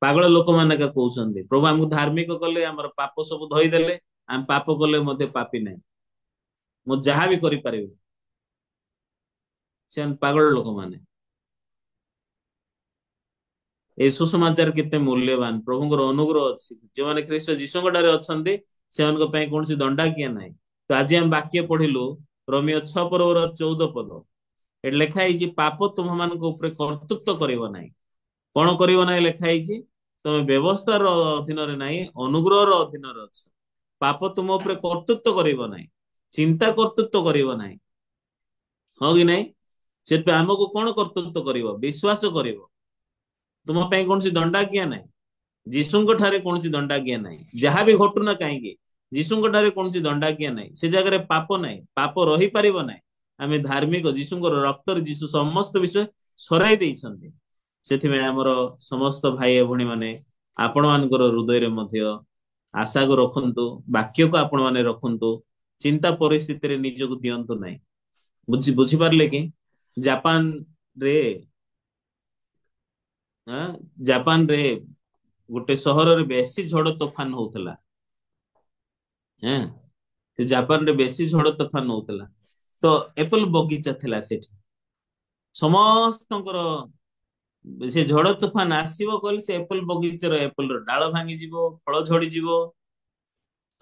ପାଗଳ ଲୋକମାନେ କହୁଛନ୍ତି ପ୍ରଭୁ ଆମକୁ ଧାର୍ମିକ କଲେ, ଆମର ପାପ ସବୁ ଧୋଇଦେଲେ, ଆମେ ପାପ କଲେ ମଧ୍ୟ ପାପି ନାହିଁ, ମୁଁ ଯାହା ବି କରିପାରିବି। ସେମାନେ ପାଗଳ ଲୋକମାନେ। ଏ ସୁସମାଚାର କେତେ ମୂଲ୍ୟବାନ, ପ୍ରଭୁଙ୍କର ଅନୁଗ୍ରହ ଅଛି। ଯେଉଁମାନେ ଖ୍ରୀଷ୍ଟ ଯୀଶୁଙ୍କ ଠାରେ ଅଛନ୍ତି ସେମାନଙ୍କ ପାଇଁ କୌଣସି ଦଣ୍ଡାଜ୍ଞା ନାହିଁ। ତ ଆଜି ଆମେ ବାକ୍ୟ ପଢିଲୁ ରୋମୀୟ 6:14। ଏଠି ଲେଖା ହେଇଛି ପାପ ତୁମମାନଙ୍କ ଉପରେ କର୍ତ୍ତୃତ୍ୱ କରିବ ନାହିଁ। କଣ କରିବ ନାହିଁ ଲେଖା ହେଇଛି? ତମେ ବ୍ୟବସ୍ଥାର ଅଧୀନରେ ନାହିଁ, ଅନୁଗ୍ରହର ଅଧୀନରେ ଅଛ। ପାପ ତୁମ ଉପରେ କର୍ତ୍ତୃତ୍ୱ କରିବ ନାହିଁ, ଚିନ୍ତା କର୍ତ୍ତୃତ୍ୱ କରିବ ନାହିଁ। ହଁ କି ନାହିଁ? ସେଥିପାଇଁ ଆମକୁ କଣ କର୍ତ୍ତୃତ୍ୱ କରିବ? ବିଶ୍ୱାସ କରିବ। ତୁମ ପାଇଁ କୌଣସି ଦଣ୍ଡାଜ୍ଞା ନାହିଁ। ଯୀଶୁଙ୍କ ଠାରେ କୌଣସି ଦଣ୍ଡାଜ୍ଞା ନାହିଁ। ଯାହା ବି ଘଟୁନା କାହିଁକି ଯୀଶୁଙ୍କ ଠାରେ କୌଣସି ଦଣ୍ଡାଜ୍ଞା ନାହିଁ। ସେ ଜାଗାରେ ପାପ ନାହିଁ, ପାପ ରହିପାରିବ ନାହିଁ। ଆମେ ଧାର୍ମିକ, ଯୀଶୁଙ୍କର ରକ୍ତରେ ଯୀଶୁ ସମସ୍ତ ବିଷୟ ସରାଇ ଦେଇଛନ୍ତି। ସେଥିପାଇଁ ଆମର ସମସ୍ତ ଭାଇ ଭଉଣୀ ମାନେ ଆପଣ ମାନଙ୍କର ହୃଦୟରେ ମଧ୍ୟ ଆଶାକୁ ରଖନ୍ତୁ, ବାକ୍ୟକୁ ଆପଣ ମାନେ ରଖନ୍ତୁ, ଚିନ୍ତା ପରିସ୍ଥିତିରେ ନିଜକୁ ଦିଅନ୍ତୁ ନାହିଁ। ବୁଝିପାରିଲେ କି? ଜାପାନରେ ଗୋଟେ ସହରରେ ବେଶୀ ଝଡ ତୋଫାନ ହଉଥିଲା। ସେ ଜାପାନରେ ବେଶୀ ଝଡ ତୋଫାନ ହଉଥିଲା। ତ ଏପଲ ବଗିଚା ଥିଲା ସେଠି। ସମସ୍ତଙ୍କର ସେ ଝଡ ତୋଫାନ ଆସିବ କହିଲେ ସେ ଏପଲ ବଗିଚାର ଏପଲର ଡାଳ ଭାଙ୍ଗିଯିବ, ଫଳ ଝଡିଯିବ।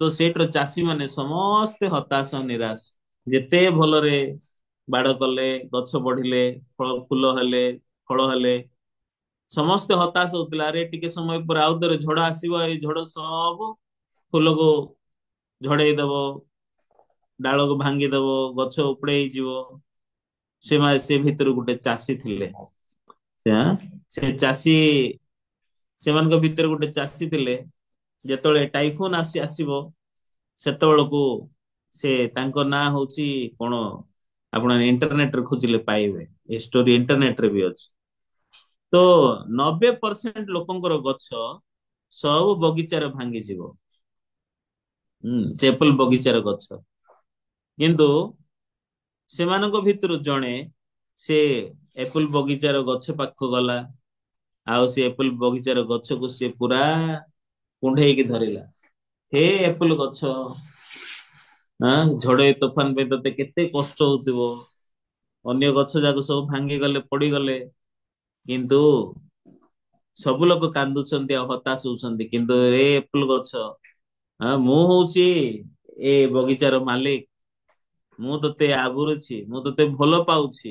ତ ସେଇଠିର ଚାଷୀ ମାନେ ସମସ୍ତେ ହତାଶ ନିରାଶ। ଯେତେ ଭଲରେ ବାଡ କଲେ, ଗଛ ବଢିଲେ, ଫଳ ଫୁଲ ହେଲେ, ଫଳ ହେଲେ, ସମସ୍ତେ ହତାଶ ହଉଥିଲେ। ଆରେ ଟିକେ ସମୟ ପରେ ଆଉ ଥରେ ଝଡ ଆସିବ, ଏଇ ଝଡ ସବୁ ଫୁଲକୁ ଝଡେଇ ଦବ, ଡାଳକୁ ଭାଙ୍ଗିଦବ, ଗଛ ଉପଡେଇ ହେଇଯିବ। ସେ ଭିତରୁ ଗୋଟେ ଚାଷୀ ଥିଲେ। ସେ ଚାଷୀ, ସେମାନଙ୍କ ଭିତରେ ଗୋଟେ ଚାଷୀ ଥିଲେ। ଯେତେବେଳେ ଟାଇଫୁନ ଆସିବ ସେତେବେଳକୁ ସେ, ତାଙ୍କ ନାଁ ହଉଛି କଣ, ଆପଣ ଇଣ୍ଟରନେଟରେ ଖୋଜିଲେ ପାଇବେ, ଏ ଷ୍ଟୋରି ଇଣ୍ଟରନେଟରେ ବି ଅଛି। ତ 90% ଲୋକଙ୍କର ଗଛ ସବୁ ବଗିଚାରେ ଭାଙ୍ଗିଯିବ, ଚେପଲ ବଗିଚାର ଗଛ। କିନ୍ତୁ ସେମାନଙ୍କ ଭିତରୁ ଜଣେ ସେ ଏପଲ ବଗିଚାର ଗଛ ପାଖକୁ ଗଲା, ଆଉ ସେ ଏପଲ ବଗିଚାର ଗଛକୁ ସେ ପୁରା କୁଣ୍ଢେଇକି ଧରିଲା। ହେ ଏପଲ ଗଛ, ଝଡ ତୋଫାନ ପାଇଁ ତତେ କେତେ କଷ୍ଟ ହଉଥିବ, ଅନ୍ୟ ଗଛ ଯାକ ସବୁ ଭାଙ୍ଗିଗଲେ, ପଡିଗଲେ, କିନ୍ତୁ ସବୁ ଲୋକ କାନ୍ଦୁଛନ୍ତି ଆଉ ହତାଶ ହଉଛନ୍ତି, କିନ୍ତୁ ଏ ଏପଲ ଗଛ, ମୁଁ ହଉଛି ଏ ବଗିଚାର ମାଲିକ, ମୁଁ ତତେ ଆବୁରୁଛି, ମୁଁ ତତେ ଭଲ ପାଉଛି,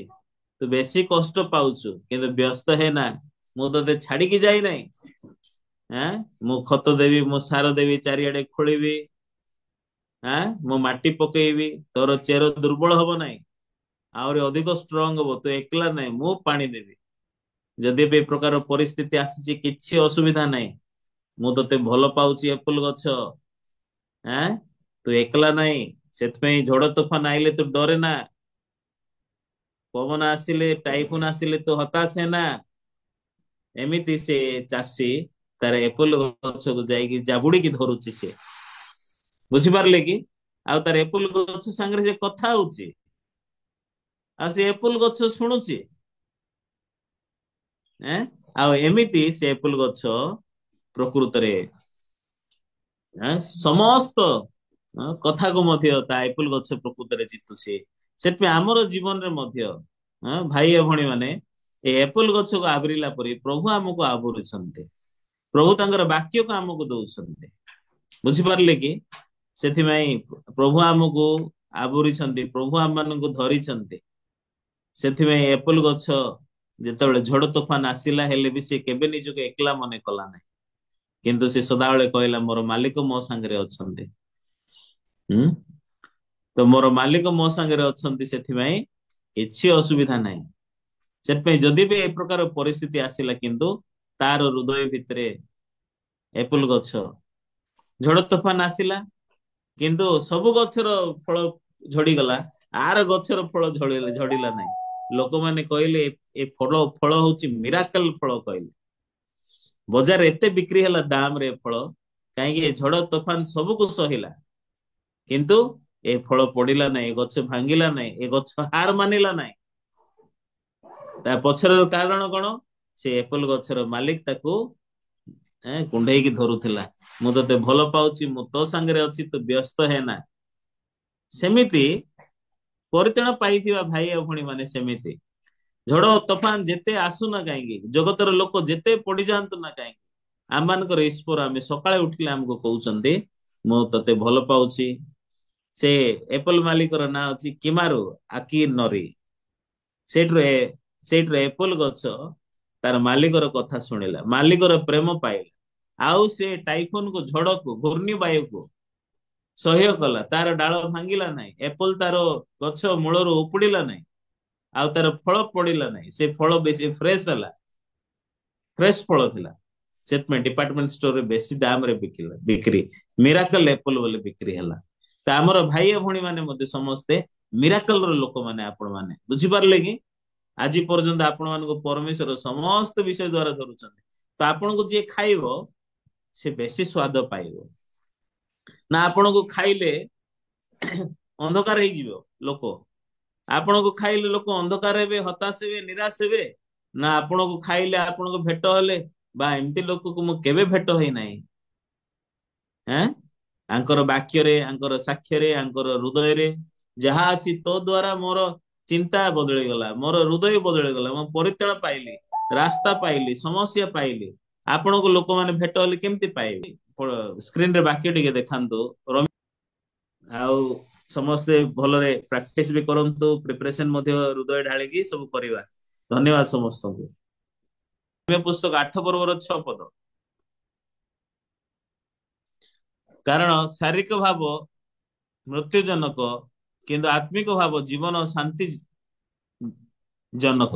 ତୁ ବେଶୀ କଷ୍ଟ ପାଉଛୁ, କିନ୍ତୁ ବ୍ୟସ୍ତ ହେନା, ମୁଁ ତତେ ଛାଡିକି ଯାଇନାହିଁ। ମୁଁ ଖତ ଦେବି, ମୁଁ ସାର ଦେବି, ଚାରିଆଡେ ଖୋଳିବି, ମୁଁ ମାଟି ପକେଇବି, ତୋର ଚେର ଦୁର୍ବଳ ହବ ନାହିଁ, ଆହୁରି ଅଧିକ ଷ୍ଟ୍ରଙ୍ଗ ହବ, ତୁ ଏକଲା ନାହିଁ, ମୁଁ ପାଣି ଦେବି। ଯଦି ବି ଏ ପ୍ରକାର ପରିସ୍ଥିତି ଆସିଛି କିଛି ଅସୁବିଧା ନାହିଁ, ମୁଁ ତତେ ଭଲ ପାଉଛି ଏପଲ ଗଛ, ତୁ ଏକଲା ନାହିଁ। ସେଥିପାଇଁ ଝଡ ତୋଫାନ ଆଇଲେ ତୁ ଡରେ ନା, ପବନ ଆସିଲେ ଟାଇଫୁନ ଆସିଲେ ତୁ ହତାଶ ହେନା। ଏମିତି ସେ ଚାଷୀ ତାର ଏପଲ ଗଛକୁ ଯାଇକି ଜାବୁଡିକି ଧରୁଛି ସେ, ବୁଝିପାରିଲେ କି? ଆଉ ତାର ଏପଲ ଗଛ ସାଙ୍ଗରେ ସେ କଥା ହଉଛି, ଆଉ ସେ ଏପଲ ଗଛ ଶୁଣୁଛି। ଆଉ ଏମିତି ସେ ଏପଲ ଗଛ ପ୍ରକୃତରେ ସମସ୍ତ କଥାକୁ ମଧ୍ୟ ତା ଏପଲ ଗଛ ପ୍ରକୃତରେ ଜିତୁଛି। ସେଥିପାଇଁ ଆମର ଜୀବନରେ ମଧ୍ୟ ଭାଇ ଭଉଣୀ ମାନେ ଏ ଏପଲ ଗଛକୁ ଆବରିଲା ପରି ପ୍ରଭୁ ଆମକୁ ଆବରୁଛନ୍ତି, ପ୍ରଭୁ ତାଙ୍କର ବାକ୍ୟକୁ ଆମକୁ ଦଉଛନ୍ତି, ବୁଝିପାରିଲେ କି? ସେଥିପାଇଁ ପ୍ରଭୁ ଆମକୁ ଆବରିଛନ୍ତି, ପ୍ରଭୁ ଆମମାନଙ୍କୁ ଧରିଛନ୍ତି। ସେଥିପାଇଁ ଏପଲ ଗଛ ଯେତେବେଳେ ଝଡ ତୋଫାନ ଆସିଲା ହେଲେ ବି ସେ କେବେ ନିଜକୁ ଏକଲା ମନେ କଲା ନାହିଁ, କିନ୍ତୁ ସେ ସଦାବେଳେ କହିଲା ମୋର ମାଲିକ ମୋ ସାଙ୍ଗରେ ଅଛନ୍ତି। ତ ମୋର ମାଲିକ ମୋ ସାଙ୍ଗରେ ଅଛନ୍ତି, ସେଥିପାଇଁ କିଛି ଅସୁବିଧା ନାହିଁ। ସେଥିପାଇଁ ଯଦି ବି ଏ ପ୍ରକାର ପରିସ୍ଥିତି ଆସିଲା, କିନ୍ତୁ ତାର ହୃଦୟ ଭିତରେ ଏପଲ ଗଛ, ଝଡ ତୋଫାନ ଆସିଲା କିନ୍ତୁ ସବୁ ଗଛର ଫଳ ଝଡିଗଲା, ଆର ଗଛର ଫଳ ଝଡିଲା ନାହିଁ। ଲୋକମାନେ କହିଲେ ଏ ଫଳ ହଉଛି ମିରାକଲ ଫଳ କହିଲେ। ବଜାରରେ ଏତେ ବିକ୍ରି ହେଲା ଦାମରେ ଏ ଫଳ, କାହିଁକି ଏ ଝଡ ତୋଫାନ ସବୁକୁ ସହିଲା, କିନ୍ତୁ ଏ ଫଳ ପଡିଲା ନାହିଁ, ଏ ଗଛ ଭାଙ୍ଗିଲା ନାହିଁ, ଏ ଗଛ ହାର ମାନିଲା ନାହିଁ। ତା ପଛର କାରଣ କଣ? ସେ ଏପଲ ଗଛର ମାଲିକ ତାକୁ କୁଣ୍ଢେଇକି ଧରୁଥିଲା, ମୁଁ ତତେ ଭଲ ପାଉଛି, ମୁଁ ତୋ ସାଙ୍ଗରେ ଅଛି, ତୁ ବ୍ୟସ୍ତ ହେନା। ସେମିତି ପରିତ୍ରାଣ ପାଇଥିବା ଭାଇ ଆଉ ଭଉଣୀ ମାନେ ସେମିତି ଝଡ ତୋଫାନ ଯେତେ ଆସୁନା କାହିଁକି, ଜଗତର ଲୋକ ଯେତେ ପଡିଯାଆନ୍ତୁ ନା କାହିଁକି, ଆମମାନଙ୍କର ଈଶ୍ୱର ଆମେ ସକାଳେ ଉଠିଲେ ଆମକୁ କହୁଛନ୍ତି ମୁଁ ତତେ ଭଲ ପାଉଛି। ସେ ଏପଲ ମାଲିକର ନାଁ ଅଛି କିମାରୁ ଆକି ନରି। ସେଇଠୁ ଏପଲ ଗଛ ତାର ମାଲିକର କଥା ଶୁଣିଲା, ମାଲିକର ପ୍ରେମ ପାଇଲା, ଆଉ ସେ ଟାଇଫୁନକୁ, ଝଡକୁ, ଘୂର୍ଣ୍ଣିବାୟୁକୁ ସହ୍ୟ କଲା, ତାର ଡାଳ ଭାଙ୍ଗିଲା ନାହିଁ, ଏପଲ ତାର ଗଛ ମୂଳରୁ ଉପୁଡିଲା ନାହିଁ, ଆଉ ତାର ଫଳ ପଡିଲା ନାହିଁ, ସେ ଫଳ ବେଶୀ ଫ୍ରେଶ ହେଲା, ଫ୍ରେଶ ଫଳ ଥିଲା। ସେଥିପାଇଁ ଡିପାର୍ଟମେଣ୍ଟ ଷ୍ଟୋରରେ ବେଶୀ ଦାମରେ ବିକିଲା, ବିକ୍ରି ମିରାକଲ ଏପଲ ବୋଲି ବିକ୍ରି ହେଲା। ତ ଆମର ଭାଇ ଭଉଣୀ ମାନେ ମଧ୍ୟ ସମସ୍ତେ ମିରାକଲର ଲୋକମାନେ, ଆପଣ ମାନେ ବୁଝିପାରିଲେ କି? ଆଜି ପର୍ଯ୍ୟନ୍ତ ଆପଣ ମାନଙ୍କୁ ପରମେଶ୍ୱର ସମସ୍ତ ବିଷୟ ଦ୍ଵାରା ଧରୁଛନ୍ତି। ତ ଆପଣଙ୍କୁ ଯିଏ ଖାଇବ ସେ ବେଶୀ ସ୍ୱାଦ ପାଇବ ନା? ଆପଣଙ୍କୁ ଖାଇଲେ ଅନ୍ଧକାର ହେଇଯିବ ଲୋକ, ଆପଣଙ୍କୁ ଖାଇଲେ ଲୋକ ଅନ୍ଧକାର ହେବେ, ହତାଶ ହେବେ, ନିରାଶ ହେବେ ନା? ଆପଣଙ୍କୁ ଖାଇଲେ, ଆପଣଙ୍କୁ ଭେଟ ହେଲେ ବା ଏମିତି ଲୋକକୁ ମୁଁ କେବେ ଭେଟ ହେଇନାହିଁ, ଆଙ୍କର ବାକ୍ୟରେ, ଆଙ୍କର ସାକ୍ଷ୍ୟରେ, ଆଙ୍କର ହୃଦୟରେ ଯାହା ଅଛି ତୋ ଦ୍ଵାରା ମୋର ଚିନ୍ତା ବଦଳିଗଲା, ମୋର ହୃଦୟ ବଦଳିଗଲା, ମୁଁ ପରିତ୍ରାଣ ପାଇଲି, ରାସ୍ତା ପାଇଲି, ସମସ୍ୟା ପାଇଲି। ଆପଣଙ୍କୁ ଲୋକମାନେ ଭେଟ ହେଲେ କେମିତି ପାଇବେ? ସ୍କ୍ରିନରେ ବାକ୍ୟ ଟିକେ ଦେଖାନ୍ତୁ। ଆଉ ସମସ୍ତେ ଭଲରେ ପ୍ରାକ୍ଟିସ ବି କରନ୍ତୁ, ପ୍ରିପାରେସନ ମଧ୍ୟ ହୃଦୟ ଢାଳିକି ସବୁ କରିବା। ଧନ୍ୟବାଦ ସମସ୍ତଙ୍କୁ। ପୁସ୍ତକ 8 ପର୍ବର 6 ପଦ। କାରଣ ଶାରୀରିକ ଭାବ ମୃତ୍ୟୁଜନକ, କିନ୍ତୁ ଆତ୍ମିକ ଭାବ ଜୀବନ ଶାନ୍ତି ଜନକ।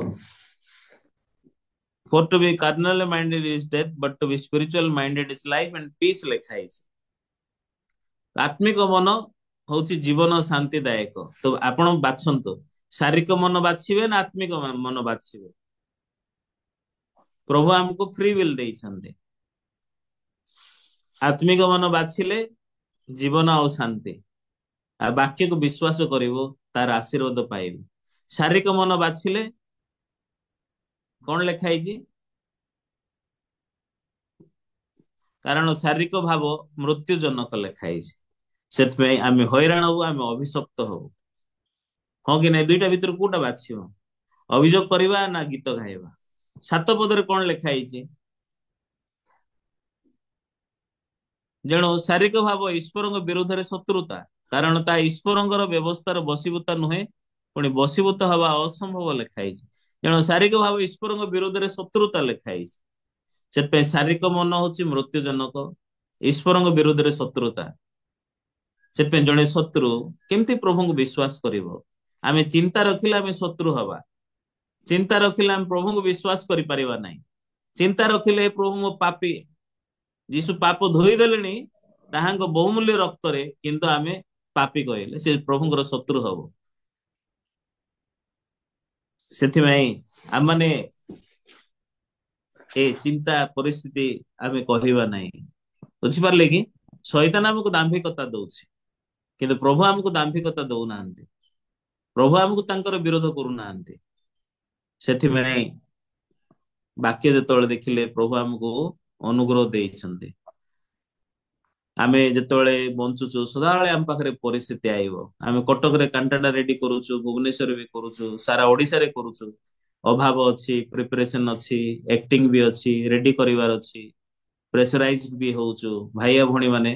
For to be carnally minded is death, but to be spiritual minded is life and peace ଲେଖା ହେଇଛି। ଆତ୍ମିକ ମନ ହଉଛି ଜୀବନ ଶାନ୍ତିଦାୟକ। ତ ଆପଣ ବାଛନ୍ତୁ, ଶାରୀରିକ ମନ ବାଛିବେ ନା ଆତ୍ମିକ ମନ ବାଛିବେ? ପ୍ରଭୁ ଆମକୁ ଫ୍ରି will ଦେଇଛନ୍ତି। ଆତ୍ମିକ ମନ ବାଛିଲେ ଜୀବନ ଆଉ ଶାନ୍ତି, ଆଉ ବାକ୍ୟକୁ ବିଶ୍ୱାସ କରିବୁ ତାର ଆଶୀର୍ବାଦ ପାଇବୁ। ଶାରୀରିକ ମନ ବାଛିଲେ କଣ ଲେଖା ହେଇଛି? କାରଣ ଶାରୀରିକ ଭାବ ମୃତ୍ୟୁଜନକ ଲେଖା ହେଇଛି। ସେଥିପାଇଁ ଆମେ ହଇରାଣ ହବୁ, ଆମେ ଅଭିଶପ୍ତ ହବୁ। ହଁ କି ନାଇଁ? ଦୁଇଟା ଭିତରୁ କୋଉଟା ବାଛିବ? ଅଭିଯୋଗ କରିବା ନା ଗୀତ ଗାଇବା? 7 ପଦରେ କଣ ଲେଖା ହେଇଛି? ଯେଣୁ ଶାରୀରିକ ଭାବ ଈଶ୍ୱରଙ୍କ ବିରୁଦ୍ଧରେ ଶତ୍ରୁତା, କାରଣ ତା ଈଶ୍ୱରଙ୍କର ବ୍ୟବସ୍ଥାର ବଶୀଭୂତ ନୁହେଁ, ପୁଣି ବଶୀଭୂତ ହବା ଅସମ୍ଭବ ଲେଖା ହେଇଛି। ତେଣୁ ଶାରୀରିକ ଭାବ ଈଶ୍ୱରଙ୍କ ବିରୁଦ୍ଧରେ ଶତ୍ରୁତା ଲେଖା ହେଇଛି। ସେଥିପାଇଁ ଶାରୀରିକ ମନ ହଉଛି ମୃତ୍ୟୁଜନକ, ଈଶ୍ୱରଙ୍କ ବିରୁଦ୍ଧରେ ଶତ୍ରୁତା। ସେଥିପାଇଁ ଜଣେ ଶତ୍ରୁ କେମିତି ପ୍ରଭୁଙ୍କୁ ବିଶ୍ୱାସ କରିବ? ଆମେ ଚିନ୍ତା ରଖିଲେ ଆମେ ଶତ୍ରୁ ହବା, ଚିନ୍ତା ରଖିଲେ ଆମେ ପ୍ରଭୁଙ୍କୁ ବିଶ୍ୱାସ କରିପାରିବା ନାହିଁ। ଚିନ୍ତା ରଖିଲେ ପ୍ରଭୁ ମୋ ପାପୀ, ଯୀଶୁ ପାପ ଧୋଇଦେଲେଣି ତାହାଙ୍କ ବହୁମୂଲ୍ୟ ରକ୍ତରେ, କିନ୍ତୁ ଆମେ ପାପୀ କହିଲେ ସେ ପ୍ରଭୁଙ୍କର ଶତ୍ରୁ ହବ। ସେଥିପାଇଁ ଆମମାନେ ଏ ଚିନ୍ତା ପରିସ୍ଥିତି ଆମେ କହିବା ନାହିଁ। ବୁଝିପାରିଲେ କି? ଶୈତାନ ଆମକୁ ଦାମ୍ଭିକତା ଦଉଛି, କିନ୍ତୁ ପ୍ରଭୁ ଆମକୁ ଦାମ୍ଭିକତା ଦଉନାହାନ୍ତି। ପ୍ରଭୁ ଆମକୁ ତାଙ୍କର ବିରୋଧ କରୁନାହାନ୍ତି। ସେଥିପାଇଁ ବାକ୍ୟ ଯେତେବେଳେ ଦେଖିଲେ ପ୍ରଭୁ ଆମକୁ ଅନୁଗ୍ରହ ଦେଇଛନ୍ତି। ଆମେ ଯେତେବେଳେ ବଞ୍ଚୁଛୁ ସଦାବେଳେ ଆମ ପାଖରେ ପରିସ୍ଥିତି ଆଇବ। ଆମେ କଟକରେ କାଣ୍ଟାଟା ରେଡି କରୁଛୁ, ଭୁବନେଶ୍ୱରରେ ବି କରୁଛୁ, ସାରା ଓଡିଶାରେ କରୁଛୁ। ଅଭାବ ଅଛି, ପ୍ରିପାରେସନ ଅଛି, ଆକ୍ଟିଂ ବି ଅଛି, ରେଡି କରିବାର ଅଛି, ପ୍ରେସରାଇଜ ବି ହଉଛୁ। ଭାଇ ଭଉଣୀ ମାନେ,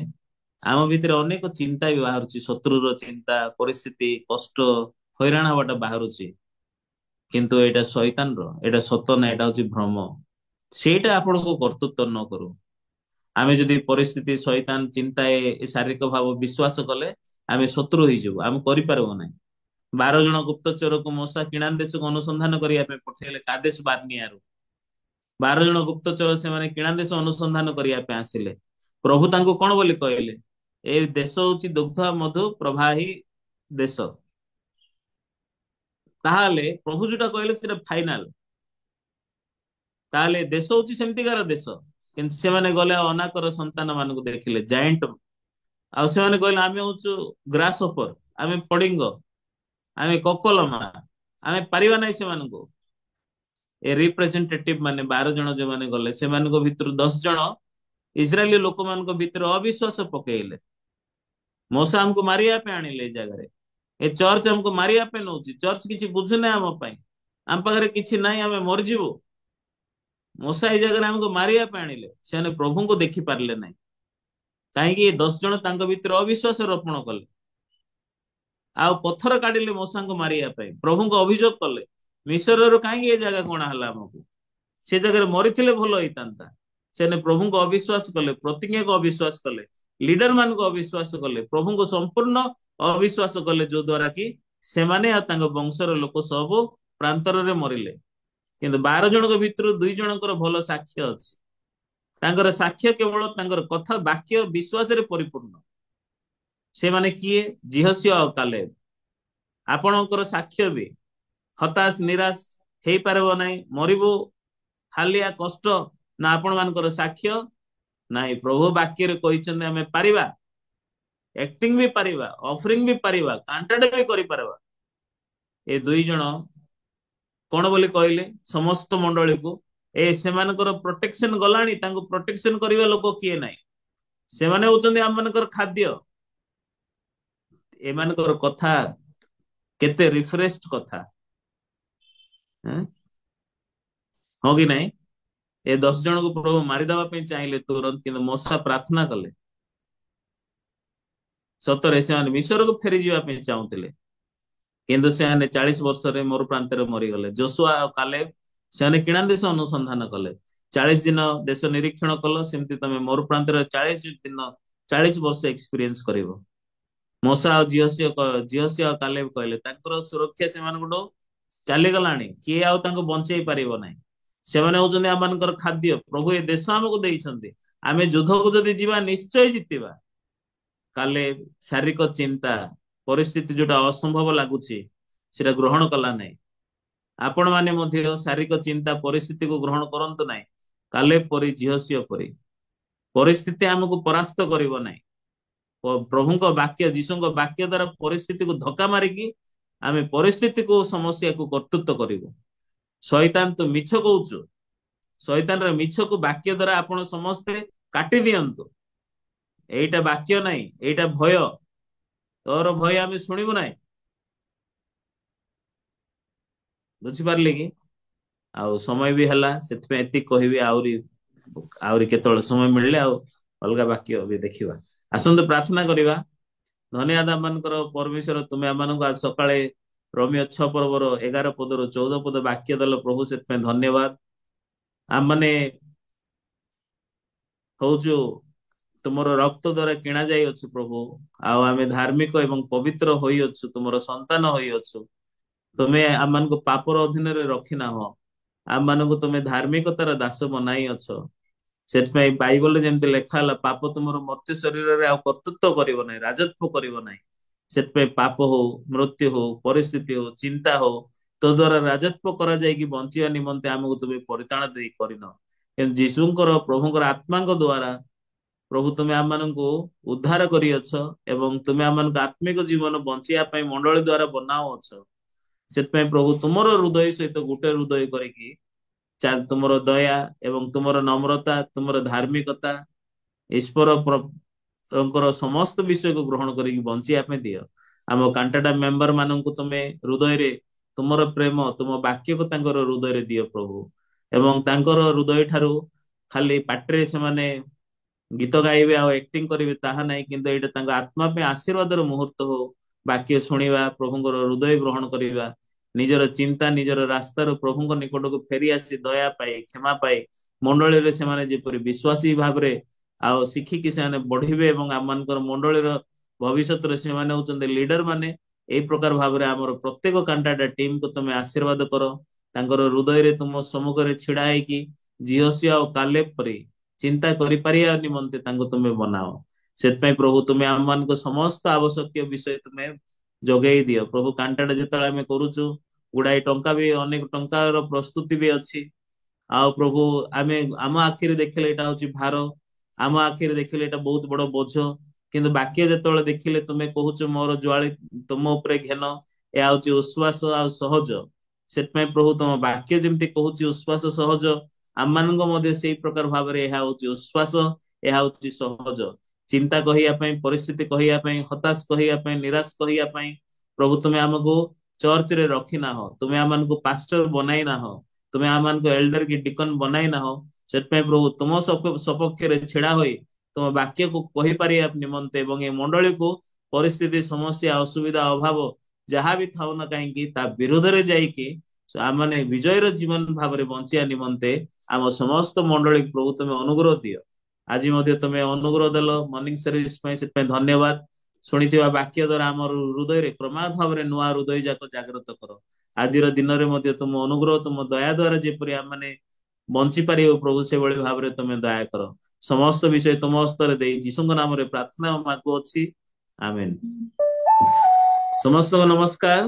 ଆମ ଭିତରେ ଅନେକ ଚିନ୍ତା ବି ବାହାରୁଛି, ଶତ୍ରୁର ଚିନ୍ତା, ପରିସ୍ଥିତି, କଷ୍ଟ, ହଇରାଣ ହବାଟା ବାହାରୁଛି। କିନ୍ତୁ ଏଇଟା ଶୈତାନର, ଏଇଟା ସତ ନା, ଏଇଟା ହଉଛି ଭ୍ରମ। ସେଇଟା ଆପଣଙ୍କୁ କର୍ତ୍ତୃତ୍ୱ ନ କରୁ। ଆମେ ଯଦି ପରିସ୍ଥିତି, ଶୈତାନ, ଚିନ୍ତା, ଏ ଶାରୀରିକ ଭାବ ବିଶ୍ୱାସ କଲେ ଆମେ ଶତ୍ରୁ ହେଇଯିବୁ, ଆମେ କରିପାରିବୁ ନାହିଁ। 12 ଜଣ ଗୁପ୍ତଚରକୁ ମୋଶା କିଣାନ ଦେଶକୁ ଅନୁସନ୍ଧାନ କରିବା ପାଇଁ ପଠେଇଲେ କାଦେଶ ବାର୍ନିଆରୁ। 12 ଜଣ ଗୁପ୍ତଚର ସେମାନେ କିଣାନ ଦେଶ ଅନୁସନ୍ଧାନ କରିବା ପାଇଁ ଆସିଲେ। ପ୍ରଭୁ ତାଙ୍କୁ କଣ ବୋଲି କହିଲେ? ଏ ଦେଶ ହଉଛି ଦୁଗ୍ଧ ମଧୁ ପ୍ରବାହୀ ଦେଶ। ତାହେଲେ ପ୍ରଭୁ ଯୋଉଟା କହିଲେ ସେଟା ଫାଇନାଲ। ତାହେଲେ ଦେଶ ହଉଛି ସେମିତିକାର ଦେଶ। କିନ୍ତୁ ସେମାନେ ଗଲେ ଅନାକର ସନ୍ତାନ ମାନଙ୍କୁ ଦେଖିଲେ, ଜାଏଣ୍ଟ। ଆଉ ସେମାନେ କହିଲେ ଆମେ ହଉଛୁ ଗ୍ରାସ ହପର, ଆମେ ଫଡିଙ୍ଗ, ଆମେ କକଲମା, ଆମେ ପାରିବା ନାହିଁ ସେମାନଙ୍କୁ। ଏ ରିପ୍ରେଜେଣ୍ଟେଟିଭ ମାନେ 12 ଜଣ ଯୋଉମାନେ ଗଲେ, ସେମାନଙ୍କ ଭିତରୁ 10 ଜଣ ଇସ୍ରାଏଲୀ ଲୋକମାନଙ୍କ ଭିତରେ ଅବିଶ୍ୱାସ ପକେଇଲେ। ମୋଶା ଆମକୁ ମାରିବା ପାଇଁ ଆଣିଲେ ଏ ଜାଗାରେ, ଏ ଚର୍ଚ୍ଚ ଆମକୁ ମାରିବା ପାଇଁ ନଉଛି, ଚର୍ଚ୍ଚ କିଛି ବୁଝୁନାହିଁ ଆମ ପାଇଁ, ଆମ ପାଖରେ କିଛି ନାହିଁ, ଆମେ ମରିଯିବୁ। ମୋଶା ଏଇ ଜାଗାରେ ଆମକୁ ମାରିବା ପାଇଁ ଆଣିଲେ। ସେମାନେ ପ୍ରଭୁଙ୍କୁ ଦେଖି ପାରିଲେ ନାହିଁ। କାହିଁକି? ଏ 10 ଜଣ ତାଙ୍କ ଭିତରେ ଅବିଶ୍ୱାସ ରୋପଣ କଲେ ଆଉ ପଥର କାଢିଲେ ମୋଶାଙ୍କୁ ମାରିବା ପାଇଁ। ପ୍ରଭୁଙ୍କୁ ଅଭିଯୋଗ କଲେ, ମିଶରରୁ କାହିଁକି ଏ ଜାଗା କଣା ହେଲା ଆମକୁ, ସେ ଜାଗାରେ ମରିଥିଲେ ଭଲ ହେଇଥାନ୍ତା। ସେମାନେ ପ୍ରଭୁଙ୍କୁ ଅବିଶ୍ୱାସ କଲେ, ପ୍ରତିଜ୍ଞାକୁ ଅବିଶ୍ୱାସ କଲେ, ଲିଡର ମାନଙ୍କୁ ଅବିଶ୍ୱାସ କଲେ, ପ୍ରଭୁଙ୍କୁ ସମ୍ପୂର୍ଣ୍ଣ ଅବିଶ୍ୱାସ କଲେ, ଯୋଉ ଦ୍ଵାରା କି ସେମାନେ ଆଉ ତାଙ୍କ ବଂଶର ଲୋକ ସବୁ ପ୍ରାନ୍ତରରେ ମରିଲେ। କିନ୍ତୁ 12 ଜଣଙ୍କ ଭିତରୁ 2 ଜଣଙ୍କର ଭଲ ସାକ୍ଷ୍ୟ ଅଛି। ତାଙ୍କର ସାକ୍ଷ୍ୟ କେବଳ ତାଙ୍କର କଥା, ବାକ୍ୟ ବିଶ୍ୱାସରେ ପରିପୂର୍ଣ୍ଣ। ସେମାନେ କିଏ? ଯିହୋଶୂୟ ଆଉ କାଲେବ। ଆପଣଙ୍କର ସାକ୍ଷ୍ୟ ବି ହତାଶ ନିରାଶ ହେଇପାରିବ ନାହିଁ, ମରିବୁ, ହାଲିଆ, କଷ୍ଟ ନା ଆପଣ ମାନଙ୍କର ସାକ୍ଷ୍ୟ ନାହିଁ। ପ୍ରଭୁ ବାକ୍ୟରେ କହିଛନ୍ତି ଆମେ ପାରିବା, ଆକ୍ଟିଂ ବି ପାରିବା, ଅଫରିଂ ବି ପାରିବା, କାଣ୍ଟାଟା ବି କରିପାରିବା। ଏ 2 ଜଣ କଣ ବୋଲି କହିଲେ ସମସ୍ତ ମଣ୍ଡଳୀକୁ? ଏ ସେମାନଙ୍କର ପ୍ରୋଟେକ୍ସନ ଗଲାଣି, ତାଙ୍କୁ ପ୍ରୋଟେକ୍ସନ କରିବା ଲୋକ କିଏ ନାହିଁ, ସେମାନେ ହଉଛନ୍ତି ଆମମାନଙ୍କର ଖାଦ୍ୟ। ଏମାନଙ୍କର କଥା କେତେ ରିଫ୍ରେଶ କଥା, ହଁ କି ନାଇଁ? ଏ 10 ଜଣଙ୍କୁ ପ୍ରଭୁ ମାରିଦେବା ପାଇଁ ଚାହିଁଲେ ତୁରନ୍ତ, କିନ୍ତୁ ମୋଶା ପ୍ରାର୍ଥନା କଲେ। ସତରେ ସେମାନେ ମିଶରକୁ ଫେରିଯିବା ପାଇଁ ଚାହୁଁଥିଲେ, କିନ୍ତୁ ସେମାନେ 40 ବର୍ଷରେ ମରୁ ପ୍ରାନ୍ତରେ ମରିଗଲେ। ଯୋଶୁଆ ଆଉ କାଲେବ ସେମାନେ କିଣା ଦେଶ ଅନୁସନ୍ଧାନ କଲେ। 40 ଦିନ ଦେଶ ନିରୀକ୍ଷଣ କଲ, ସେମିତି ତମେ ମରୁ ପ୍ରାନ୍ତରେ 40 ଦିନ, 40 ବର୍ଷ ଏକ୍ସପିରିଏନ୍ସ କରିବ। ମୋଶା ଆଉ ଯିହୋଶୂୟ ଆଉ କାଲେବ କହିଲେ ତାଙ୍କର ସୁରକ୍ଷା ସେମାନଙ୍କଠୁ ଚାଲିଗଲାଣି, କିଏ ଆଉ ତାଙ୍କୁ ବଞ୍ଚେଇ ପାରିବ ନାହିଁ। ସେମାନେ ହଉଛନ୍ତି ଆମମାନଙ୍କର ଖାଦ୍ୟ। ପ୍ରଭୁ ଏ ଦେଶ ଆମକୁ ଦେଇଛନ୍ତି, ଆମେ ଯୁଦ୍ଧକୁ ଯଦି ଯିବା ନିଶ୍ଚୟ ଜିତିବା। କାଲେବ ଶାରୀରିକ ଚିନ୍ତା, ପରିସ୍ଥିତି ଯୋଉଟା ଅସମ୍ଭବ ଲାଗୁଛି ସେଟା ଗ୍ରହଣ କଲା ନାହିଁ। ଆପଣ ମାନେ ମଧ୍ୟ ଶାରୀରିକ ଚିନ୍ତା, ପରିସ୍ଥିତିକୁ ଗ୍ରହଣ କରନ୍ତୁ ନାହିଁ। କାଲେବ ପରି, ଯିହୋଶୂୟ ପରି ପରିସ୍ଥିତି ଆମକୁ ପରାସ୍ତ କରିବ ନାହିଁ। ପ୍ରଭୁଙ୍କ ବାକ୍ୟ, ଯୀଶୁଙ୍କ ବାକ୍ୟ ଦ୍ୱାରା ପରିସ୍ଥିତିକୁ ଧକ୍କା ମାରିକି ଆମେ ପରିସ୍ଥିତିକୁ, ସମସ୍ୟାକୁ କର୍ତ୍ତୃତ୍ୱ କରିବୁ। ଶୈତାନ ତୁ ମିଛ କହୁଛୁ, ଶୈତାନର ମିଛକୁ ବାକ୍ୟ ଦ୍ୱାରା ଆପଣ ସମସ୍ତେ କାଟି ଦିଅନ୍ତୁ। ଏଇଟା ବାକ୍ୟ ନାହିଁ, ଏଇଟା ଭୟ, ତୋର ଭୟ ଆମେ ଶୁଣିବୁ ନାହିଁ। ବୁଝିପାରିଲେ କି? ଆଉ ସମୟ ବି ହେଲା, ସେଥିପାଇଁ ଏତିକି କହିବି। ଆହୁରି କେତେବେଳେ ସମୟ ମିଳିଲେ ଆଉ ଅଲଗା ବାକ୍ୟ ବି ଦେଖିବା। ଆସନ୍ତୁ ପ୍ରାର୍ଥନା କରିବା। ଧନ୍ୟବାଦ ଆମମାନଙ୍କର ପରମେଶ୍ୱର, ତୁମେ ଆମମାନଙ୍କୁ ଆଜି ସକାଳେ ରୋମୀୟ 6 ପର୍ବର 11 ପଦରୁ 14 ପଦ ବାକ୍ୟ ଦେଲ ପ୍ରଭୁ, ସେଥିପାଇଁ ଧନ୍ୟବାଦ। ଆମମାନେ ହଉଛୁ ତୁମର ରକ୍ତ ଦ୍ଵାରା କିଣା ଯାଇଅଛୁ ପ୍ରଭୁ, ଆଉ ଆମେ ଧାର୍ମିକ ଏବଂ ପବିତ୍ର ହୋଇଅଛୁ, ତୁମର ସନ୍ତାନ ହୋଇଅଛୁ। ତୁମେ ଆମମାନଙ୍କୁ ପାପର ଅଧୀନରେ ରଖିନାହ, ଆମମାନଙ୍କୁ ତୁମେ ଧାର୍ମିକତାର ଦାସ ବନାଇଅଛ। ସେଥିପାଇଁ ବାଇବଲରେ ଯେମିତି ଲେଖା ହେଲା, ପାପ ତୁମର ମର୍ତ୍ତ୍ୟ ଶରୀରରେ ଆଉ କର୍ତ୍ତୃତ୍ୱ କରିବ ନାହିଁ, ରାଜତ୍ୱ କରିବ ନାହିଁ। ସେଥିପାଇଁ ପାପ ହଉ, ମୃତ୍ୟୁ ହଉ, ପରିସ୍ଥିତି ହଉ, ଚିନ୍ତା ହଉ, ତୋ ଦ୍ଵାରା ରାଜତ୍ୱ କରାଯାଇକି ବଞ୍ଚିବା ନିମନ୍ତେ ଆମକୁ ତୁମେ ପରିତ୍ରାଣ ଦେଇ କରିନ। କିନ୍ତୁ ଯୀଶୁଙ୍କର ପ୍ରଭୁଙ୍କର ଆତ୍ମାଙ୍କ ଦ୍ଵାରା ପ୍ରଭୁ ତୁମେ ଆମମାନଙ୍କୁ ଉଦ୍ଧାର କରିଅଛ ଏବଂ ତୁମେ ଆମମାନଙ୍କୁ ଆତ୍ମିକ ଜୀବନ ବଞ୍ଚିବା ପାଇଁ ମଣ୍ଡଳୀ ଦ୍ଵାରା ବନାଉଅଛ। ସେଥିପାଇଁ ପ୍ରଭୁ ତୁମର ହୃଦୟ ସହିତ ଗୋଟେ ହୃଦୟ କରିକି ତୁମର ଦୟା ଏବଂ ତୁମର ନମ୍ରତା, ତୁମର ଧାର୍ମିକତା, ଈଶ୍ୱରଙ୍କର ସମସ୍ତ ବିଷୟକୁ ଗ୍ରହଣ କରିକି ବଞ୍ଚିବା ପାଇଁ ଦିଅ। ଆମ କାଣ୍ଟାଟା ମେମ୍ବର ମାନଙ୍କୁ ତୁମେ ହୃଦୟରେ ତୁମର ପ୍ରେମ, ତୁମ ବାକ୍ୟକୁ ତାଙ୍କର ହୃଦୟରେ ଦିଅ ପ୍ରଭୁ, ଏବଂ ତାଙ୍କର ହୃଦୟ ଠାରୁ ଖାଲି ପାଟିରେ ସେମାନେ ଗୀତ ଗାଇବେ ଆଉ ଆକ୍ଟିଂ କରିବେ ତାହା ନାହିଁ, କିନ୍ତୁ ଏଇଟା ତାଙ୍କ ଆତ୍ମା ପାଇଁ ଆଶୀର୍ବାଦର ମୁହୂର୍ତ୍ତ ହଉ। ବାକ୍ୟ ଶୁଣିବା, ପ୍ରଭୁଙ୍କର ହୃଦୟ ଗ୍ରହଣ କରିବା, ନିଜର ଚିନ୍ତା ନିଜର ରାସ୍ତାରୁ ପ୍ରଭୁଙ୍କ ନିକଟକୁ ଫେରି ଆସି ଦୟା ପାଇ କ୍ଷମା ପାଇ ମଣ୍ଡଳୀରେ ସେମାନେ ଯେପରି ବିଶ୍ୱାସୀ ଭାବରେ ଆଉ ଶିଖିକି ସେମାନେ ବଢିବେ ଏବଂ ଆମମାନଙ୍କର ମଣ୍ଡଳୀର ଭବିଷ୍ୟତରେ ସେମାନେ ହଉଛନ୍ତି ଲିଡର ମାନେ। ଏଇ ପ୍ରକାର ଭାବରେ ଆମର ପ୍ରତ୍ୟେକ କାଣ୍ଟାଟା ଟିମକୁ ତୁମେ ଆଶୀର୍ବାଦ କର। ତାଙ୍କର ହୃଦୟରେ ତୁମ ସମ୍ମୁଖରେ ଛିଡା ହେଇକି ଯିହୋଶୂୟ ଆଉ କାଲେବ ପରି ଚିନ୍ତା କରିପାରିବା ନିମନ୍ତେ ତାଙ୍କୁ ତୁମେ ବନାଅ। ସେଥିପାଇଁ ପ୍ରଭୁ ତୁମେ ଆମମାନଙ୍କୁ ସମସ୍ତ ଆବଶ୍ୟକୀୟ ବିଷୟ ତୁମେ ଯୋଗେଇ ଦିଅ ପ୍ରଭୁ। କାଣ୍ଟାଟା ଯେତେବେଳେ ଆମେ କରୁଛୁ, ଗୁଡାଏ ଟଙ୍କା ବି, ଅନେକ ଟଙ୍କାର ପ୍ରସ୍ତୁତି ବି ଅଛି। ଆଉ ପ୍ରଭୁ ଆମେ ଆମ ଆଖିରେ ଦେଖିଲେ ଏଇଟା ହଉଛି ଭାର, ଆମ ଆଖିରେ ଦେଖିଲେ ଏଇଟା ବହୁତ ବଡ ବୋଝ, କିନ୍ତୁ ବାକ୍ୟ ଯେତେବେଳେ ଦେଖିଲେ ତୁମେ କହୁଛ ମୋର ଜୁଆଳି ତୁମ ଉପରେ ଘେନ, ଏହା ହଉଛି ଉଶ୍ୱାସ ଆଉ ସହଜ। ସେଥିପାଇଁ ପ୍ରଭୁ ତୁମ ବାକ୍ୟ ଯେମିତି କହୁଛି ଉଶ୍ୱାସ ସହଜ, ଆମମାନଙ୍କ ମଧ୍ୟ ସେଇ ପ୍ରକାର ଭାବରେ ଏହା ହଉଛି ଉଶ୍ୱାସ, ଏହା ହଉଛି ସହଜ। ଚିନ୍ତା କହିବା ପାଇଁ, ପରିସ୍ଥିତି କହିବା ପାଇଁ, ହତାଶ କହିବା ପାଇଁ, ନିରାଶ କହିବା ପାଇଁ ପ୍ରଭୁ ତୁମେ ଆମକୁ ଚର୍ଚ୍ଚରେ ରଖିନାହ, ତୁମେ ଆମମାନଙ୍କୁ ପାଷ୍ଟର ବନାଇ ନାହ, ତୁମେ ଆମମାନଙ୍କୁ ଏଲ୍ଡର କି ଡିକନ ବନାଇ ନାହ। ସେଥିପାଇଁ ପ୍ରଭୁ ତୁମ ସପକ୍ଷରେ ଛିଡା ହୋଇ ତୁମ ବାକ୍ୟକୁ କହିପାରିବା ନିମନ୍ତେ ଏବଂ ଏ ମଣ୍ଡଳୀକୁ ପରିସ୍ଥିତି, ସମସ୍ୟା, ଅସୁବିଧା, ଅଭାବ ଯାହା ବି ଥାଉ ନା କାହିଁକି ତା ବିରୋଧରେ ଯାଇକି ଆମମାନେ ବିଜୟର ଜୀବନ ଭାବରେ ବଞ୍ଚିବା ନିମନ୍ତେ ଆମ ସମସ୍ତ ମଣ୍ଡଳୀକୁ ପ୍ରଭୁ ତୁମେ ଅନୁଗ୍ରହ ଦିଅ। ଆଜି ମଧ୍ୟ ତୁମେ ଅନୁଗ୍ରହ ଦେଲ ମର୍ଣ୍ଣିଂ ସର୍ଭିସ ପାଇଁ, ସେଥିପାଇଁ ଧନ୍ୟବାଦ। ଶୁଣିଥିବା ବାକ୍ୟ ଦ୍ଵାରା ଆମର ହୃଦୟରେ କ୍ରମାଗତ ଭାବରେ ନୂଆ ହୃଦୟ ଯାକ ଜାଗ୍ରତ କର। ଆଜିର ଦିନରେ ମଧ୍ୟ ତୁମ ଅନୁଗ୍ରହ, ତୁମ ଦୟା ଦ୍ଵାରା ଯେପରି ଆମମାନେ ବଞ୍ଚି ପାରିବ ପ୍ରଭୁ, ସେଭଳି ଭାବରେ ତୁମେ ଦୟା କର। ସମସ୍ତ ବିଷୟ ତୁମ ହସ୍ତରେ ଦେଇ ଯୀଶୁଙ୍କ ନାମରେ ପ୍ରାର୍ଥନା ମାଗୁଅଛି, ଆମେନ୍। ସମସ୍ତଙ୍କୁ ନମସ୍କାର।